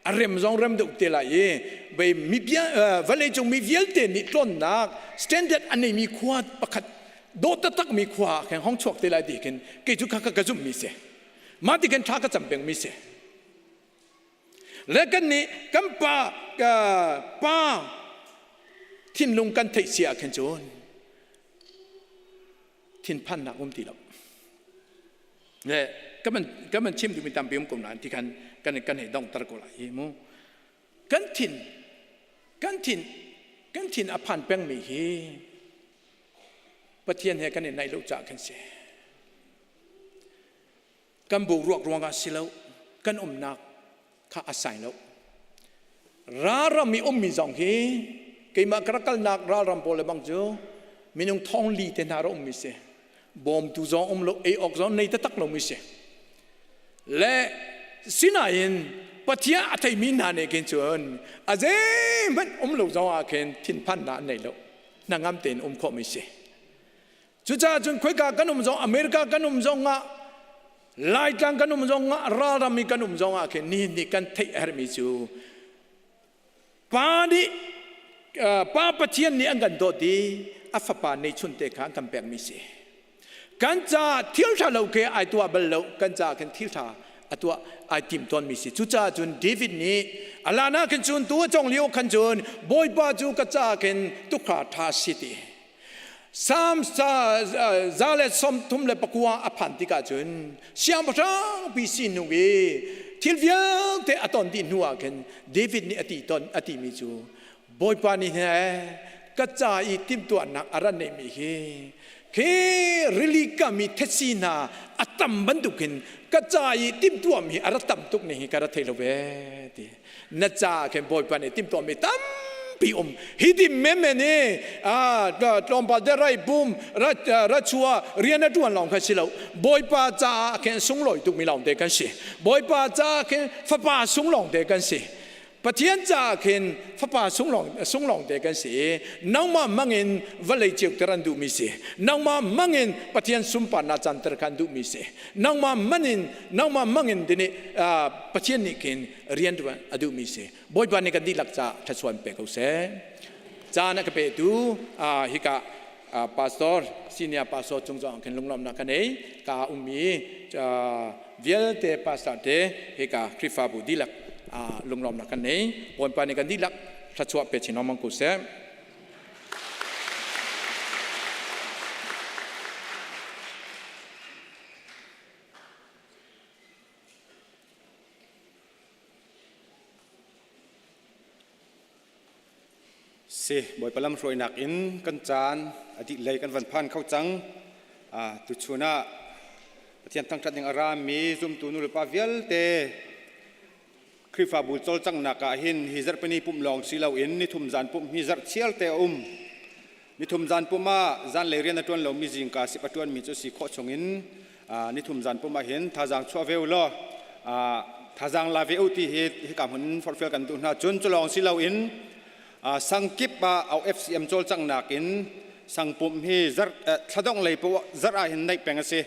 A rem zong rem deuh te lai i bei mi vawleicung mi vialte nih tlawnnak standard a neimi khua pakhat. Dawt taktak mi khua khen hong chuak te lai ti khin kei cu kha ka zumh mi si. Mah ti khin tha ka cam peng mi si. Le kan nih kan pa pa thinlung kan theih si ah khin cun thinphannak um ti lo. Le kan man chim duhmi tampi um ko nain ti khan kan kan hei dongter ko lai hi mu. Kan thin kan thin kan thin a phan pengmi hi Pathian he kan i naih lo caah kan si. Kan boruak ruangah si lo, kan umnak kha a sai lo. Ralram i ummi zong hi keimah ka rak kalnak ralram pawl le bang cu minung thong li te hna ra ummi si. Bawmtu zong um lo, ei awk zong nei taktak lomi si. Le sinain Pathian a theimi hna nih khin cun a zeihmanh um lo zong ah khin thinphannak an nei lo. Hnangam tein um khawhmi si. Cucaah cun khoika kan um zong America kan um zong ah Laitlang kan um zong ah ralram i kan um zong ah khin nihin ni kan theih a herhmi cu Pa nih Pa Pathian nih an kan dawt i a fapa neichun te kha an kan pekmi si. Kan caah thil ṭha lo ke ai tuah bal lo, kan caah khin thil ṭha a tuah ai tim tawnmi si. Cucaah cun David nih a lan ah khin cun tu a cong lio khan cun Bawipa cu ka caah khin tukhra ṭha si ti. Psalm 139 a phan tikah cun siangpahrang pi si hnu i thil vialte a ton dih hnu ah khin David nih a ti ton a timi cu Bawipa nih he ka ca i timhtuahnak a rat neihmi hi khi rili kam i thetse hna a tam bantukin ka ca i timhtuahmi a ra tam tuk ning hi ka ra thei lo ve ti. Na ca khin Bawipa nih timhtuahmi tampi um hi ti menmen i tlawmpal te rai pum ra chua rian a ṭuan lawng kha si lo. Bawipa caah khin sunglawi tukmi lawng te kan si. Bawipa caah khin fapa sunglawng te kan si. Pathian caah khin fapa sunglawng te kan si i nangmah mangin vawlei ceuter an duhmi si. Nangmah mangin Pathian sunparnak canter kha an duhmi si. Nangmah manin nangmah mangin dini Pathian nih khin rian ṭuan a duhmi si. Bawipa nih kan dihlak ca thluachuah in pe ko seh. Caan a ka petu hika pastor senior pastor cung zong khin lunglawmhnak ka nei. Ka ummi vialte pastor te hika Khrihfabu dihlak lunglawmhnak kan nei. Bawipa nih kan dihlak thluachuah pe chin lengmang ko seh. Si, Bawipa lamhruainak in kan caan a dih lei kan van phan kho cang. Tuchun ah Pathian thangṭhat ning a rami zumtu nulepa vialte Khrihfabu cawlcanghnak ah hin hi zarhpini pumh lawng si loin nithum zan pumh hi zarh chialte a um. Nithum zan pumh ah zanlei rian a ṭuan lomi zingka sip a ṭuanmi cu si khawh chungin nithum zan pumh ah hin thazaang chuah ve u law thazaang la ve u ti hi hika hmun forhfial kan duh hna. Cun cu lawng si loin sangkip ah OFCM cawlcanghnak in sangpumh hi zarh thladongh lei poah zarh ah hin neih peng a si.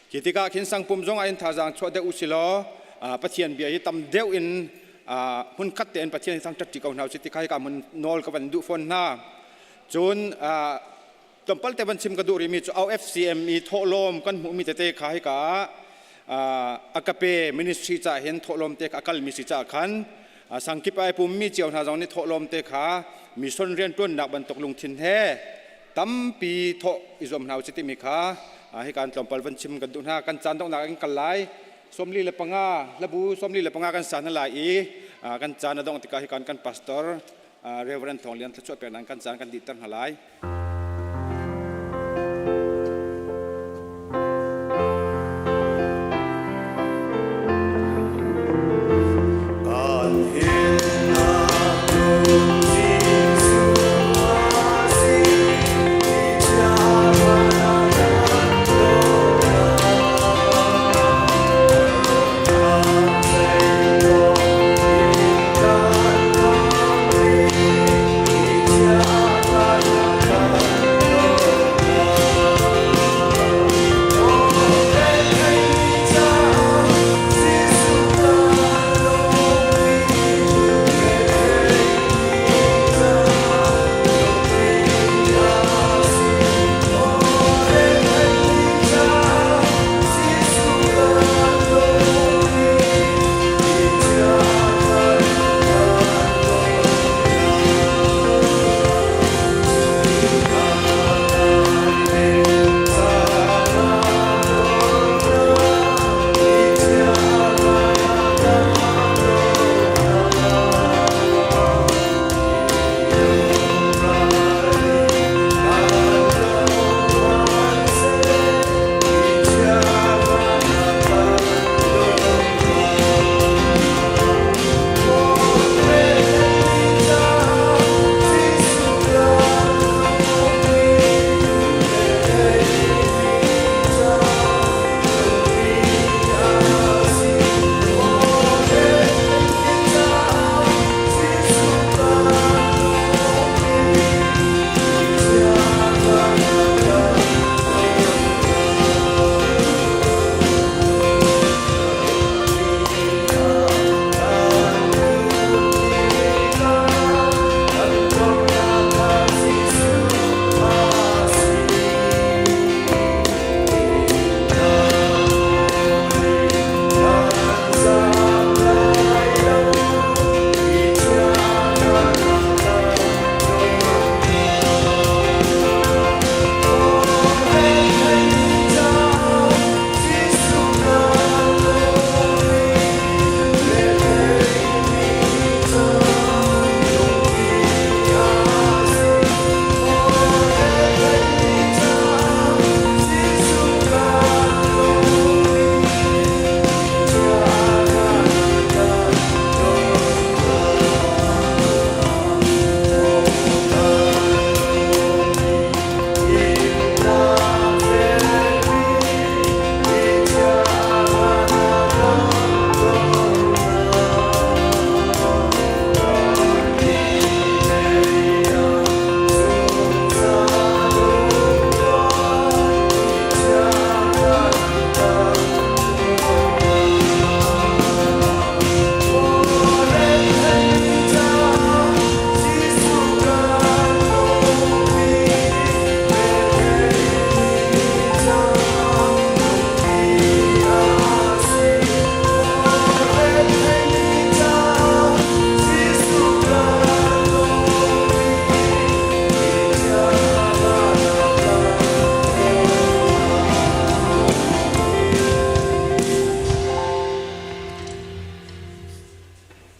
Khi tikah khin sangpum zong ah hin thazaang chuah deuh u si law Pathian bia hi tam deuh in hmunkhat tein Pathian hi thangṭhat ṭi ko hna usih ti kha hika hmun nawl ka van duh fawn hna. Cun tlawmpal te van chim ka duh rihmi cu OFCM i thawhlawm kan hmuhmi tete kha hika Agape ministry ca hin thawhlawm te kha a kalmi si caah khan sangkip ai pummi cio hna zong nih thawhlawm te kha mission rianṭuannak bantuk lungthin he tampi thawh i zuam hna usih timi kha hika an tlawmpal van chim kan duh hna. Kan caan donghnak in kal lai. 45 hlabu 45 kan sa hna lai i kan caan a dongh tikah hika kan pastor Reverend Thawng Lian thluachuah pek nan kan caan kan dihter hna lai.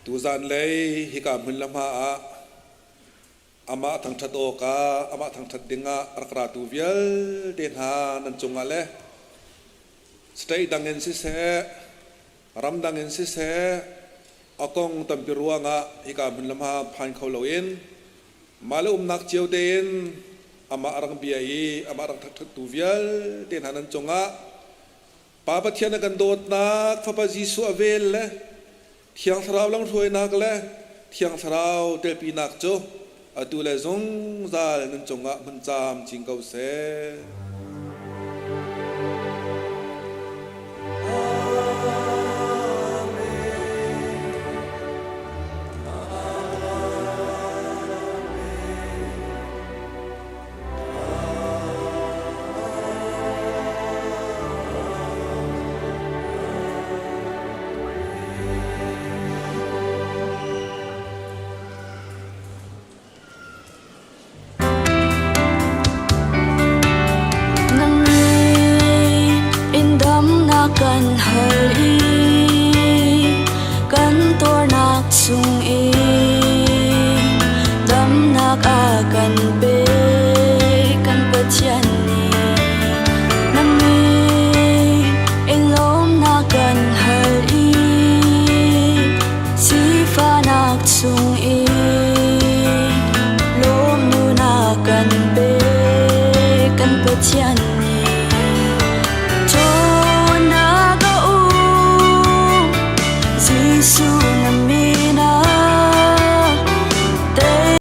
Tuzan lei hika hmun le hma ah amah thangṭhat awkah amah thangṭhat dingah rak ratu vialte hna nan cungah le state dang in siseh ramdang in siseh a kong tampi ruangah hika hmun le hma phan kho loin mah le umnak cio tein amah a rak bia i amah rak thangṭhattu vialte hna nan cungah Pa Pathian a kan dawtnak, Fapa Jesuh a vel le Thiang Thlarau lamhruainak le Thiang Thlarau telpinak cu atu le zungzal nan cungah hmun caam cing ko seh. In damnak kan hal i kan tuarnak chung i damnak a kan pe kan Pathian nih. Na min in lawmnak kan hal i sifahnak chung i lawmnunak kan pe kan Pathian nih. Ṭhawnnak a um Jesuh.